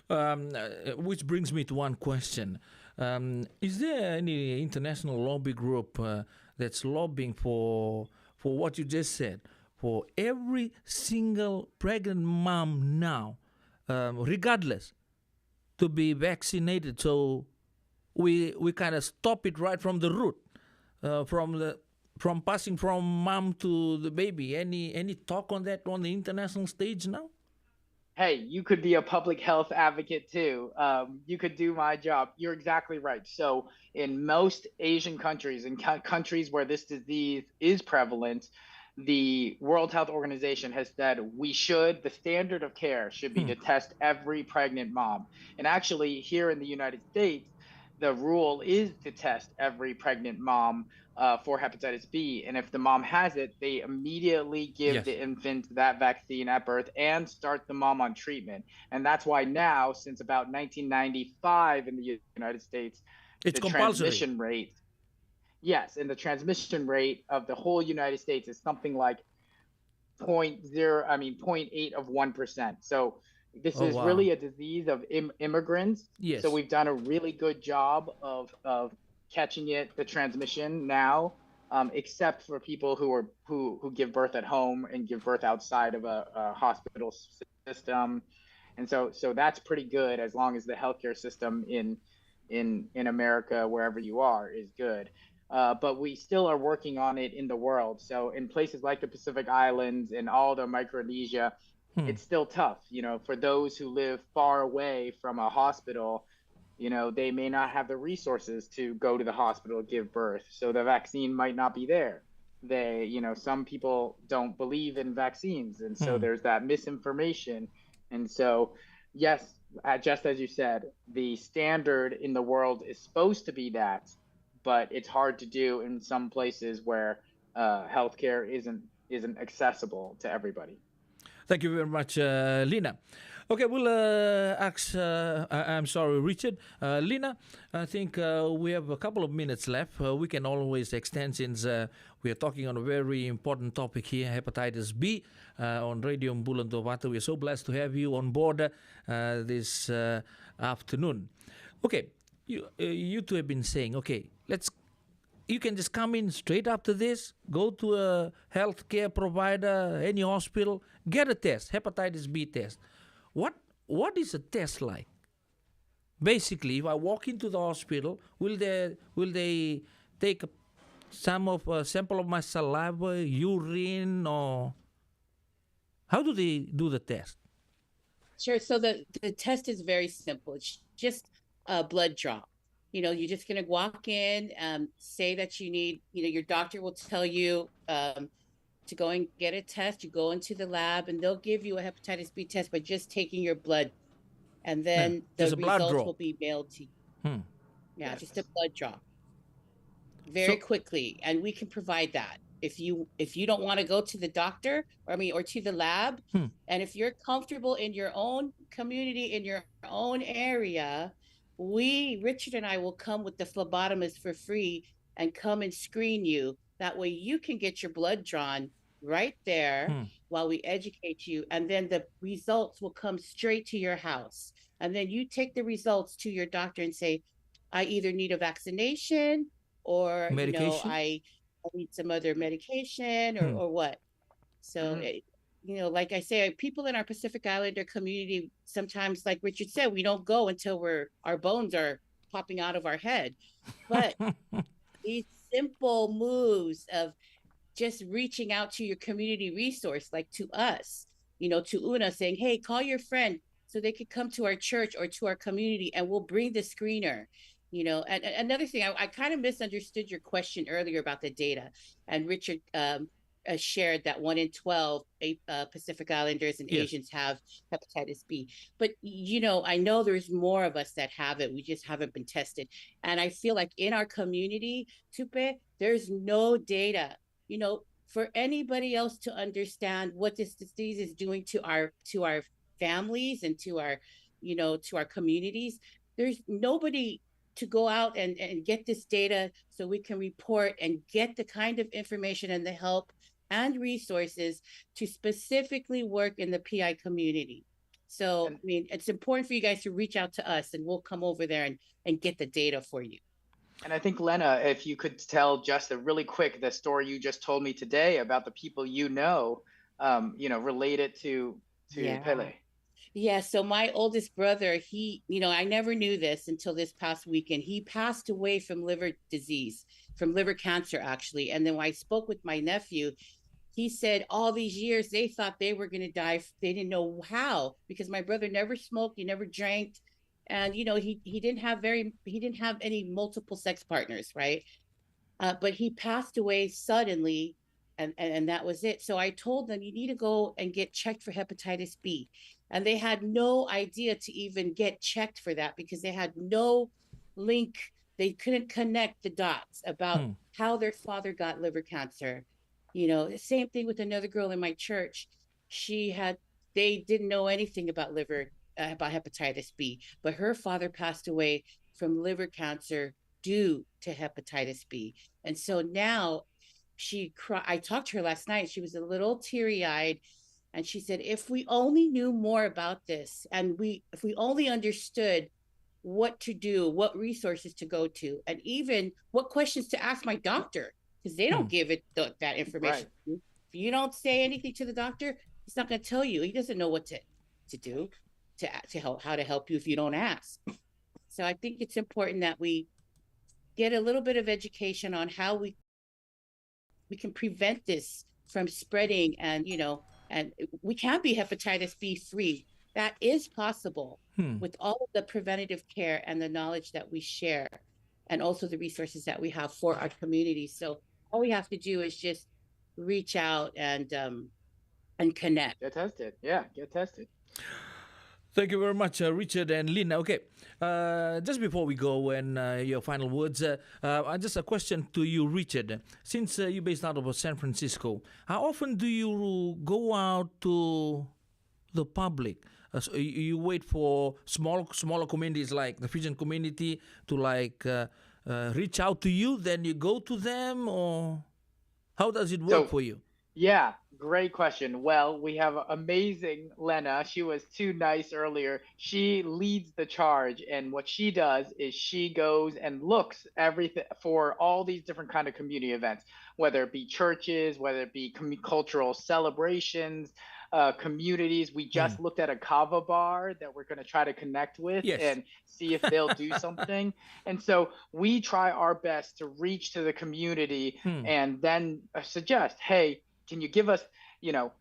Um, uh, which brings me to one question. Um, is there any international lobby group, uh, that's lobbying for, for what you just said, for every single pregnant mom now, um, regardless, to be vaccinated? So we, we kind of stop it right from the root, uh, from the, from passing from mom to the baby. Any, any talk on that on the international stage now? Hey, you could be a public health advocate too. Um, you could do my job. You're exactly right. So, in most Asian countries, in cou- countries where this disease is prevalent, the World Health Organization has said we should, the standard of care should be Hmm. to test every pregnant mom. And actually, here in the United States, the rule is to test every pregnant mom, uh, for hepatitis B. And if the mom has it, they immediately give Yes. the infant that vaccine at birth and start the mom on treatment. And that's why now, since about nineteen ninety-five in the United States, It's the compulsory. Transmission rate, yes, and the transmission rate of the whole United States is something like point zero, I mean, point eight of one percent. So This Oh, is wow. really a disease of Im- immigrants. Yes. So we've done a really good job of of catching it, the transmission now, um, except for people who are who who give birth at home and give birth outside of a, a hospital s- system, and so so that's pretty good as long as the healthcare system in in in America, wherever you are, is good. Uh, but we still are working on it in the world. So in places like the Pacific Islands and all the Micronesia, Hmm. it's still tough. You know, for those who live far away from a hospital, you know, they may not have the resources to go to the hospital to give birth. So the vaccine might not be there. They, you know, some people don't believe in vaccines. And so Hmm. there's that misinformation. And so, yes, uh, just as you said, the standard in the world is supposed to be that, but it's hard to do in some places where uh, healthcare isn't isn't accessible to everybody. Thank you very much, uh, Lina. Okay, we'll uh, ask, uh, I- I'm sorry, Richard. Uh, Lina, I think uh, we have a couple of minutes left. Uh, we can always extend since uh, we are talking on a very important topic here, hepatitis B, uh, on Radio Bula Duavata. We are so blessed to have you on board uh, this uh, afternoon. Okay, you, uh, you two have been saying, okay, let's you can just come in straight after this, go to a healthcare provider, any hospital, get a test, hepatitis B test. What what is a test like? Basically, if I walk into the hospital, will they will they take some of a sample of my saliva, urine, or how do they do the test? Sure. So the, the test is very simple. It's just a blood draw. You know, you're just going to walk in, um, say that you need, you know, your doctor will tell you um, to go and get a test. You go into the lab and they'll give you a hepatitis B test by just taking your blood. And then the results will be mailed to you. Hmm. Yeah, just a blood draw. Very so, quickly. And we can provide that. If you if you don't want to go to the doctor, or I mean, or to the lab, hmm. and if you're comfortable in your own community, in your own area, we, Richard and I, will come with the phlebotomist for free and come and screen you. That way you can get your blood drawn right there hmm. while we educate you. And then the results will come straight to your house. And then you take the results to your doctor and say, I either need a vaccination or medication? You know, I, I need some other medication or, hmm. or what. So, mm-hmm. it, you know, like I say, people in our Pacific Islander community, sometimes, like Richard said, we don't go until we're our bones are popping out of our head. But these simple moves of just reaching out to your community resource, like to us, you know, to Una, saying, hey, call your friend so they could come to our church or to our community, and we'll bring the screener. You know, and, and another thing, I, I kind of misunderstood your question earlier about the data. And Richard um, uh, shared that one in twelve uh, Pacific Islanders and yes. Asians have hepatitis B. But, you know, I know there's more of us that have it. We just haven't been tested. And I feel like in our community, Tupe, there's no data, you know, for anybody else to understand what this disease is doing to our to our families and to our, you know, to our communities. There's nobody to go out and, and get this data so we can report and get the kind of information and the help and resources to specifically work in the P I community. So, I mean, it's important for you guys to reach out to us and we'll come over there and, and get the data for you. And I think, Lena, if you could tell just a really quick, the story you just told me today about the people you know, um, you know, related to, to yeah. Pele. Yeah, so my oldest brother, he, you know, I never knew this until this past weekend. He passed away from liver disease, from liver cancer, actually. And then when I spoke with my nephew, he said all these years they thought they were going to die. They didn't know how, because my brother never smoked, he never drank. And, you know, he, he didn't have very, he didn't have any multiple sex partners, right? Uh, but he passed away suddenly and, and, and that was it. So I told them, you need to go and get checked for hepatitis B. And they had no idea to even get checked for that because they had no link. They couldn't connect the dots about hmm. how their father got liver cancer. You know, the same thing with another girl in my church. She had, they didn't know anything about liver, uh, about hepatitis B, but her father passed away from liver cancer due to hepatitis B. And so now she cried. I talked to her last night. She was a little teary eyed. And she said, if we only knew more about this, and we if we only understood what to do, what resources to go to, and even what questions to ask my doctor, because they don't give it th- that information. If you don't say anything to the doctor, he's not going to tell you. He doesn't know what to, to do, to, to help, how to help you if you don't ask. So I think it's important that we get a little bit of education on how we we can prevent this from spreading, and you know and we can be hepatitis B free. That is possible with all of the preventative care and the knowledge that we share, and also the resources that we have for our community. So all we have to do is just reach out and um and connect. Get tested. Yeah, get tested. Thank you very much, uh, Richard and Lina. Okay, uh, just before we go and uh, your final words, uh, uh, uh, just a question to you, Richard. Since uh, you're based out of uh, San Francisco, how often do you go out to the public? Uh, so you, you wait for small, smaller communities like the Fijian community to like uh, uh, reach out to you, then you go to them, or how does it work So- for you? Yeah, great question. Well, we have amazing Lena. She was too nice earlier. She leads the charge, and what she does is she goes and looks everything for all these different kind of community events, whether it be churches, whether it be commu- cultural celebrations, uh, communities. We just looked at a kava bar that we're going to try to connect with Yes. and see if they'll do something. And so we try our best to reach to the community and then uh, suggest, hey, can you give us, you know,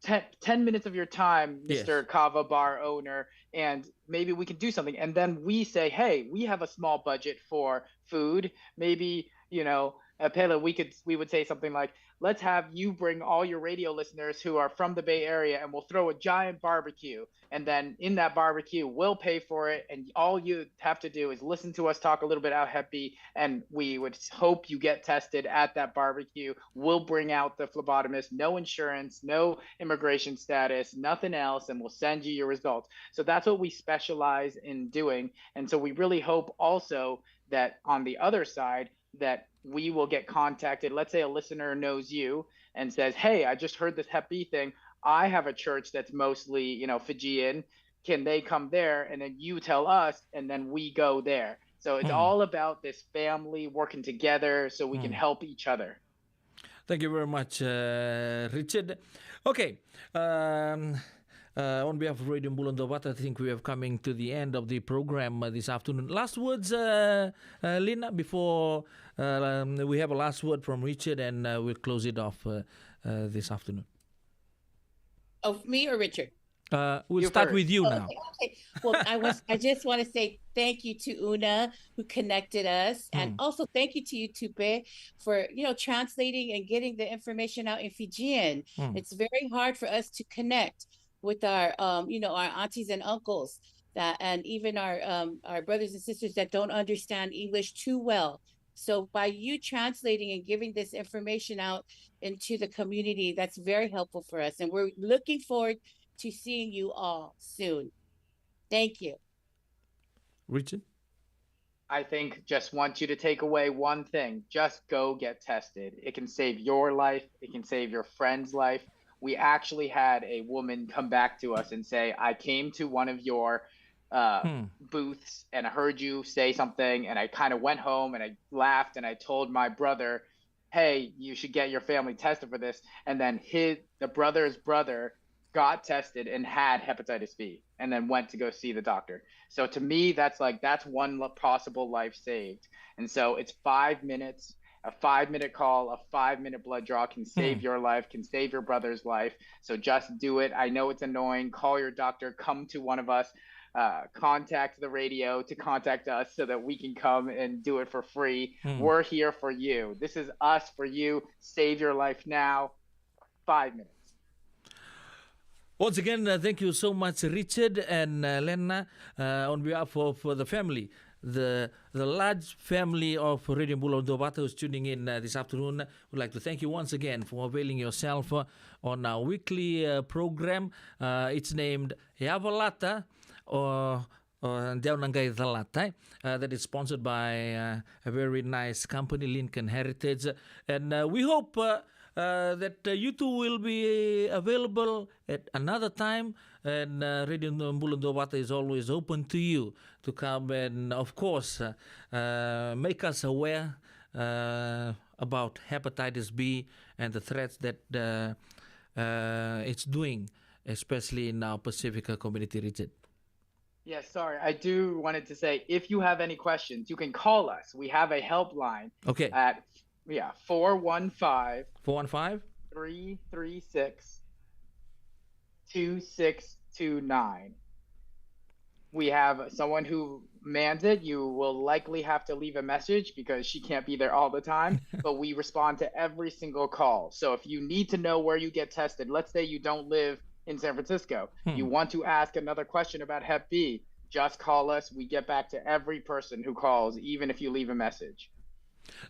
ten, ten minutes of your time, Yes. Mister Kava Bar owner, and maybe we can do something. And then we say, hey, we have a small budget for food. Maybe, you know, uh, Pele, we could we would say something like, let's have you bring all your radio listeners who are from the Bay Area, and we'll throw a giant barbecue. And then in that barbecue, we'll pay for it. And all you have to do is listen to us talk a little bit about Hep B. And we would hope you get tested at that barbecue. We'll bring out the phlebotomist, no insurance, no immigration status, nothing else, and we'll send you your results. So that's what we specialize in doing. And so we really hope also that on the other side, that we will get contacted. Let's say a listener knows you and says, hey, I just heard this Hep B thing. I have a church that's mostly, you know, Fijian. Can they come there? And then you tell us, and then we go there. So it's all about this family working together so we can help each other. Thank you very much, uh, Richard. Okay. Um, uh, on behalf of Radio Bula Duavata, I think we are coming to the end of the program uh, this afternoon. Last words, uh, uh, Lina, before uh, um, we have a last word from Richard and uh, we'll close it off uh, uh, this afternoon. Of me or Richard? Uh, we'll You start first. with you Oh, now. okay, okay. Well, I was I just want to say thank you to Una who connected us, and also thank you to you, Tupe, for you know translating and getting the information out in Fijian. It's very hard for us to connect with our um, you know our aunties and uncles that, and even our um, our brothers and sisters that don't understand English too well. So by you translating and giving this information out into the community, that's very helpful for us, and we're looking forward to seeing you all soon. Thank you. Richard? I think just want you to take away one thing. Just go get tested. It can save your life. It can save your friend's life. We actually had a woman come back to us and say, I came to one of your uh, booths and I heard you say something and I kind of went home and I laughed and I told my brother, hey, you should get your family tested for this. And then his, the brother's brother got tested and had hepatitis B and then went to go see the doctor. So to me, that's like, that's one possible life saved. And so it's five minutes. A five minute call, a five minute blood draw can save your life, can save your brother's life. So just do it. I know it's annoying. Call your doctor, come to one of us, uh, contact the radio to contact us so that we can come and do it for free. We're here for you. This is us for you. Save your life now. Five minutes. Once again, uh, thank you so much, Richard and uh, Lena, uh, on behalf of uh, the family, the the large family of Radio Bula Duavata who's tuning in uh, this afternoon. We'd like to thank you once again for availing yourself uh, on our weekly uh, program. Uh, it's named Yavalata or or Deo na Qai Calata, eh? Uh, that is sponsored by uh, a very nice company, Lincoln Heritage. And uh, we hope uh, uh, that uh, you two will be available at another time. And uh, Radio Bula Duavata is always open to you to come and, of course, uh, uh, make us aware uh, about hepatitis B and the threats that uh, uh, it's doing, especially in our Pacific community, Richard. Yes, sorry. I do wanted to say, if you have any questions, you can call us. We have a helpline. Okay. At, yeah, four one five, four one five, three three six, two six two nine. We have someone who mans it. You will likely have to leave a message because she can't be there all the time, but we respond to every single call. So if you need to know where you get tested, let's say you don't live in San Francisco, you want to ask another question about Hep B, just call us. We get back to every person who calls, even if you leave a message.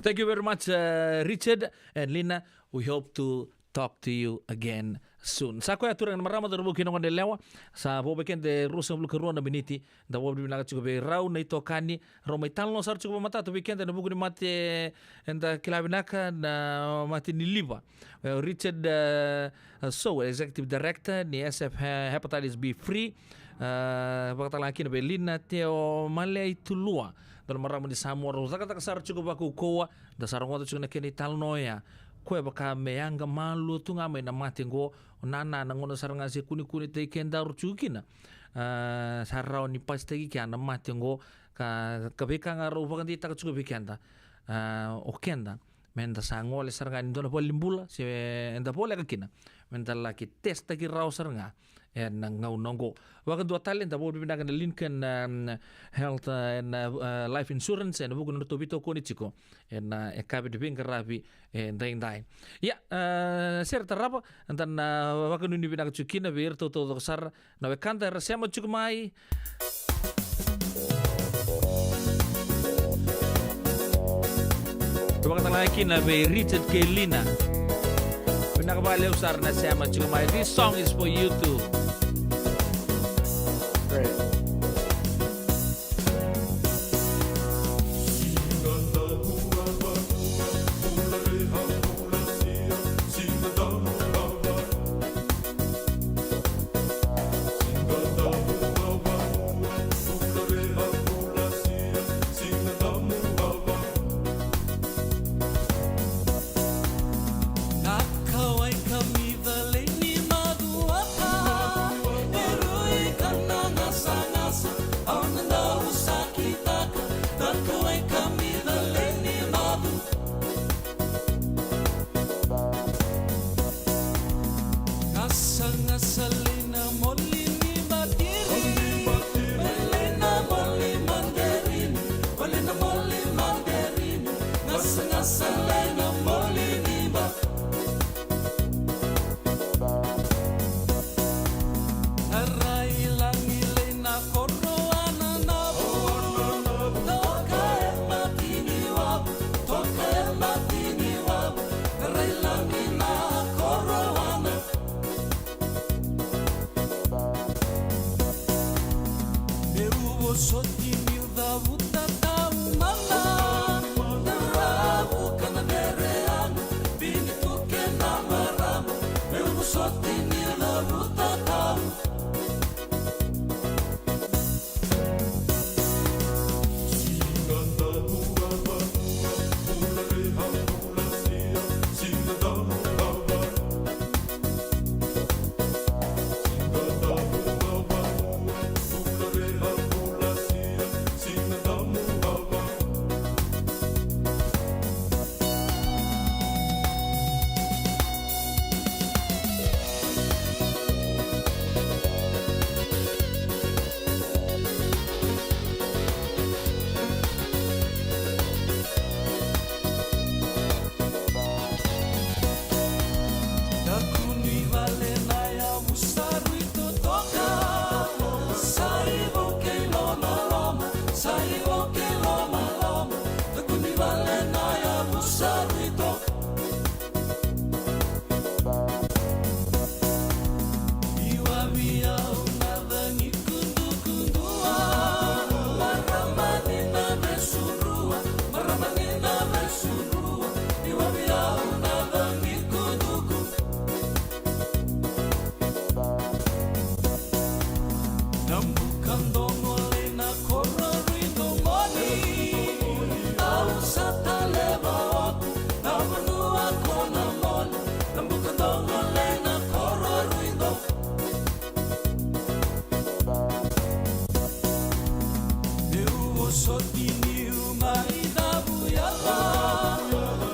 Thank you very much, uh, Richard and Lina. We hope to talk to you again soon. Sa koya turaga na marama, cauravou kei na goneyalewa, sa vo vei keda e ruasagavulu ka rua na miniti. Da vakavinavinaka tiko vei rau na itokani, rau mai talanoa sara tiko vakamatata vei keda ena vuku ni mate eda kila vinaka, na mate ni liva. E, o Richard, e, Sow, Executive Director ni S F He-, Hepatitis B Free, e, vakatalega kina vei Lina Teomaleaitulua, dua na marama ni Samoa, rau cakacaka sara tiko vakaukauwa. Da sa rogoca tiko na kena italanoa oya, koya e vaka me yaga malua tu ga mai na mate oqo. O nana na gauna sara ga se kunekunetaki kedaru tiko kina, e, sa rawa ni pasitaki kea na mate oqo, ka, ka veika ga rau vakadeitaka tiko vei keda, e, o keda, meda sa gole sara ga ni dua na valenibula se eda voleka kina, meda laki testaki rawa sara ga ena gauna oqo. Vakadua tale, da vakavinavinaka na Lincoln, um, Health, uh, and, uh, uh, Life Insurance ena vuku ni nodratou veitokoni tiko ena, e, yakavi ni veiqaravi edaidai. Ia, uh, sere tarava, da na vakanuinui vinaka tiko kina vei iratou taucoko sara na wekada era sema tiko mai. Vakatalega kina vei Richard kei Lina. Vinaka vakalevu sara na sema tiko mai. This song is for you too. Great. Soti niu mai cavu yala,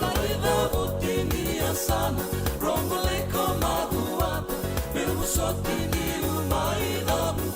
mai cavu tini yasana, rogo lei ko macuata, meu soti niu mai cavu.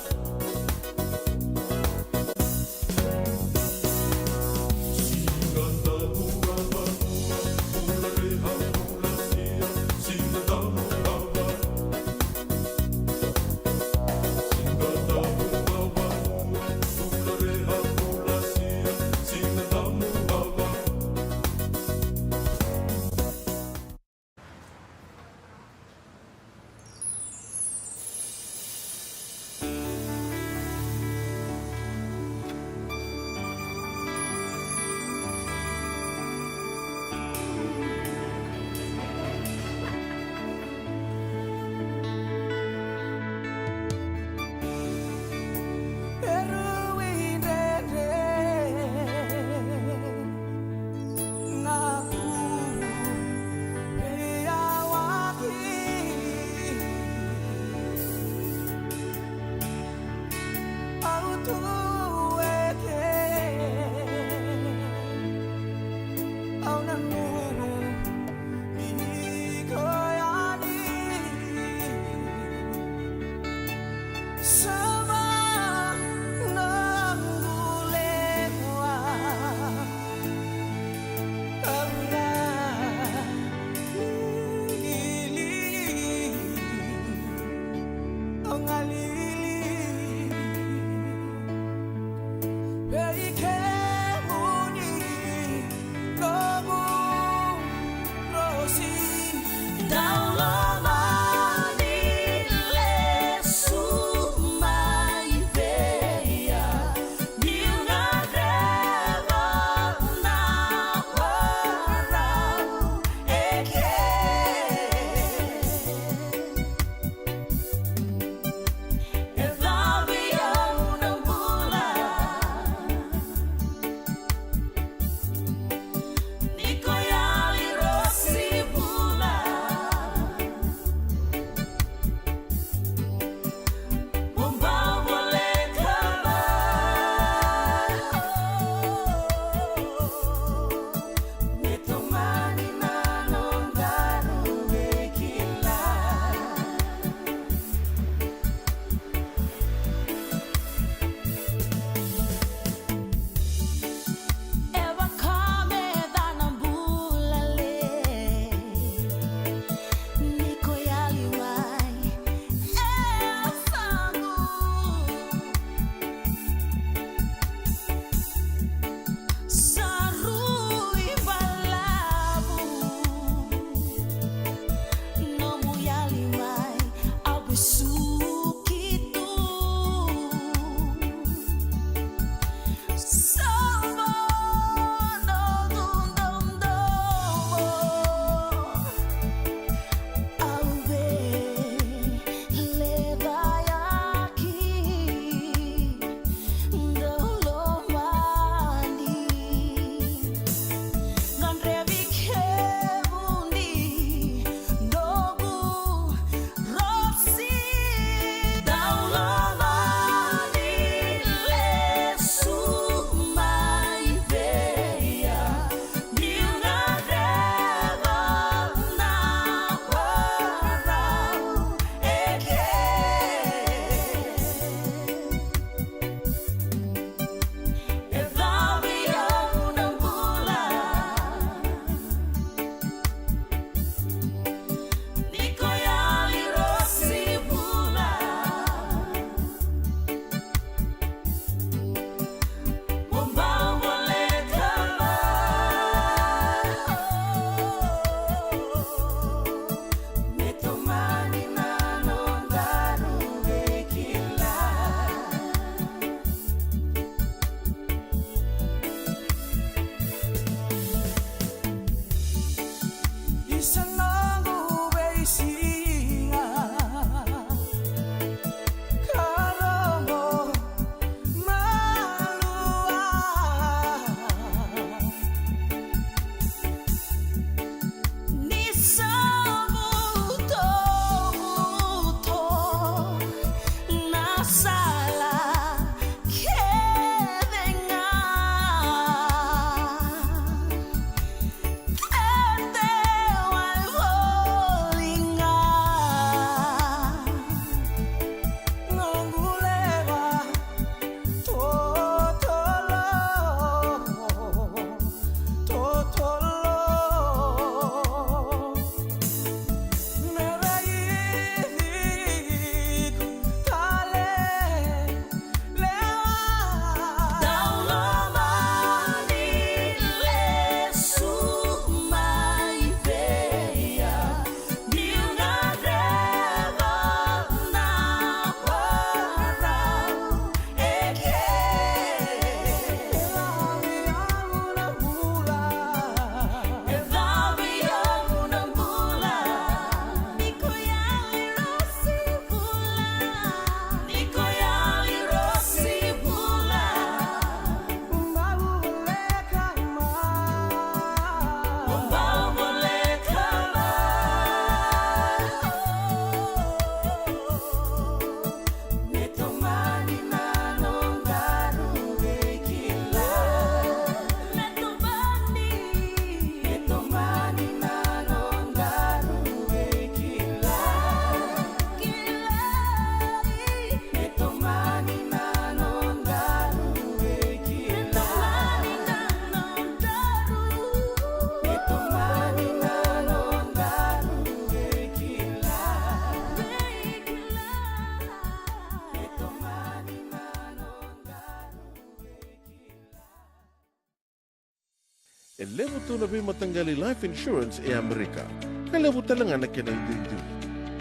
E levu tu na veimataqali life insurance e Amerika, ka levu tale ga na kena iduidui.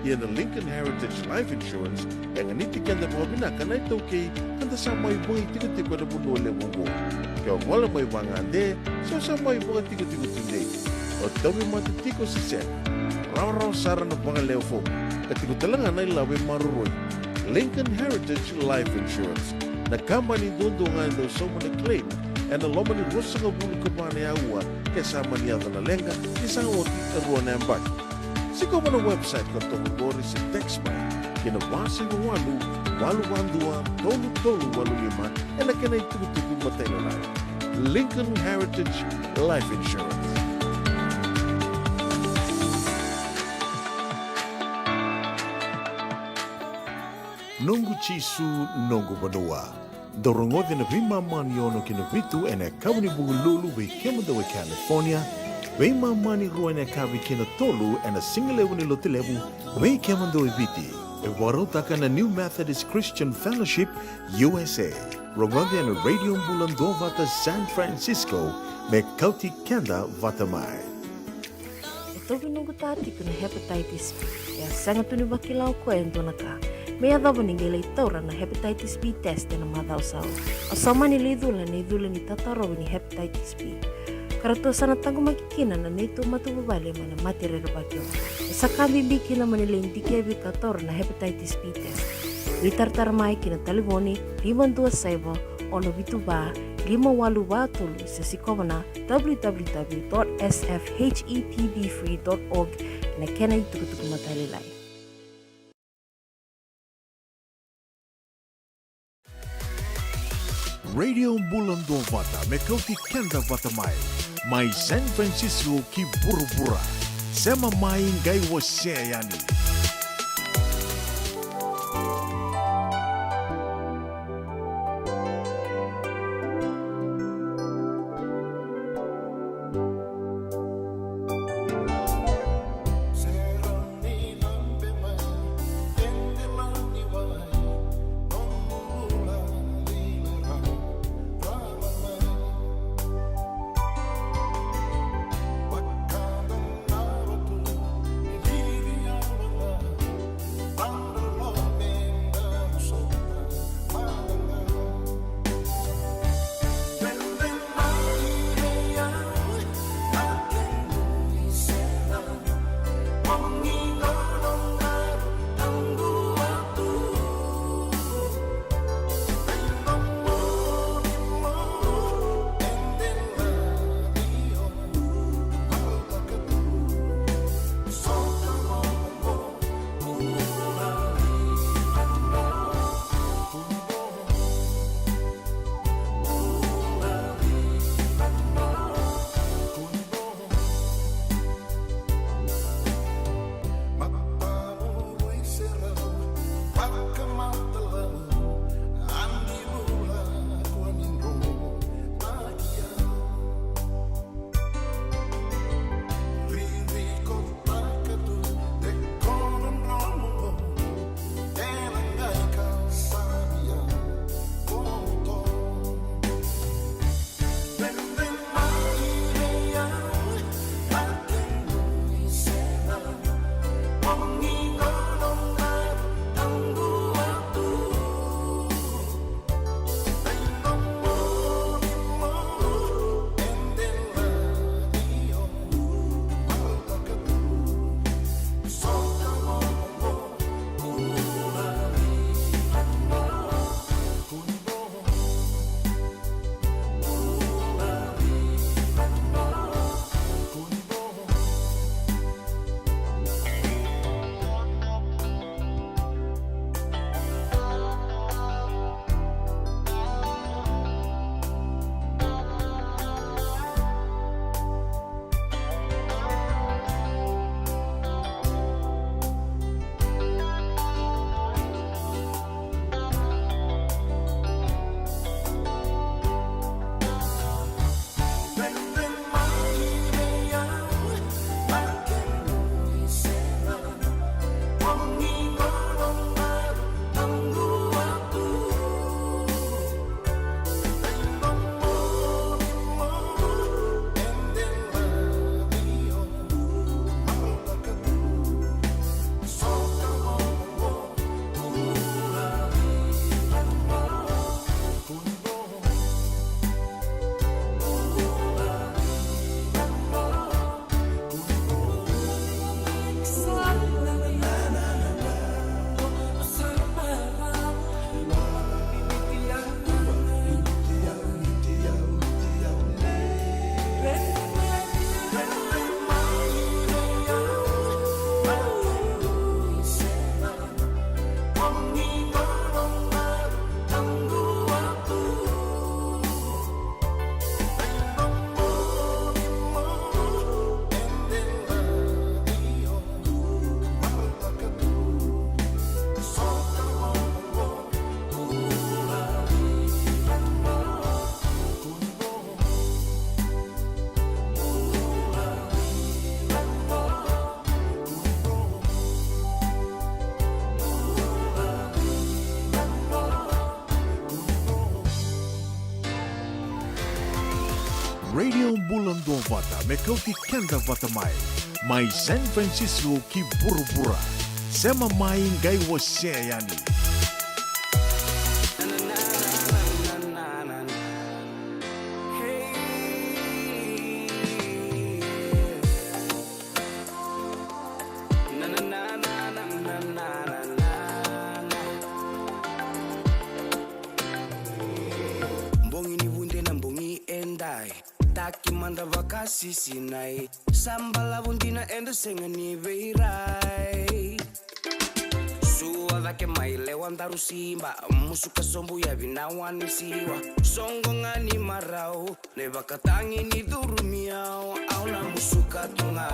Ia na Lincoln Heritage Life Insurance e ganiti keda vakavinaka na iTaukei, ka da sa mai vakaitikotiko ena vanua levu oqo. Ke o gole mai vagade, se o sa mai vakatikotiko tudei, o tauvimate tiko se sega, rawarawa sara na vakalewe fomu, ka tiko tale ga na ilavo e maroroi. Lincoln Heritage Life Insurance, na kabani duadua ga e dau sauma na claim ena loma ni ruasagavulu ka va na aua ke sa mani yaco na leqa, ni sa oti e rua na yabaki. Sikova na website ka toka qori se text mai ki na va saiva walu, walu va dua, tolu tolu walu lima, ena kena itukutuku matailalai. Lincoln Heritage Life Insurance. Noqu Jisu, noqu vanua. Dou rogoci na veimama ni ono ki na vitu ena yakavi ni Vukelulu vei kemudou e California, veimama ni rua ena yakavi ki na tolu ena sigalevu ni Lotulevu vei kemudou e Viti. E vakarautaka na New Methodist Christian Fellowship U S A. Rogoci ena Radio Bula Duavata San Francisco, me kauti keda vata mai. E tauvi noqu ta tiko na hepatitis B. E a sega tu ni vakila o koya e dua na ka me yacova ni qai lai taura na hepatitis B test ena macawa sa oti. Au sa mani lai cula na icula ni tatarovi ni hepatitis B, ka ratou sa na taqomaki kina na neitou matavuvale mai na mate rerevaki oqo. E sa ka bibi kina mo ni lai dikevi ka taura na hepatitis B test. Veitaratara mai ki na talevoni lima dua saiva, ono vitu va, lima walu va tolu, se sikova na w w w dot s f h e p b free dot org ena kena itukutuku matailalai. Radio Bula Duavata, me kauti keda vata mai. Mai San Francisco ki vuravura. Sema mai, qai wasea yani. Radio Bula Duavata me kauti keda vata mai. Mai San Francisco ki vuravura. Sema mai qai wasea yani. Bogi ni vude na bogi edai. Taki mada vakasisinai. Sa balavu dina eda sega ni veirai. Sua cake mai lewa daru siba. Musuka sobu yavi na wani siwa. Soqo ga ni marau. Na ivakatagi ni curumi au, au na musuka tu ga.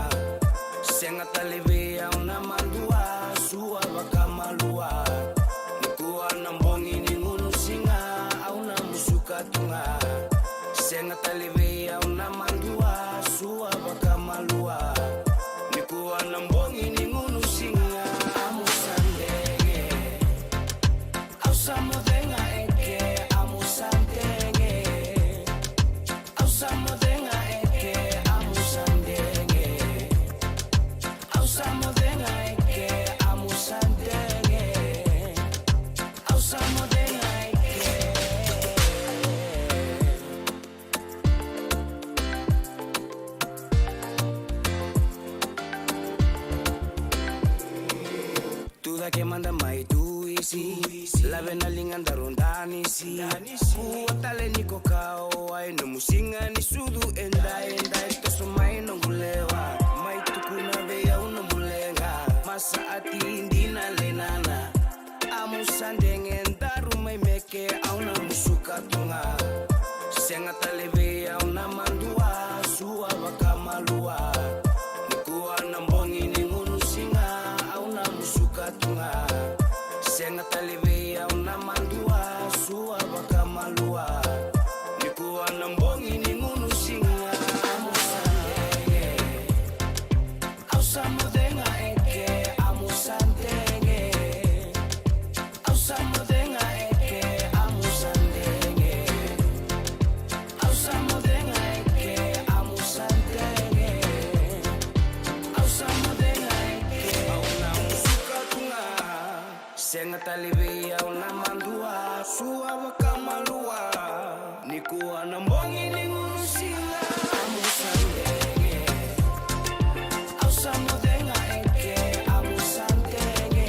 Sega tale vei au na madua, sua vakamalua. Nikua na bogi ni gunu siga, au na musuka tu ga. Sega tale vei au na madua, sua vakamalua. Nikua na bogi ni gunu siga, amu sa dege. Au sa moce ga eke, amu sa dege. Au sa moce ga eke, amu sa dege. Au sa moce ga eke, amu sa dege. Au sa moce ga eke. Tu cake mada mai tu isi. Lave na liga daru danisi. Kua tale ni ko kau ai nomu siga ni sucu edai edai. Toso mai noqu lewa. Mai tukuna vei au nomu leqa. Masa ati dina lenana. Amu sa dege daru mai meke au na musuka tu ga. Sega tale vei au na madua sua vakamalua. Nikua na bogi ni gunu siga au na musuka tu ga. Sega tale vei au na madua sua vakamalua. Nikua na bogi ni gunu siga amu sa dege. Au sa moce ga eke, amu sa dege. Au sa moce ga eke, amu sa dege. Au sa moce ga eke, amu sa dege. Au sa moce ga eke, au na musuka tu ga. Sega tale vei au na madua, sua vakamalua. Nikua na bogi ni gunu siga, amu sa dege. Au sa moce ga eke, amu sa dege.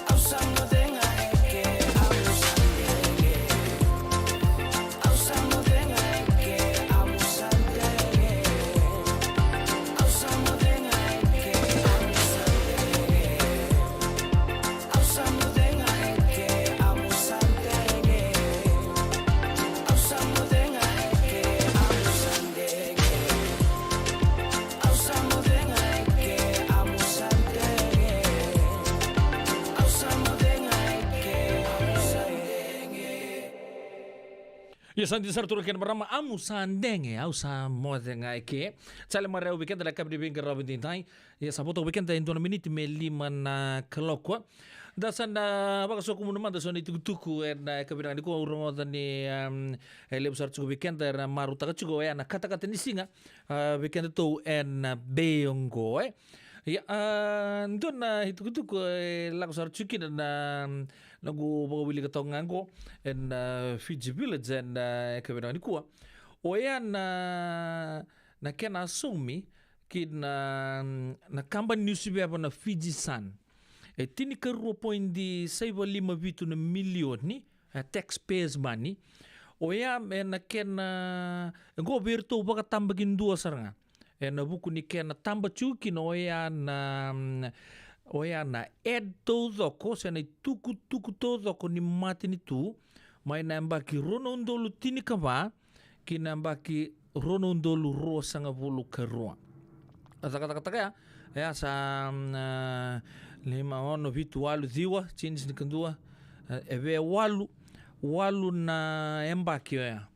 Au sa moce ga eke, amu sa dege. Au sa moce ga eke, amu sa dege. Au sa moce ga eke, amu sa dege. Au sa moce ga eke, amu sa dege. Au sa moce ga eke, amu sa dege. Au sa moce ga eke, amu sa dege. Au sa moce ga eke, amu sa dege. Ia sa dina sara turaga kei na marama, amu sa dege, au sa moce ga eke. Sa le marau vei keda na yakavi ni veiqaravi edaidai. Ia sa vo toka vei keda e dua na miniti me lima na kaloko. Da sa na vakasokumuna mada so na itukutuku ena yakavi nikua, au rogoca ni, em, e levu sara tiko vei keda era marautaka tiko oya na katakata ni siga, a, vei kedatou ena vei oqo, e. Ia, a, dua na itukutuku e lako sara tiko kina na, na noqu vakawilika toka ga oqo ena, a, Fiji Village ena, a, yakavi nikua. Oya na, na kena saumi ki na, na kabani niusiveva na Fiji Sun. E tinikarua poidi saiva lima vitu na milioni, e, taxpayers money. Oya ena kena, e, qo vei iratou vakatabakidua sara ga. Ena vuku ni kena taba tiko kina oya na, oya na ad taucoko, se na itukutuku taucoko ni matanitu, mai na yabaki rua na udolu tinikava, ki na yabaki rua na udolu ruasagavulu ka rua. A cakacakataka ya, ya sa, mm, a, lima, ono, vitu, walu, ciwa, tini, tinikadua, e, e via walu, walu na yabaki oya.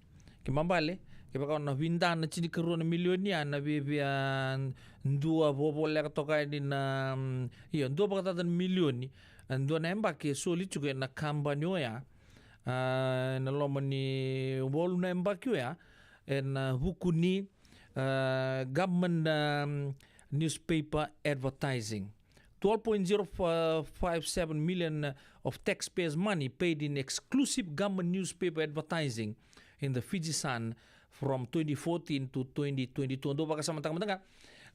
Kena ibalebale, kevaka o na vida na tinikarua na milioni ya, na viavia dua vovoleka toka yani na, mm, io, dua vakacaca na milioni, e dua na yabaki e soli tiko ena kabani oya. A, ena loma ni walu na yabaki oya, ena vuku ni, ah, government, um, newspaper advertising. Twelve point zero five seven million of taxpayers' money paid in exclusive government newspaper advertising in the Fiji Sun from twenty fourteen to twenty twenty-two. Dou vakasamataka mada ga.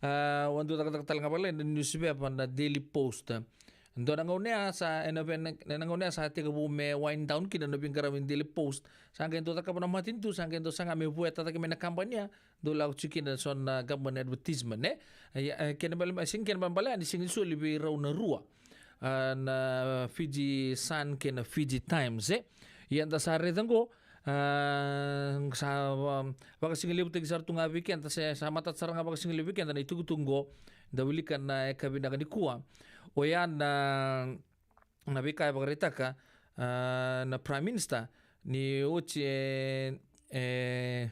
Ah, au dau cakacakataka tale ga vakalailai na newspaper na Daily Post. Dua na gauna ya sa, ena vei na, na gauna ya sa tekivu me wind down kina na veiqaravi ni Daily Post. Sa qai dau cakava na matanitu, sa qai dau saga me vueta cake mai na kabani ya, dau lako tiko kina so na government advertisement, e? Ia, e, kena bale, e, sega ni kena bale, ni sega ni soli vei rau na rua. Ah, na Fiji Sun kei na Fiji Times, e? Ia da sa raica qo, ah, sa, ah, vakasigalevu taki sara tu ga vei keda, se sa matata sara ga vakasigalevu vei keda na itukutuku qo, da wilika na yakavi vinaka nikua. Oya na, na veika e vakaraitaka, ah, na Prime Minister, ni oti, e, e,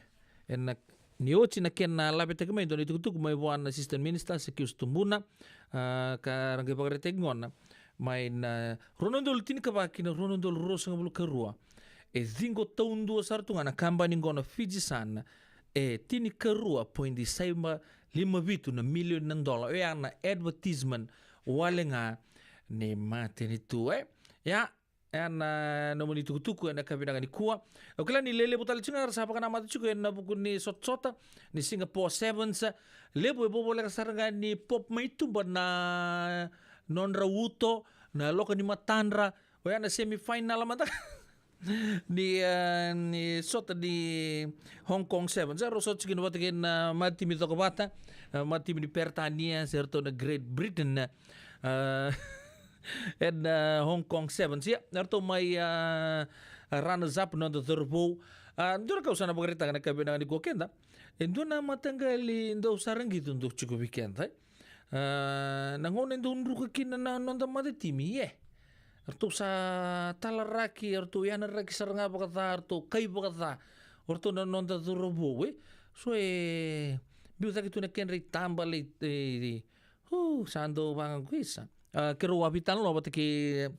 e na, ni oti na kena lavetaki mai dua na itukutuku mai vua na Assistant Minister, Sikiusa Tubuna, ah, ka ra qai vakaraitaki gona mai na rua na udolu tinikava ki na rua na udolu ruasagavulu ka rua. E ciqo taudua sara tu ga na kabani qo na Fiji Sun, e tinikarua poidi saiva lima vitu na milioni na dola. Oya na advertisement wale ga ni matanitu, e. Ia, e na nomuni tukutuku ena yakavi vinaka nikua. Au kila ni lelevu tale tiko ga era sa vakanamata tiko ena vuku ni sotasota ni Singapore Sevens. Levu e vovoleka sara ga ni pop mai tuba na nodra uto, na loka ni matadra. Oya na semifinal mada ni, ah, ni sota ni Hong Kong Sevens. Rau sota tiko kina vata kei na, ah, matimi cokovata, ah, matimi ni Peritania, se ratou na Great Britain, ah, ena, ah, Hong Kong Sevens. Ia, ratou mai, ah, runners up na noda cauravou. Ah, dua na ka au sa na vakaraitaka na yakavi vinaka nikua, keda, e dua na mataqali dau sara qito dau tiko vei keda, e. Ah, na gauna e dau druka kina na noda matatimi, e. Ratou sa talaraki, ratou yanaraki sara ga vakaca, ratou kai vakaca. O ratou na noda cauravou, e. So e biu cake tu na kedra itaba lai, e, e, hu, sa dau vaqo isa. Ah, keirau a veitalanoa vata kei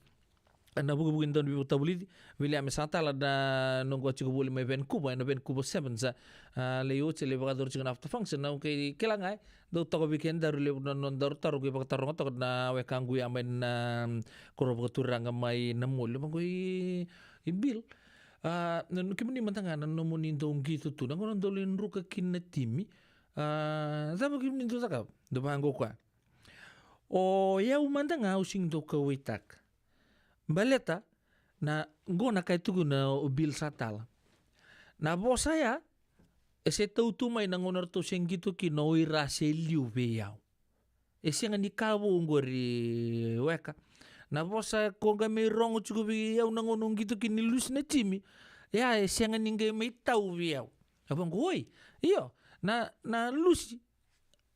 na vukivuki ni dauniveivakatavulici, Viliame Satala, na noqu a tiko voli mai Vancouver, ena Vancouver Sevens. Ah, lai oti, lai vakayacori tiko na after function, au qai kila ga, e dau toka vei kedaru levu na nodaru taro, qai vakataroga toka na wekaqu ya mai na, mm, koro vakaturaga mai Namoli. Vaqo i, i Bill. Ah, na, kemuni mada ga na nomuni dau qito tu, na gauna dau lai druka kina na timi, ah, cava kemuni dau cakava? Dau vaqo koya. O yau mada ga au sega ni dau kauwaitaka. Baleta na, qo na ka e tukuna o Bill Satala. Na vosa ya e se tau tu mai na gauna ratou se qito kina o ira se liu vei au. E sega ni ka vou qori, Weka. Na vosa ko qai mai rogo tiko vei au na gauna au qito kina ni lusi na timi, ya e sega ni qai mai tau vei au. Au vaqo, oi. Io, na, na lusi,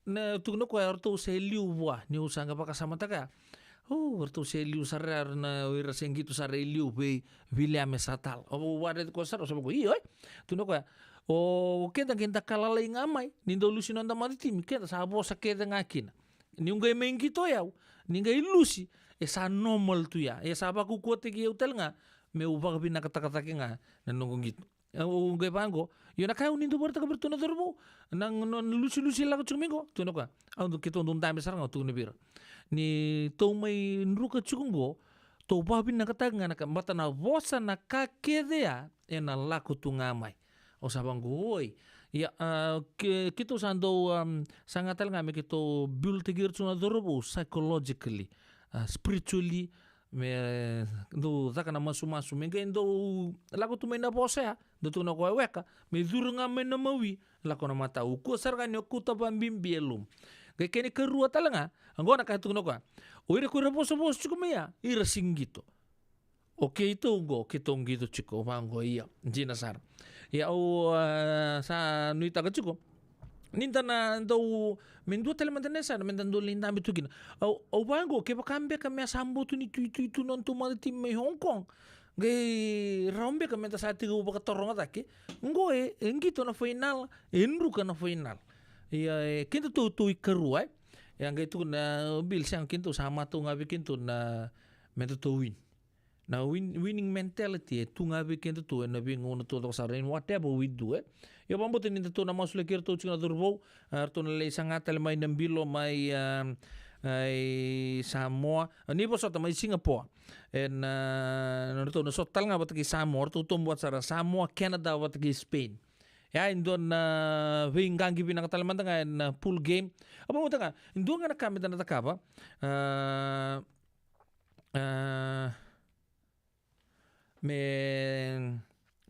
na tukuna o koya, o ratou se liu vua, niu sa qai vakasamataka ya. O, o ratou se liu sara ya, na, o ira se qito sara e liu vei Viliame Satala. Au vakaraici koya sara, au sa vaqo, io, e. Tukuna o koya, o keda qai da ka lalai ga mai ni dau lusi noda matatimi, keda sa vosa kece ga kina. Niu qai mai qito o yau, ni qai lusi, e sa normal tu ya, e sa vakaukauwataki au tale ga meu vakavinakataka cake ga na noqu qito. Au qai vaqo, io, na ka au ni dau vakaraitaka vei iratou na cauravou, na, na, na lusilusi e lako tiko mai qo, tukuna o koya. Au dau, keitou dau dabe sara ga, au tukuna vei ira, ni tou mai druka tiko qo, tou vakavinakataka ga na ka, baleta na vosa, na ka kece ya ena lako tu ga mai. Au sa vaqo, oi. Ia, ah, ke, keitou sa dau, am, saga tale ga me keitou build-taki ira tiko na cauravou psychologically, ah, spiritually, me dau caka na masumasu, me qai dau lako tu mai na vosa ya, dau tukuna o koya, Weka, me curu ga mai na mawi, lako na matau. Kua sara ga ni o kauta vakabibi e loma. Qai kena ikarua tale ga, qo na ka e tukuna o koya, o ira ko ira vosavosa tiko mai ya, ira se qito. O keitou qo, keitou qito tiko, vaqo, ia, dina sara. Ia au, ah, sa nuitaka tiko ni da na dau, me dua tale mada na yasana me da dau lai dabe tu kina. Au, au vaqo, kevaka beka me a sa botu ni tuitui tu na nodatou matatimi mai Hong Kong, qai rawa beka me da sa tekivu vakataroga cake. Qo e, e qito na fainala, e druka na fainala. Ia, e, kedatou tou ikarua, e. Ia qai tukuna o Bill, sega, kedatou sa matau ga vei kedatou na me datou win. Na win-, winning mentality e tu ga vei kedatou ena veigauna taucoko sara in whatever we do, e. Ia vakabauta ni datou na masulaki iratou tiko na cauravou, a, ratou na lai saga tale mai na bilo mai, a, a, i Samoa, a, ni vosota mai Singapore. Ena, a, nodratou na sota tale ga vata kei Samoa, ratou tobu vata sara Samoa, Canada vata kei Spain. Ia, e dua na veiqaqi vinaka tale mada ga ena pool game. A, vakabauta ga, e dua ga na ka meda na cakava. A, a, me,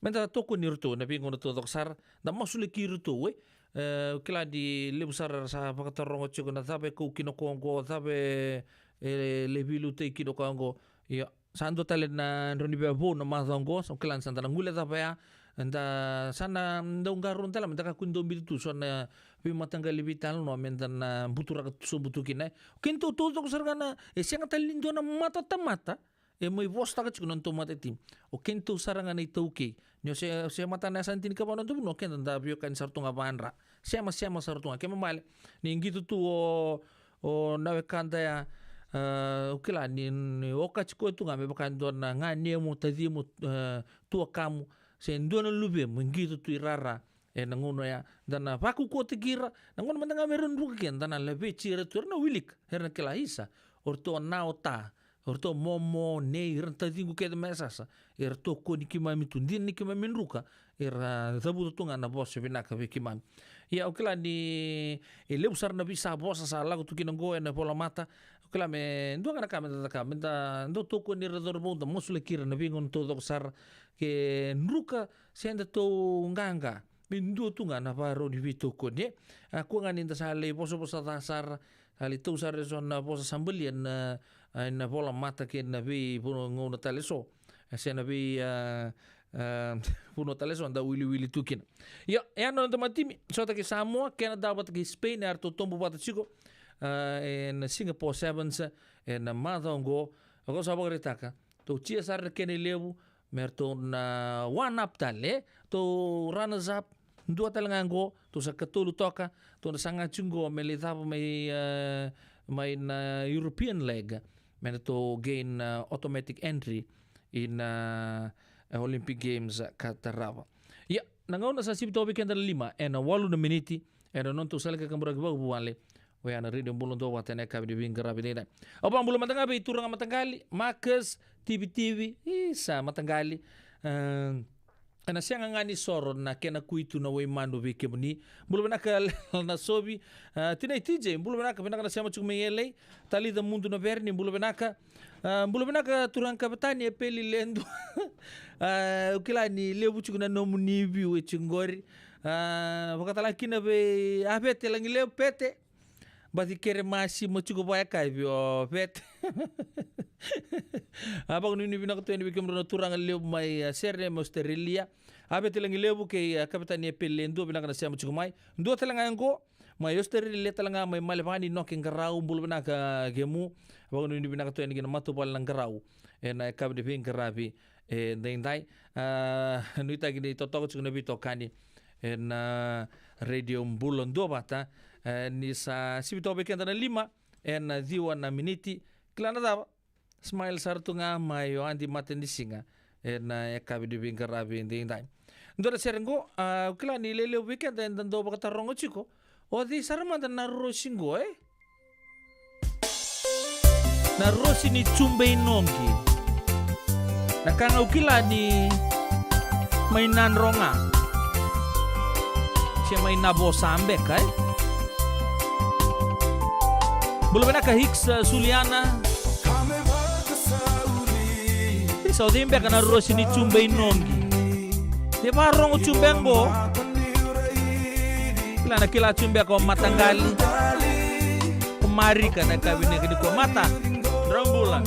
meda tokoni iratou ena veigauna taucoko sara, da masulaki iratou, e. E, au kila ni levu sara era sa vakataroga tiko na cava e kau kina o koya oqo, cava e, e, lai veiliutaki kina o koya oqo. Ia, sa dua tale na drau ni via vou na macawa oqo, sa kila ni sa da na guilecava ya, da sa na dau qarauna tale meda kakua ni dau biuta tu so na veimataqali veitalanoa meda na buturaka tu sobu tu kina, e. O kedatou taucoko sara ga na, e sega tale ni dua na matatamata e mai vosataka tiko na nodatou matatimi. O kedatou sara ga na iTaukei. Ni o se, o se matana yasana tinikava na nodatou vanua, o keda da veiwekani sara tu ga vadra. Sema, sema sara tu ga. Kena ibalebale ni qito tu o, o na wekada ya, a, au kila ni, ni okati koya tu ga me vaka e dua na ganemu, tacimu, a, tuakamu, se dua na luvemu e qito tu i rara. Ena gauna oya, da na vakaukauwataki ira, na gauna mada ga me ra druka kina, da na laveti ira tu, era na wilika, era na kila, isa, o ratou a na ota, o ratou momo, nei, ira na taciqu kece mai Yasayasa, era tokoni keimami tu, dina ni keimami druka, era cavuta tu ga na vosa vinaka vei keimami. Ia, au kila ni, e levu sara na veisavosa sa lako tu kina oqo ena volamata, au kila me, dua ga na ka meda cakava, meda dau tokoni ira cauravou, da masulaki ira na veigauna taucoko sara, ke druka, se datou qaqa me dua tu ga na vakarau ni veitokoni, e. A, kua ga ni da sa lai vosavosa ca sara, sa lai tau sara eso na vosa sa balia na, a, na volamata kei na veigauna tale eso. E, se na vei, a, a, vanua tale eso da wiliwili tu kina. Ia, e a na noda matimi, sota kei Samoa, Canada vata kei Spain, e a ratou tobu vata tiko, a, ena Singapore Sevens, ena macawa oqo, oqo sa vakaraitaka. Tou tia sara na kena ilevu, me ratou na one up tale, e? Tou runners up, dua tale ga qo, tou sa katolu toka, tou na saga tiko qo me lai cava mai, e, mai na European leg, me ratou gain, e, automatic entry ina, e, Olympic Games ka tarava. Ia, na gauna sa sivi toka vei keda na lima, ena walu na miniti, ena nodatou sala ni kakaburaki vakavuvale, oya na Radio Bula Duavata ena yakavi ni veiqaravi edaidai. Au vakabula mada ga vei turaga mataqali, Marcus, Tivitivi, isa mataqali. E, ena sega ga ni soro na kena kuitu na waimanu vei kemuni. Bula vinaka Lela Nasovi, e, tinai T J, bula vinaka, vinaka na sema tiko mai L A, Talica Mudu Naveri, ni bula vinaka. A, bula vinaka turaga kavetani Epeli Ledu. A, au kila ni levu tiko na nomuni view e tiko qori. A, vakatala kina vei Avete Lagilevu, Pete. Baci kere masima tiko vakayakavi o Pete. A, vakanuinui vinaka tu yani vei kemudrau na turaga levu mai, a, Sere mai Australia. Avete Lagilevu kei, a, kavetani Epeli Ledu, vinaka na sema tiko mai. Dua tale ga qo, mai Australia tale ga mai Malevani, Noke Qarau, bula vinaka kemu. Vakanuinui vinaka tu yani ki na matavuvale na Qarau ena yakavi ni veiqaravi edaidai. A, nuitaki ni totoka tiko na veitokani ena Radio Bula Duavata. E, ni sa sivi toka vei keda na lima ena ciwa na miniti. Kila na cava? Smile sara tu ga mai o Adi Matanisiga ena yakavi ni veiqaravi edaidai. Dua na sere qo, a, au kila ni lelevu vei keda eda dau vakataroga tiko. O cei sara mada na Rosi qo, e? Na Rosi ni Tube i Noqi. Na ka ga au kila ni mai Nadroga. Se mai Navosa beka, e? Bula vinaka Hicks, a, Suliana. Isa, o cei beka na Rosi ni Tube i Noqi? De vakarogo tube qo. Kila na kila tube ko Mataqali. Ko Marika na ka vinaka ni ko Mata. Drau bula.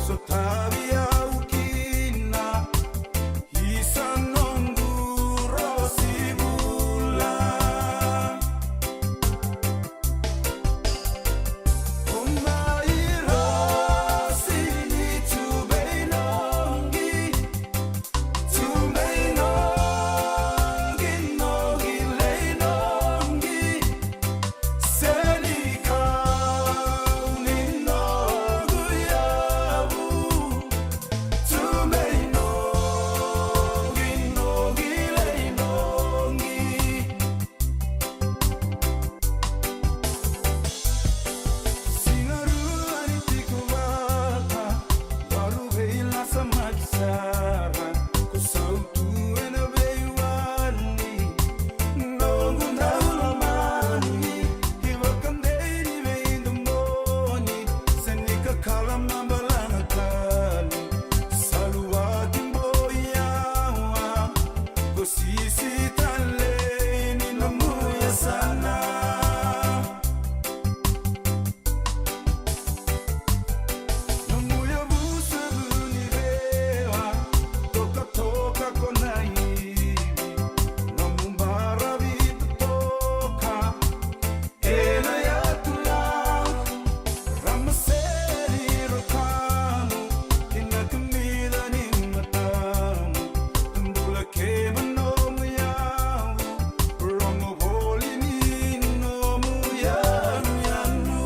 Sotavi au kina, isa noqu rosi bula. O mai rosi ni tubei noqi, tubei noqi, noqi lei noqi. Senikau ni noqu yavu, tubei noqi, noqi lei noqi. Siga rua ni tiko vata, valu veilasamaki sara, ko sautu ena veiwali. Noqu daulomani, ivakadei ni veidomoni, se ni kakala mabalaga tale. Saluaki boi yawa, ko sisi talei ni nomu yasana. Nomu yavusa vu ni rewa, tokatoka ko na ivi, nomu baravi totoka. Ena yatu la ramaseri rokamu, kina kamida ni matamu, bula kema nomu yavu, rogo voli ni nomu yanuyanu.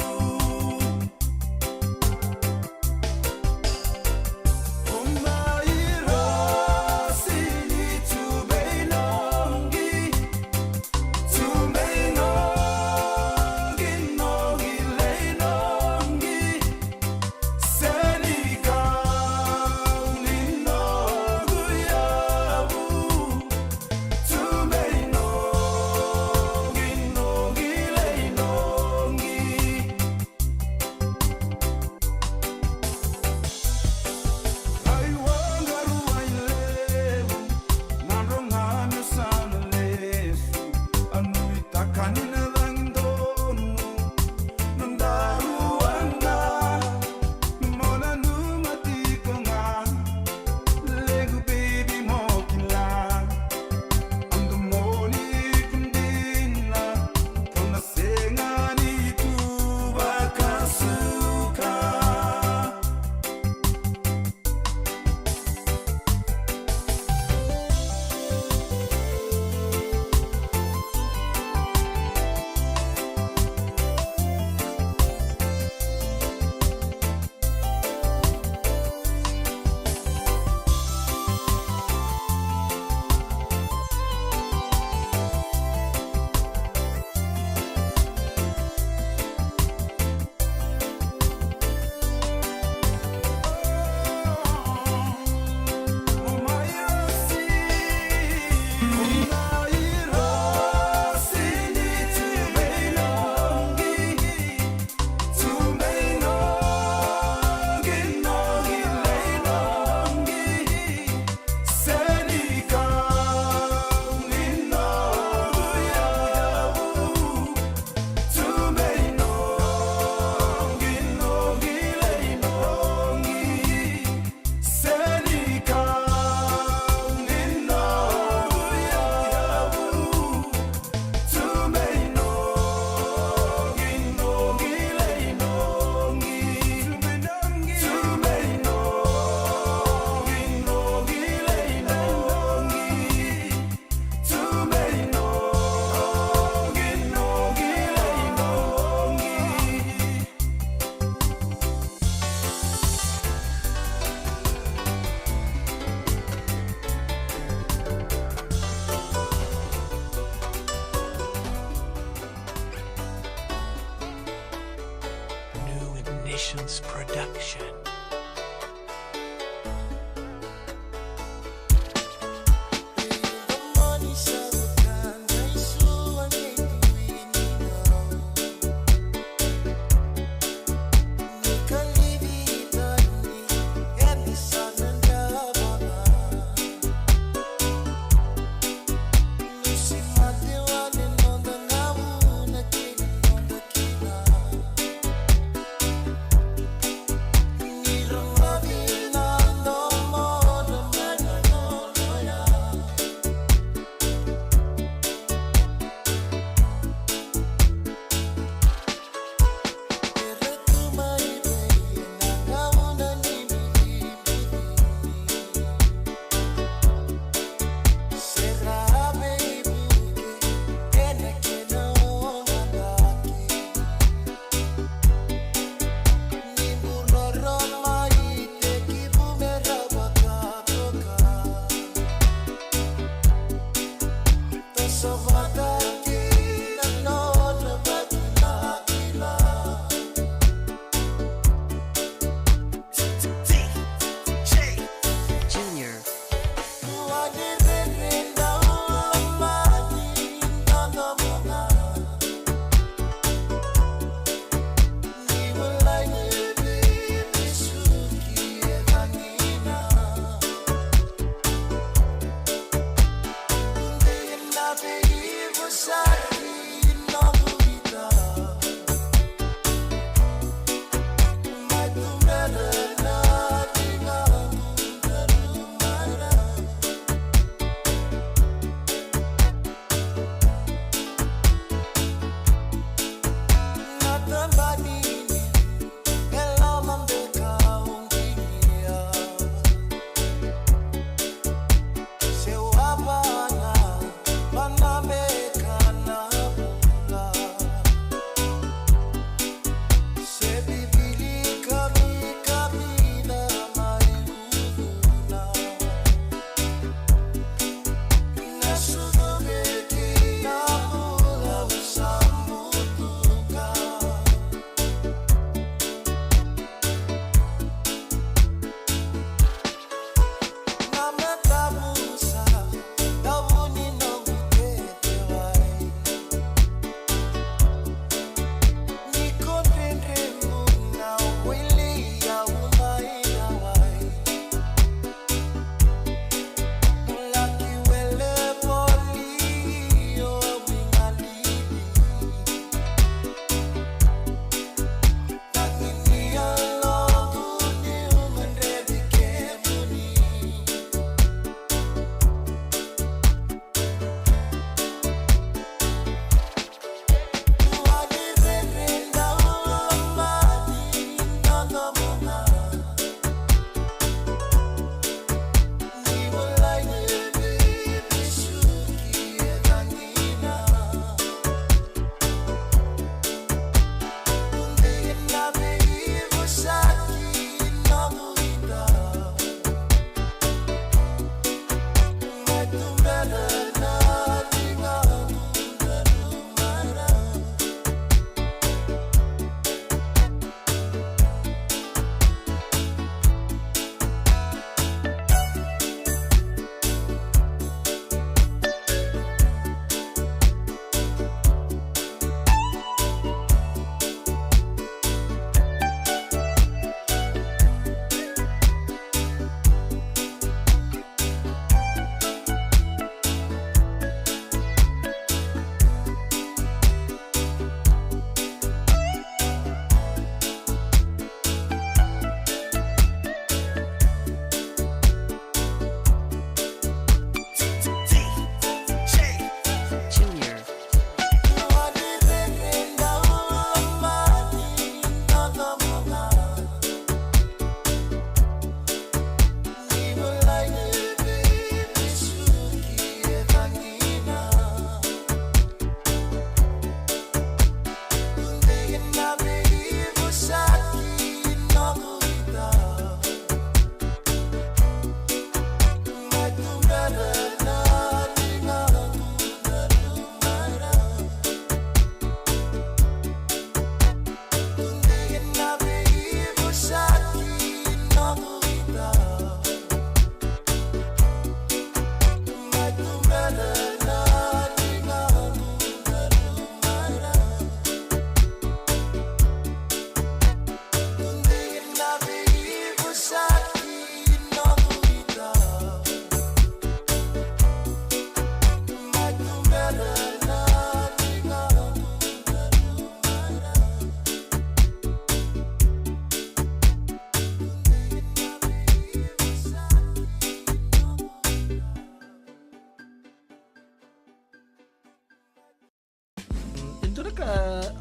New Ignitions Production.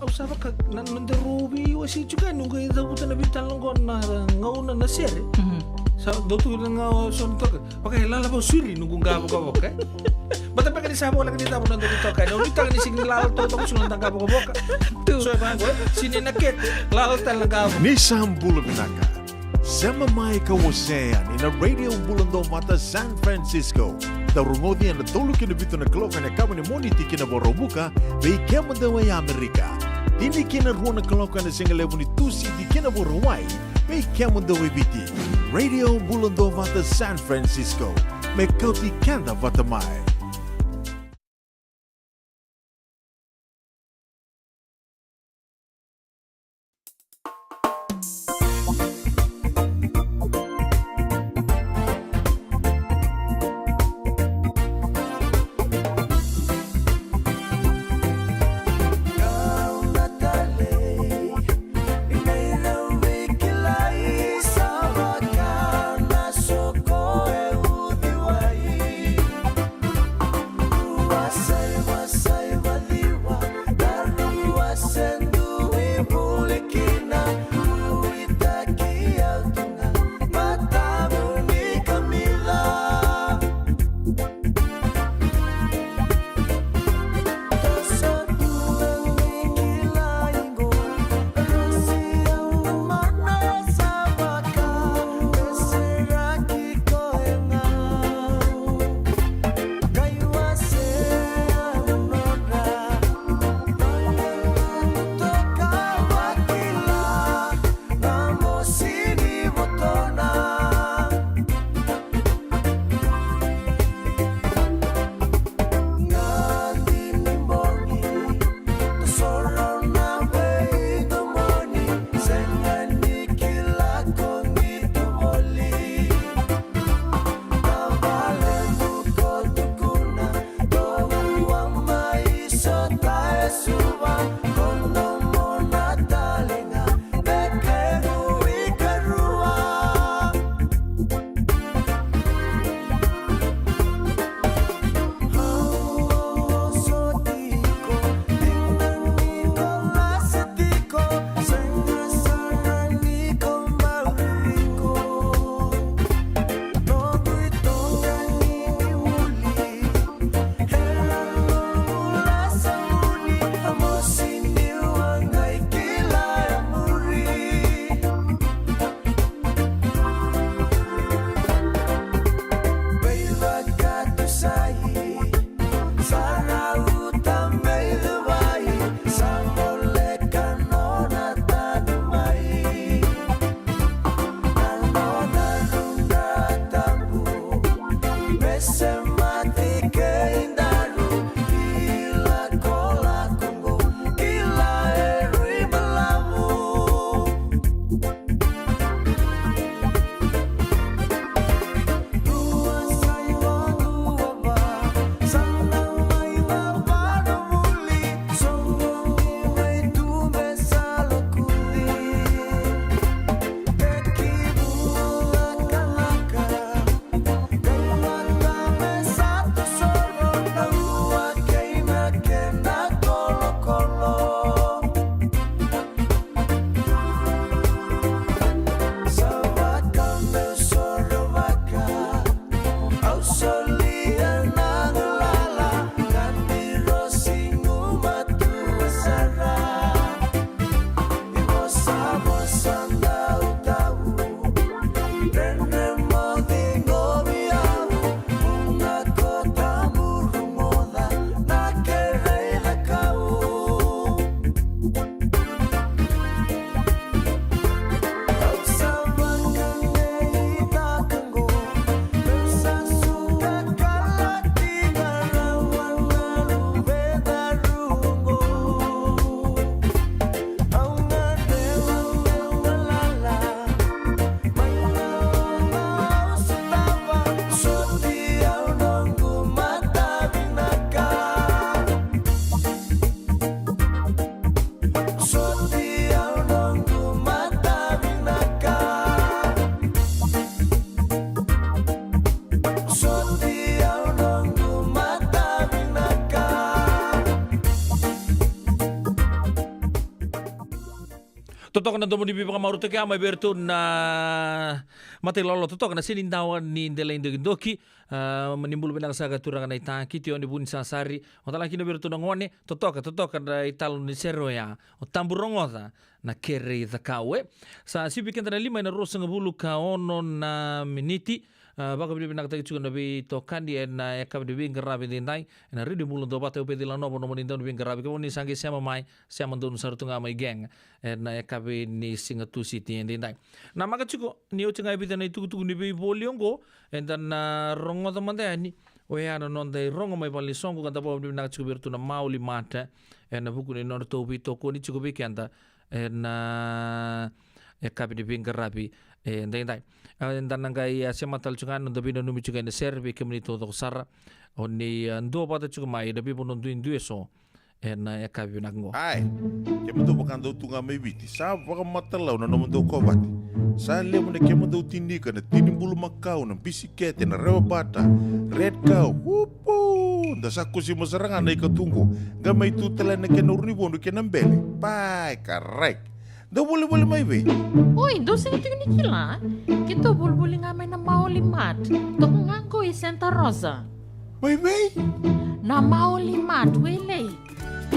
Au sa vaka na noda rau veiwasei tiko yani, noqu e cavuta na veitalanoa qo na gauna na sere. Sa dau tu na gauna so na toka. Vaka e lala vau siri noqu qavokavoka e. Bata beka ni sa voleka ni cava noda veitoka yani. Au nuitaka ni sigi ni lala totoka so noda qavokavoka. So e vaqo e sini na kete, lala tale na qavo. Ni sa bula vinaka. Sema mai ka wasea yani na Radio Bula Dovata San Francisco. Dau rogoci ena tolu ki na vitu na kaloko ena yakavi ni Moniti ki na Vakaraubuka, vei kemudou e Amerika. Tini ki na rua na kaloko ena sigalevu ni Tusiti ki na Vakarauwai, vei kemudou e Viti. Radio Bula Dovata San Francisco, me kauti keda vata mai. Toka na domo ni veivakamarautaki mai vei iratou na matailolo, totoka na senidawa ni delai dokidoki. Ah, ni bula vinaka saka turaga na itakiti, o ni vu ni sasari, o tala kina vei iratou na gone, totoka, totoka na italo ni sere oya, o Tabu Rogoca na Kere i Cakaue. Sa sivi keda na lima ena ruasagavulu ka ono na miniti. Ah, vakavinavinakataki tiko na veitokani ena yakavi ni veiqaravi edaidai ena Radio Bula Duavata. Au Peci Lanova, nomuni dau ni veiqaravi, kevaka ni sa qai sema mai, sema donu sara tu ga mai gang ena yakavi ni Siga Tusiti edaidai. Namaka tiko ni oti ga e vica na itukutuku ni veivoli oqo, eda na rogoca mada yani oya na noda irogo mai valenisoqo, ka da vakavinavinaka tiko vei iratou na Maoli Mart ena vuku ni nodratou veitokoni tiko vei keda ena yakavi ni veiqaravi edaidai. Ah, eda na qai, ah, sema tale tiko ga na noda veinanumi tiko ena sere vei kemuni taucoko sara o ni, ah, duavata tiko mai ena veivanua duidui eso ena yakavi vinaka oqo. Ai, kemudou vakadau tu ga mai Viti, sa vakamatailalai na nomudou kovate. Sa levu na kemudou tinika, na tini bulumakau, na bisikete, na rewabata, red cow, upu! Da sa kusima sara ga na ika tu qo, qai mai tu tale na kena uru ni vodu kei na bele. Pai, karai. Dou volivoli mai vei? Oi, dou sega tiko ni kila? Keitou volivoli ga mai na Maoli Mart. Toka ga qo i Santa Rosa. Mai vei? Na Maoli Mart, Wailei.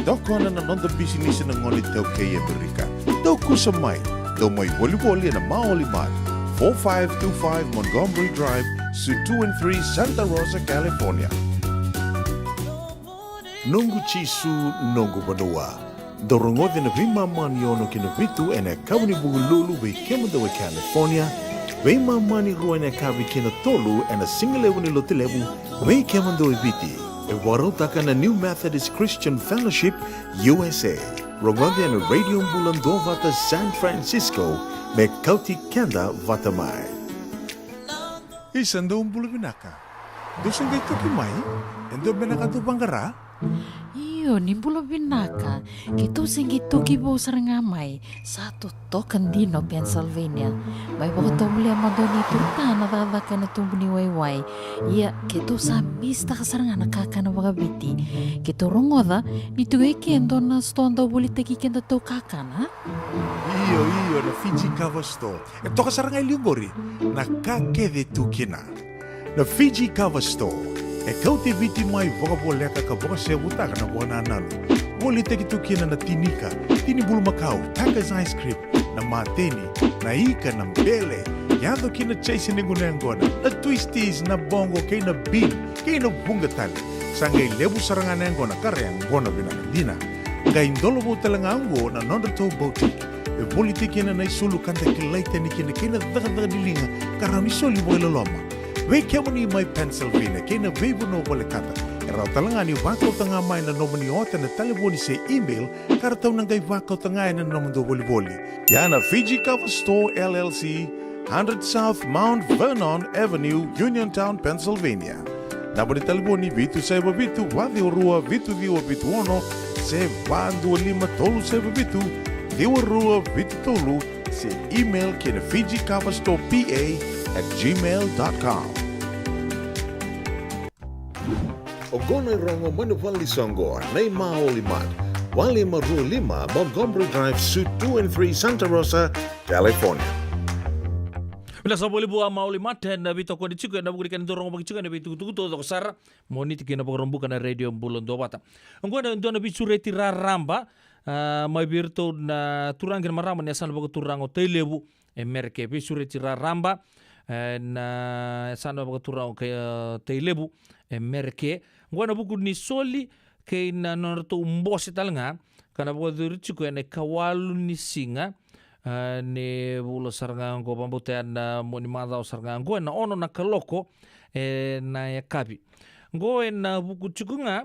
Tokona na noda bisinisi na gone iTaukei e Amerika. Dou kusa mai. Dou mai volivoli ena Maoli Mart, four five two five Montgomery Drive, Suite two and three, Santa Rosa, California. Noqu Jisu, noqu vanua. Dou rogoca na veimama ni ono ki na vitu ena yakavi ni Vukelulu vei kemudou e California, veimama ni rua ena yakavi ki na tolu ena sigalevu ni Lotulevu vei kemudou e Viti. E vakarautaka na New Methodist Christian Fellowship U S A. Rogoca ena Radio Bula Duavata San Francisco me kauti keda vata mai. Isa, dou bula vinaka. Dou se qai toki mai? E dua beka na ka dou vaqara? Io, ni bula vinaka. Keitou se qai toki vou sara ga mai. Sa totoka dina o Pennsylvania. Mai vakatovolea mada o neitou ta na cakacaka ena tubu ni waiwai. Ia, keitou sa misitaka sara ga na kakana vakaviti. Keitou rogoca ni tu e ke e dua na sitoa dau volitaki kedatou kakana. Io, io, na Fiji Kava Store. E toka sara ga e liu qori na ka kece tu kina. Na Fiji Kava Store e kauti Viti mai vakavoleka ka vakasevutaka na vakanananu. Volitaki tu kina na tinika, tini bulumakau, Tiger's ice cream, na mateni, na ika, na bele, yaco kina chase ni gunu yaqona, na twisties, na boqo kei na bean, kei na vuqa tale. Sa qai levu sara ga na yaqona ka ra yaqona vinaka dina. Qai dolovou tale ga oqo na nodratou boutique. E volitaki kina na isulu ka da kilai tani kina kei na cakacaka ni liga ka rawa ni soli vakailoloma. Vei kemuni mai Pennsylvania kei na veivanua volekata, e rawa tale ga ni vakauta ga mai na nomuni ota ena talevoni se email ka ratou na qai vakauta ga ena nomudou volivoli. Ia na Fiji Kava Store L L C, hundred South Mount Vernon Avenue, Uniontown, Pennsylvania. Naba ni talevoni vitu saiva vitu, va ciwa rua, vitu ciwa vitu ono, se va dua lima tolu saiva vitu, ciwa rua vitu tolu, se email ki na Fiji Kava Store P A at gmail dot com. Oqo na irogo mai na valenisoqo, na iMaoli Mart, va lima rua lima Montgomery Drive, Suite two and three, Santa Rosa, California. Vinaka saka vakalevu a Maoli Mart ena veitokoni tiko ena vuku ni kena dau rogovaki tiko ena veitukutuku taucoko sara. Moniti kei na Vakaraubuka na Radio Bula Duavata. Oqo e dua na veisureti raraba, ah, mai vei iratou na turaga kei na marama ni yasana vakaturaga o Tailevu e Mereke. Veisureti raraba, eh, na yasana vakaturaga o, eh, Tailevu e Mereke. Oqo ena vuku ni soli kei na nodratou bose tale ga ka na vakayacori tiko ena ikawalu ni siga, ah, ni vula sara ga oqo, vakabauta ena mua ni macawa sara ga oqo ena ono na kaloko ena yakavi. Oqo ena vuku tiko ga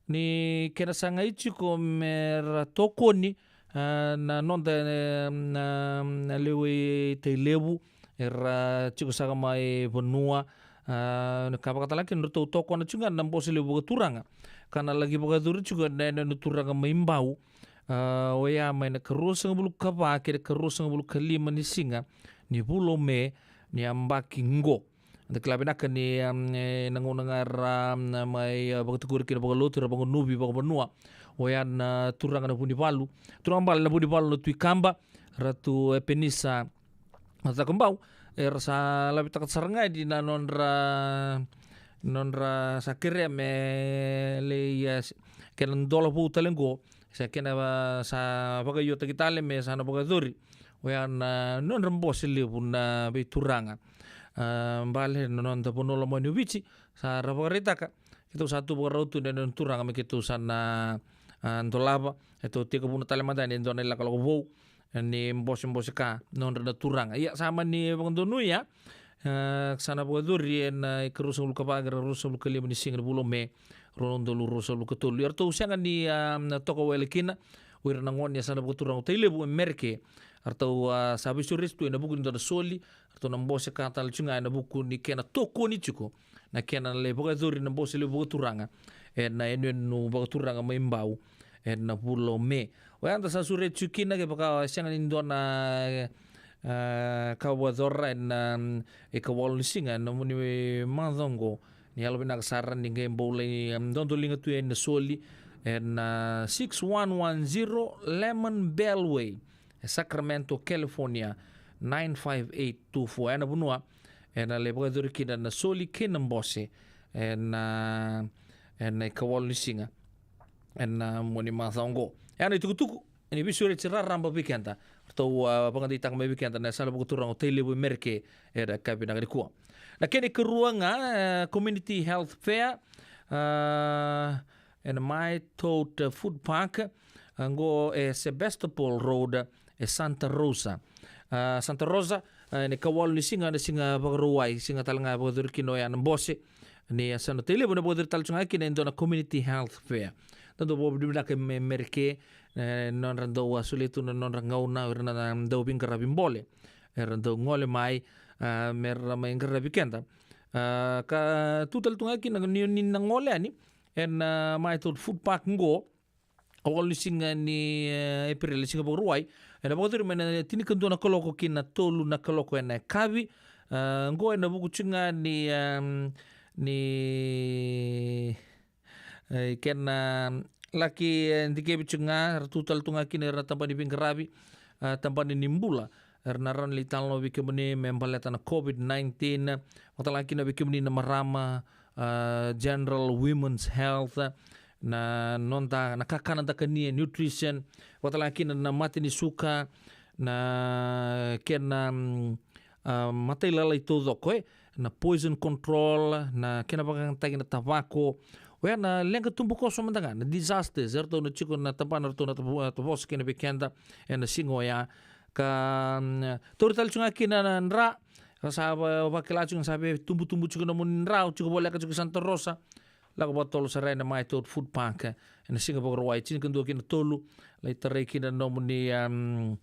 ni kena sagai tiko me ra tokoni, ah, na noda, eh, na, na lewe i Tailevu era tiko saka mai vanua, ah, ka vakatalega kina ratou tokona tiko ga na bose levu vakaturaga ka na laki vakayacori tiko ena, na, na turaga mai Bau, ah, oya mai na ikaruasagavulu ka va kei na ikaruasagavulu ka lima ni siga ni vula o Me ni yabaki qo. Da kila vinaka ni, um, e, na gauna ga era, um, mai, uh, vakatikori kina vakalotu, era vakanuvi vakavanua. Oya na turaga na Vunivalu, turaga bale na Vunivalu na Tui Kaba, Ratu Epenisa Cakobau, era sa lavitaka sara ga ni na nodra, nodra sa kerea me lai, e, kena dola vou tale qo, sa kena, a, sa vakaiotaki tale me sa na vakayacori. Oya na nodra bose levu na veituraga. A, bale na noda vanua lomani o Viti, sa ra vakaraitaka. Keitou sa tu vakarau tu na nona turaga me keitou sa na, a, dolava. Keitou tekivuna tale mada ni dua na ilakolako vou, e, ni bosebose ka nodra na turaga. Ia, sa mani vakadonuya, e, sa na vakayacori ena ikarua sagavulu ka va kei na rua sagavulu ka lima ni siga ni vula o Me, rua na udolu rua sagavulu ka tolu. Ia ratou sega ni, a, na toka wale kina o ira na gone yasana vakaturaga o Tailevu e Mereke. Ratou, a, sa veisureti tu ena vuku ni dua na soli, ratou na bose ka tale tu ga ena vuku ni kena tokoni tiko na kena lai vakayacori na bose levu vakaturaga ena yanuyanu vakaturaga mai Bau ena vula o Me. Oya da sa sureti tu kina, kevaka e sega ni dua na, e, ka vakayacora ena, mm, ikawalu ni siga ena nomuni macawa oqo, ni yalovinaka sara ni qai bau lai, mm, dodoliga tu yani na soli ena six one one zero Lemon Bell Way, e Sacramento, California, nine five eight two four. Ena vanua ena lai vakayacori kina na soli kei na bose ena, ena ikawalu ni siga ena mua ni macawa oqo. Ena itukutuku ni veisureti raraba vei keda, ratou, a, vakadeitaka mai vei keda na yasana vakaturaga o Tailevu e Mereke ena yakavi vinaka nikua. Na kena ikarua ga, e, Community Health Fair, a, ena Maitote Food Park, a, qo e Sebastopol Road, e Santa Rosa. A, Santa Rosa, a, ena ikawalu ni siga, na siga Vakarauwai, siga tale ga e vakayacori kina oya na bose ni yasana o Tailevu, ena vakayacori tale tu ga kina e dua na Community Health Fair. Da dau vakavinavinaka e Me-, Mereke, e, nodra dau a solia tu na nodra gauna, o ira na dau veiqaravi bole era dau gole mai, a, me ra mai qaravi keda. A, ka tu tale tu ga kina ni, ni na gole yani ena, a, Maitote Food Park qo, ikawalu ni siga ni, e, Epereli, siga Vakarauwai, ena vakayacori mai na tinikadua na kaloko ki na tolu na kaloko ena yakavi. A, qo ena vuku tu ga ni, em, ni, e, kena laki, e, dikevi tu ga, ra tu tale tu ga kina ira na tabana ni veiqaravi, a, tabana ni bula, era na rawa ni lai talanoa vei kemuni me baleta na COVID nineteen, vakatalega kina vei kemuni na marama, a, general women's health, na noda, na kakana da kania, nutrition, vakatalega kina na mate ni suka, na kena, mm, a, matailalai taucoko, e, na poison control, na kena vakayagataki na tavako, oya na leqa tubukoso mada ga, na disasters, eratou na tiko na tabana, eratou na tavo-, tavosa kina vei keda ena siga oya. Ka, mm, tauri tale tu ga kina na dra, ka sa va-, vakila tu ga sa veitubutubu tiko na nomuni dra, o tiko voleka tiko i Santa Rosa, lako vakatotolo sara ena Maitote Food Park ena siga Vakarauwai, tinikadua ki na tolu, lai tarai kina na nomuni, um,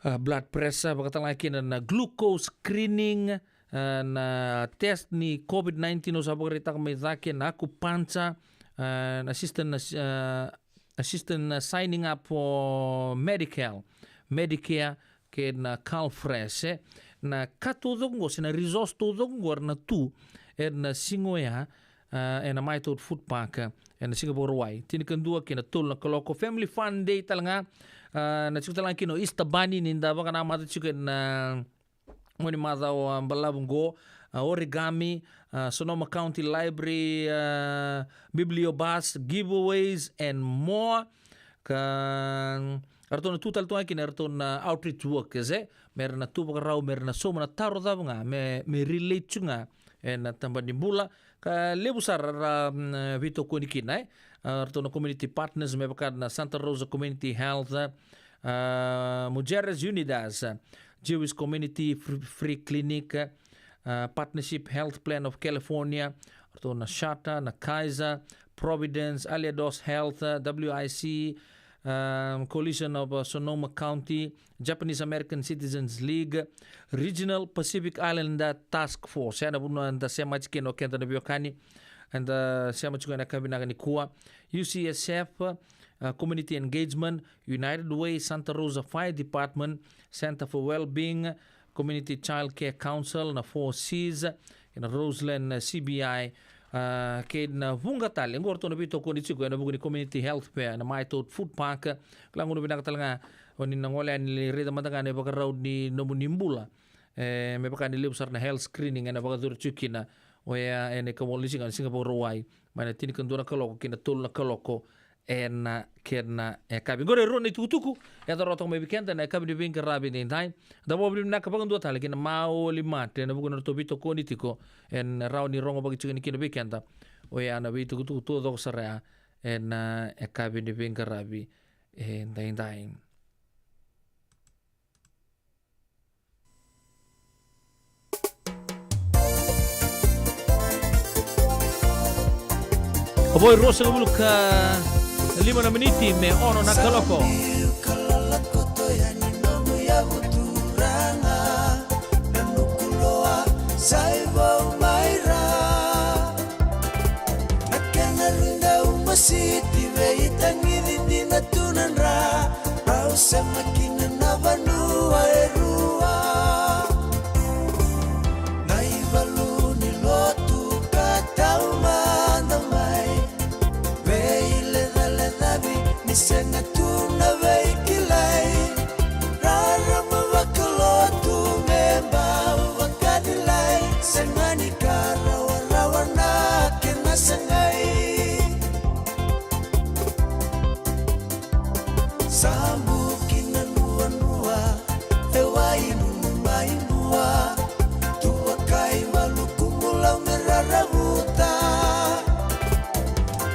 a, blood pressure, vakatalega kina na glucose screening, a, na test ni COVID nineteen au sa vakaraitaka mai cake, na acupuncture, a, na assistant, na, a, assistant, na signing up for Medi-Cal, Medicare, kei na CalFresh, e. Na ka taucoko qo, se na resource taucoko qo era na tu ena siga oya, a, ena Maitote Food Park, ena siga Vakarauwai, tinikadua ki na tolu na kaloko. Family Fun Day tale ga, a, na tiko tale ga kina o Easter Bunny, ni da vakanamata tiko ena mua ni macawa balavu qo, a, origami, a, Sonoma County Library, a, bibliobus, giveaways and more. Ka, eratou na tu tale tu ga kina eratou na outreach workers, e, me ra na tu vakarau, me ra na sauma na taro cava ga me, me relate tu ga ena tabana ni bula. Ka levu sara ra, mm, veitokoni kina, e. A, eratou na community partners me vaka na Santa Rosa Community Health, a, Mujeres Unidas, Jewish Community Fr-, Free Clinic, a, Partnership Health Plan of California, eratou na Charter, na Kaiser, Providence, Aliados Health, a, W I C, um, Coalition of, uh, Sonoma County, Japanese American Citizens League, Regional Pacific Islander Task Force. Ena vanua eda sema tiko kina o keda na veiwekani, eda sema tiko ena yakavi vinaka nikua. U C S F, uh, Community Engagement, United Way, Santa Rosa Fire Department, Center for Wellbeing, Community Child Care Council, na Four Cs, kei na Roseland, na C B I, a, kei na vuqa tale. Oqo eratou na veitokoni tiko ena vuku ni Community Health Fair ena Maitote Food Park. Kila, gauna vinaka tale ga Ko ni na gole yani, raica mada ga na ivakarau ni nomuni bula. E, me vaka ni levu sara na health screening ena vakacuru tiko kina. Oya ena ikawalu ni siga, na siga Vakarauwai, mai na tinikadua na kaloko ki na tolu na kaloko ena kena yakavi. Qori e rua na itukutuku e yaco rawa toka mai vei keda ena yakavi ni veiqaravi edaidai. Da vakavinavinaka vakadua tale ki na Maoli Mart ena vuku ni ratou veitokoni tiko, ena rawa ni rogovaki tiko yani kina vei keda. Oya na veitukutuku taucoko sara ya ena yakavi ni veiqaravi edaidai. Vo e ruasagavulu ka lima na miniti me ono na kaloko. Sa i vau mai ra na kena ruda uma siti, veitagici dina tu na dra. Rau sema kina na vanua e rua, na ivalu ni lotu ka taumada mai. Veilecalecavi ni sega tu na veikilai, rarama vakalotu me bau vakacilai, sega ni ka rawarawa na kena sagai. Sa buki na nuanua e wai nunu mai mua, tuva kai valu kumu lau me raravuta.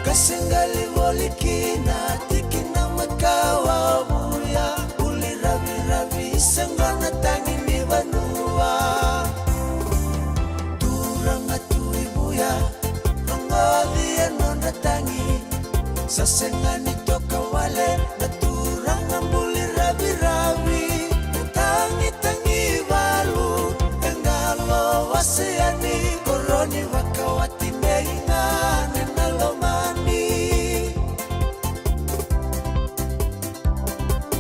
Ka segali voli kina tikina makawa vuya, buli raviravi sega na tagi ni vanua. Turaga tu i vuya, rogoci e nodra tagi. Sa sega ni toka wale na turaga buli raviravi. Na tagitagi valu e qalo wase yani, koroni vakawati nei gane na lomani.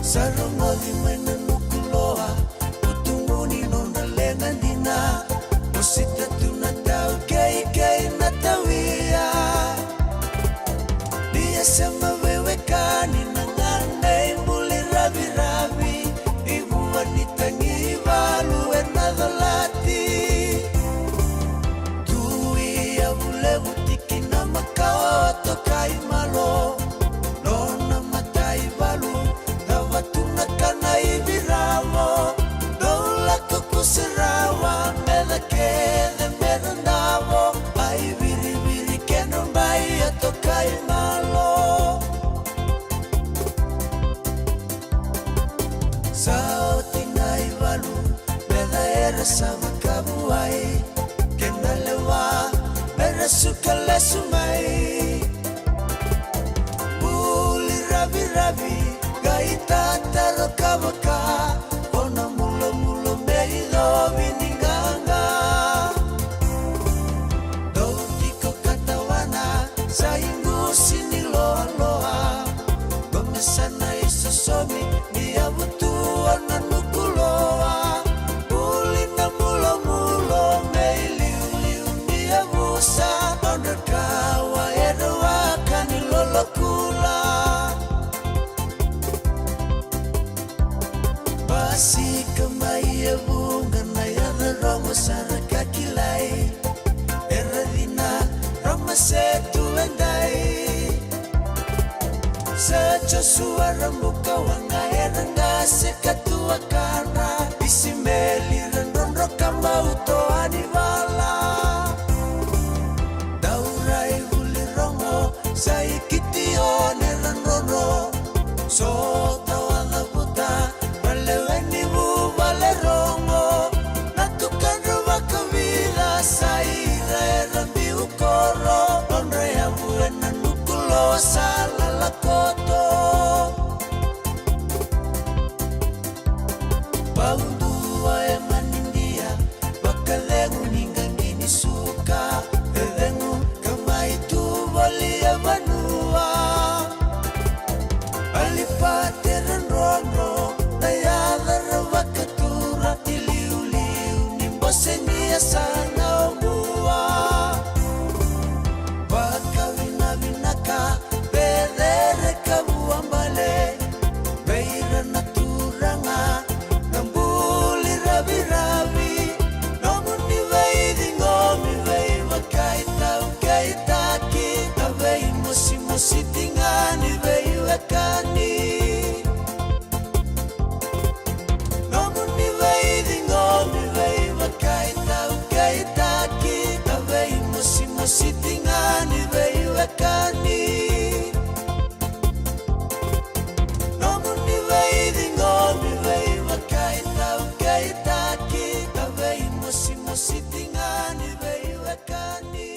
Sa rogoci mai na nuku loa, utugu ni nona lega dina. Mosita tu na tau keikei na tauia. Ni e sema veiwekani na gane i buli raviravi, i vuva ni tagi valu e na colati. Tui a vulevu tiki na makawa toka i malo. Nona mata i valu, cava tu na kana i viravo. Dou lako kuse rawa, meca kece me na davo. Ai viriviri kena bai a toka i malo. Sa oti na i valu, meca era sa vakavuai. Kena lewa, era suka lesu mai. Buli raviravi, qai tataro ka vaka, o na mulomulo me icovi ni qaqa. Dou tiko ka tawana, sa i qusi ni loaloa. Qo me sa na i sosomi, ni yavu tu o na nuku loa. Buli na mulomulo me iliuliu ni yavusa. Nodra kawa era waka ni lolokula. Basika mai e vuqa na yaca rogo sara ka kilai. Era cina rama se tu e dai. Sa Josua ra buka waqa era qase ka tu a kadra. Isimeli ra drodro ka bau toa ni vala. Dau rai vuli rogo sa i Kitione ra drodro. So tawa cavuta ra lewe ni vuvale rogo. Na tukadra vakavica sa ira era biu koro. Nodra yavu e na nuku loa sa lala koto. Bau dua e manidia, vakacegu ni qaqi ni suka, e cegu ka mai tu voli e vanua. Alipate ra drodro, na yaca ra vakatura, iliuliu ni bose ni yasana o Vua. Vakavinavinaka, vecere ka vuabale, vei ira na tu Kani. Nomuni veiciqomi, veivakaitaukeitaki, ka veimosimosi tiga ni veiwekani.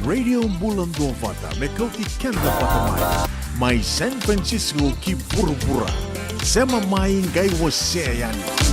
Radio Bula Duavata, me kauti keda vata mai. Mai San Francisco ki vuravura. Sema mai, qai wasea yani.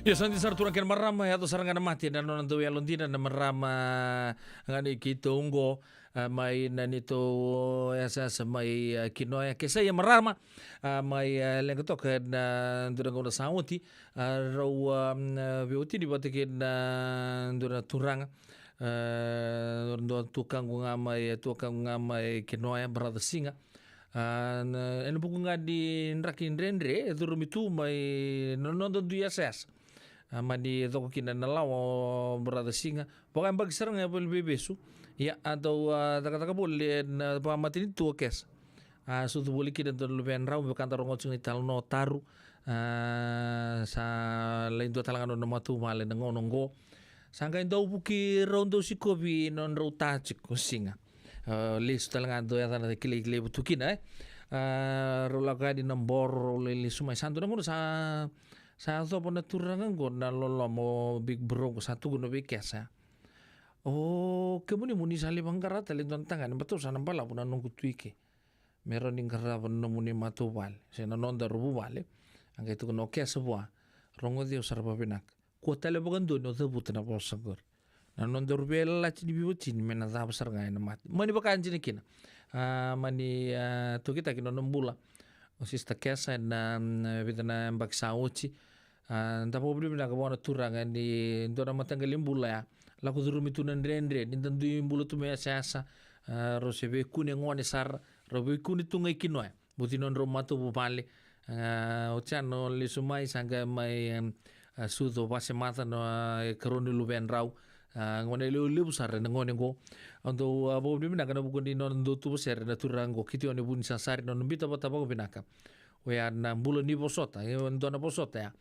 Io, sa dina sara turaga kei na marama, yaco sara ga na mate na nona dau yalodina na marama ga ni keitou oqo, a, mai na neitou S S mai, a, Kinoya, Kesaia marama, a, mai, a, leqa toka na dua na gauna sa oti, a, rau, a, m, a, veiwatini vata kei na dua na turaga, a, dua na tukaqu ga mai, tukaqu ga mai Kinoya, Brother Siga. A, na, ena vuku ga ni draki dredre e curumi tu mai na noda dui yasayasa. A, mani coko kina na lawa o Brother Siga. Vakayabaki sara ga e valeniveivesu. Ia, a dau, a, cakacaka voli ena vakamatanitu o Kesa. A, sucu voli kina dua na luvedrau, me vaka da rogoca tiko na italanoa o Taru. A, sa lai dua tale ga na nona matavuvale na gauna oqo. Sa qai dau vuki rau dau sikovi na nodrau ta tiko, Siga. A, lesu tale ga dua yacana kilai levu tu kina, e. A, rau lako yani na boro, rau lai lesu mai. Sa dua na gauna sa, sa yacova na turaga oqo na loloma o Big Bro oqo sa tukuna vei Kesa. O kemuni mo ni sa lai vaqara tale e dua na tagane, baleta au sa na balavu na noqu tu i ke. Me rawa ni qarava na nomuni matavuvale se na nodaru vuvale. A qai tukuna o Kesa vua, rogoci au sara vakavinaka. Kua tale vakadua ni o cavuta na vosa qori. Na nodaru veiyalayalati ni veiwatini me na cava sara ga ena mate. Mani vaka dina kina. A, mani, a, tokitaki na nona bula o Sister Kesa ena, mm, vica na yabaki sa oti. A, da vakavinavinaka vua na Turaga ni dua na mataqali bula ya. Lako curumi tu na dredre ni da dui bula tu mai yasayasa. A, rau se veikune gone sara, rau veikune tu ga i Kinoya. Vauci nodrau matavuvale. A, oti ya na lesu mai, sa qai mai, em, a, sucu o Vasemaca na, e, karua ni luvedrau. A, gone lewe levu sara ena gone qo. Au dau, a, vakavinavinaka ena vuku ni nona dau tuva sere na turaga qo, Kitione Vunisasari, na nona biuta vata vakavinaka. Oya na bula ni vosota, e dua na vosota ya.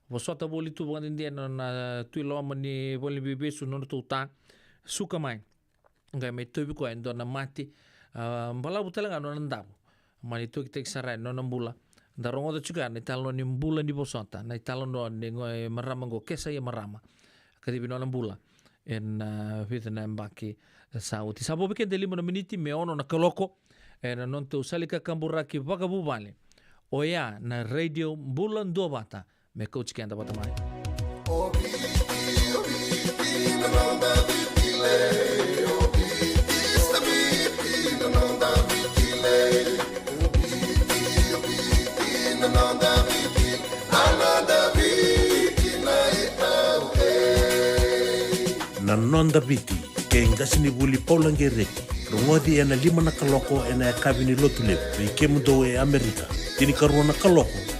Vosota voli tu vakadede na nona, a, tu i loma ni valeniveivesu na nodratou ta. Suka mai. Qai mai tauvi koya e dua na mate, a, balavu tale ga na nona davo. Mani tokitaki sara na nona bula. Da rogoca tiko ya na italanoa ni bula ni vosota, na italanoa ni gone marama qo, Kesaia marama. Kacivi nona bula ena, a, vica na yabaki sa oti. Sa vo vei keda e lima na miniti me ono na kaloko ena nodatou sala ni kakaburaki vakavuvale. Oya na Radio Bula Duavata. Me kauti keda vata mai. O Viti, o Viti, na noda Viti lei. O Viti, sa Viti, na noda Viti lei. O Viti, o Viti, na noda Viti, na noda Viti na i au e. Na noda Viti, kei qasenivuli Paula Qereti. Rogoci ena lima na kaloko ena yakavi ni Lotulevu vei kemudou e Amerika. Tinikarua na kaloko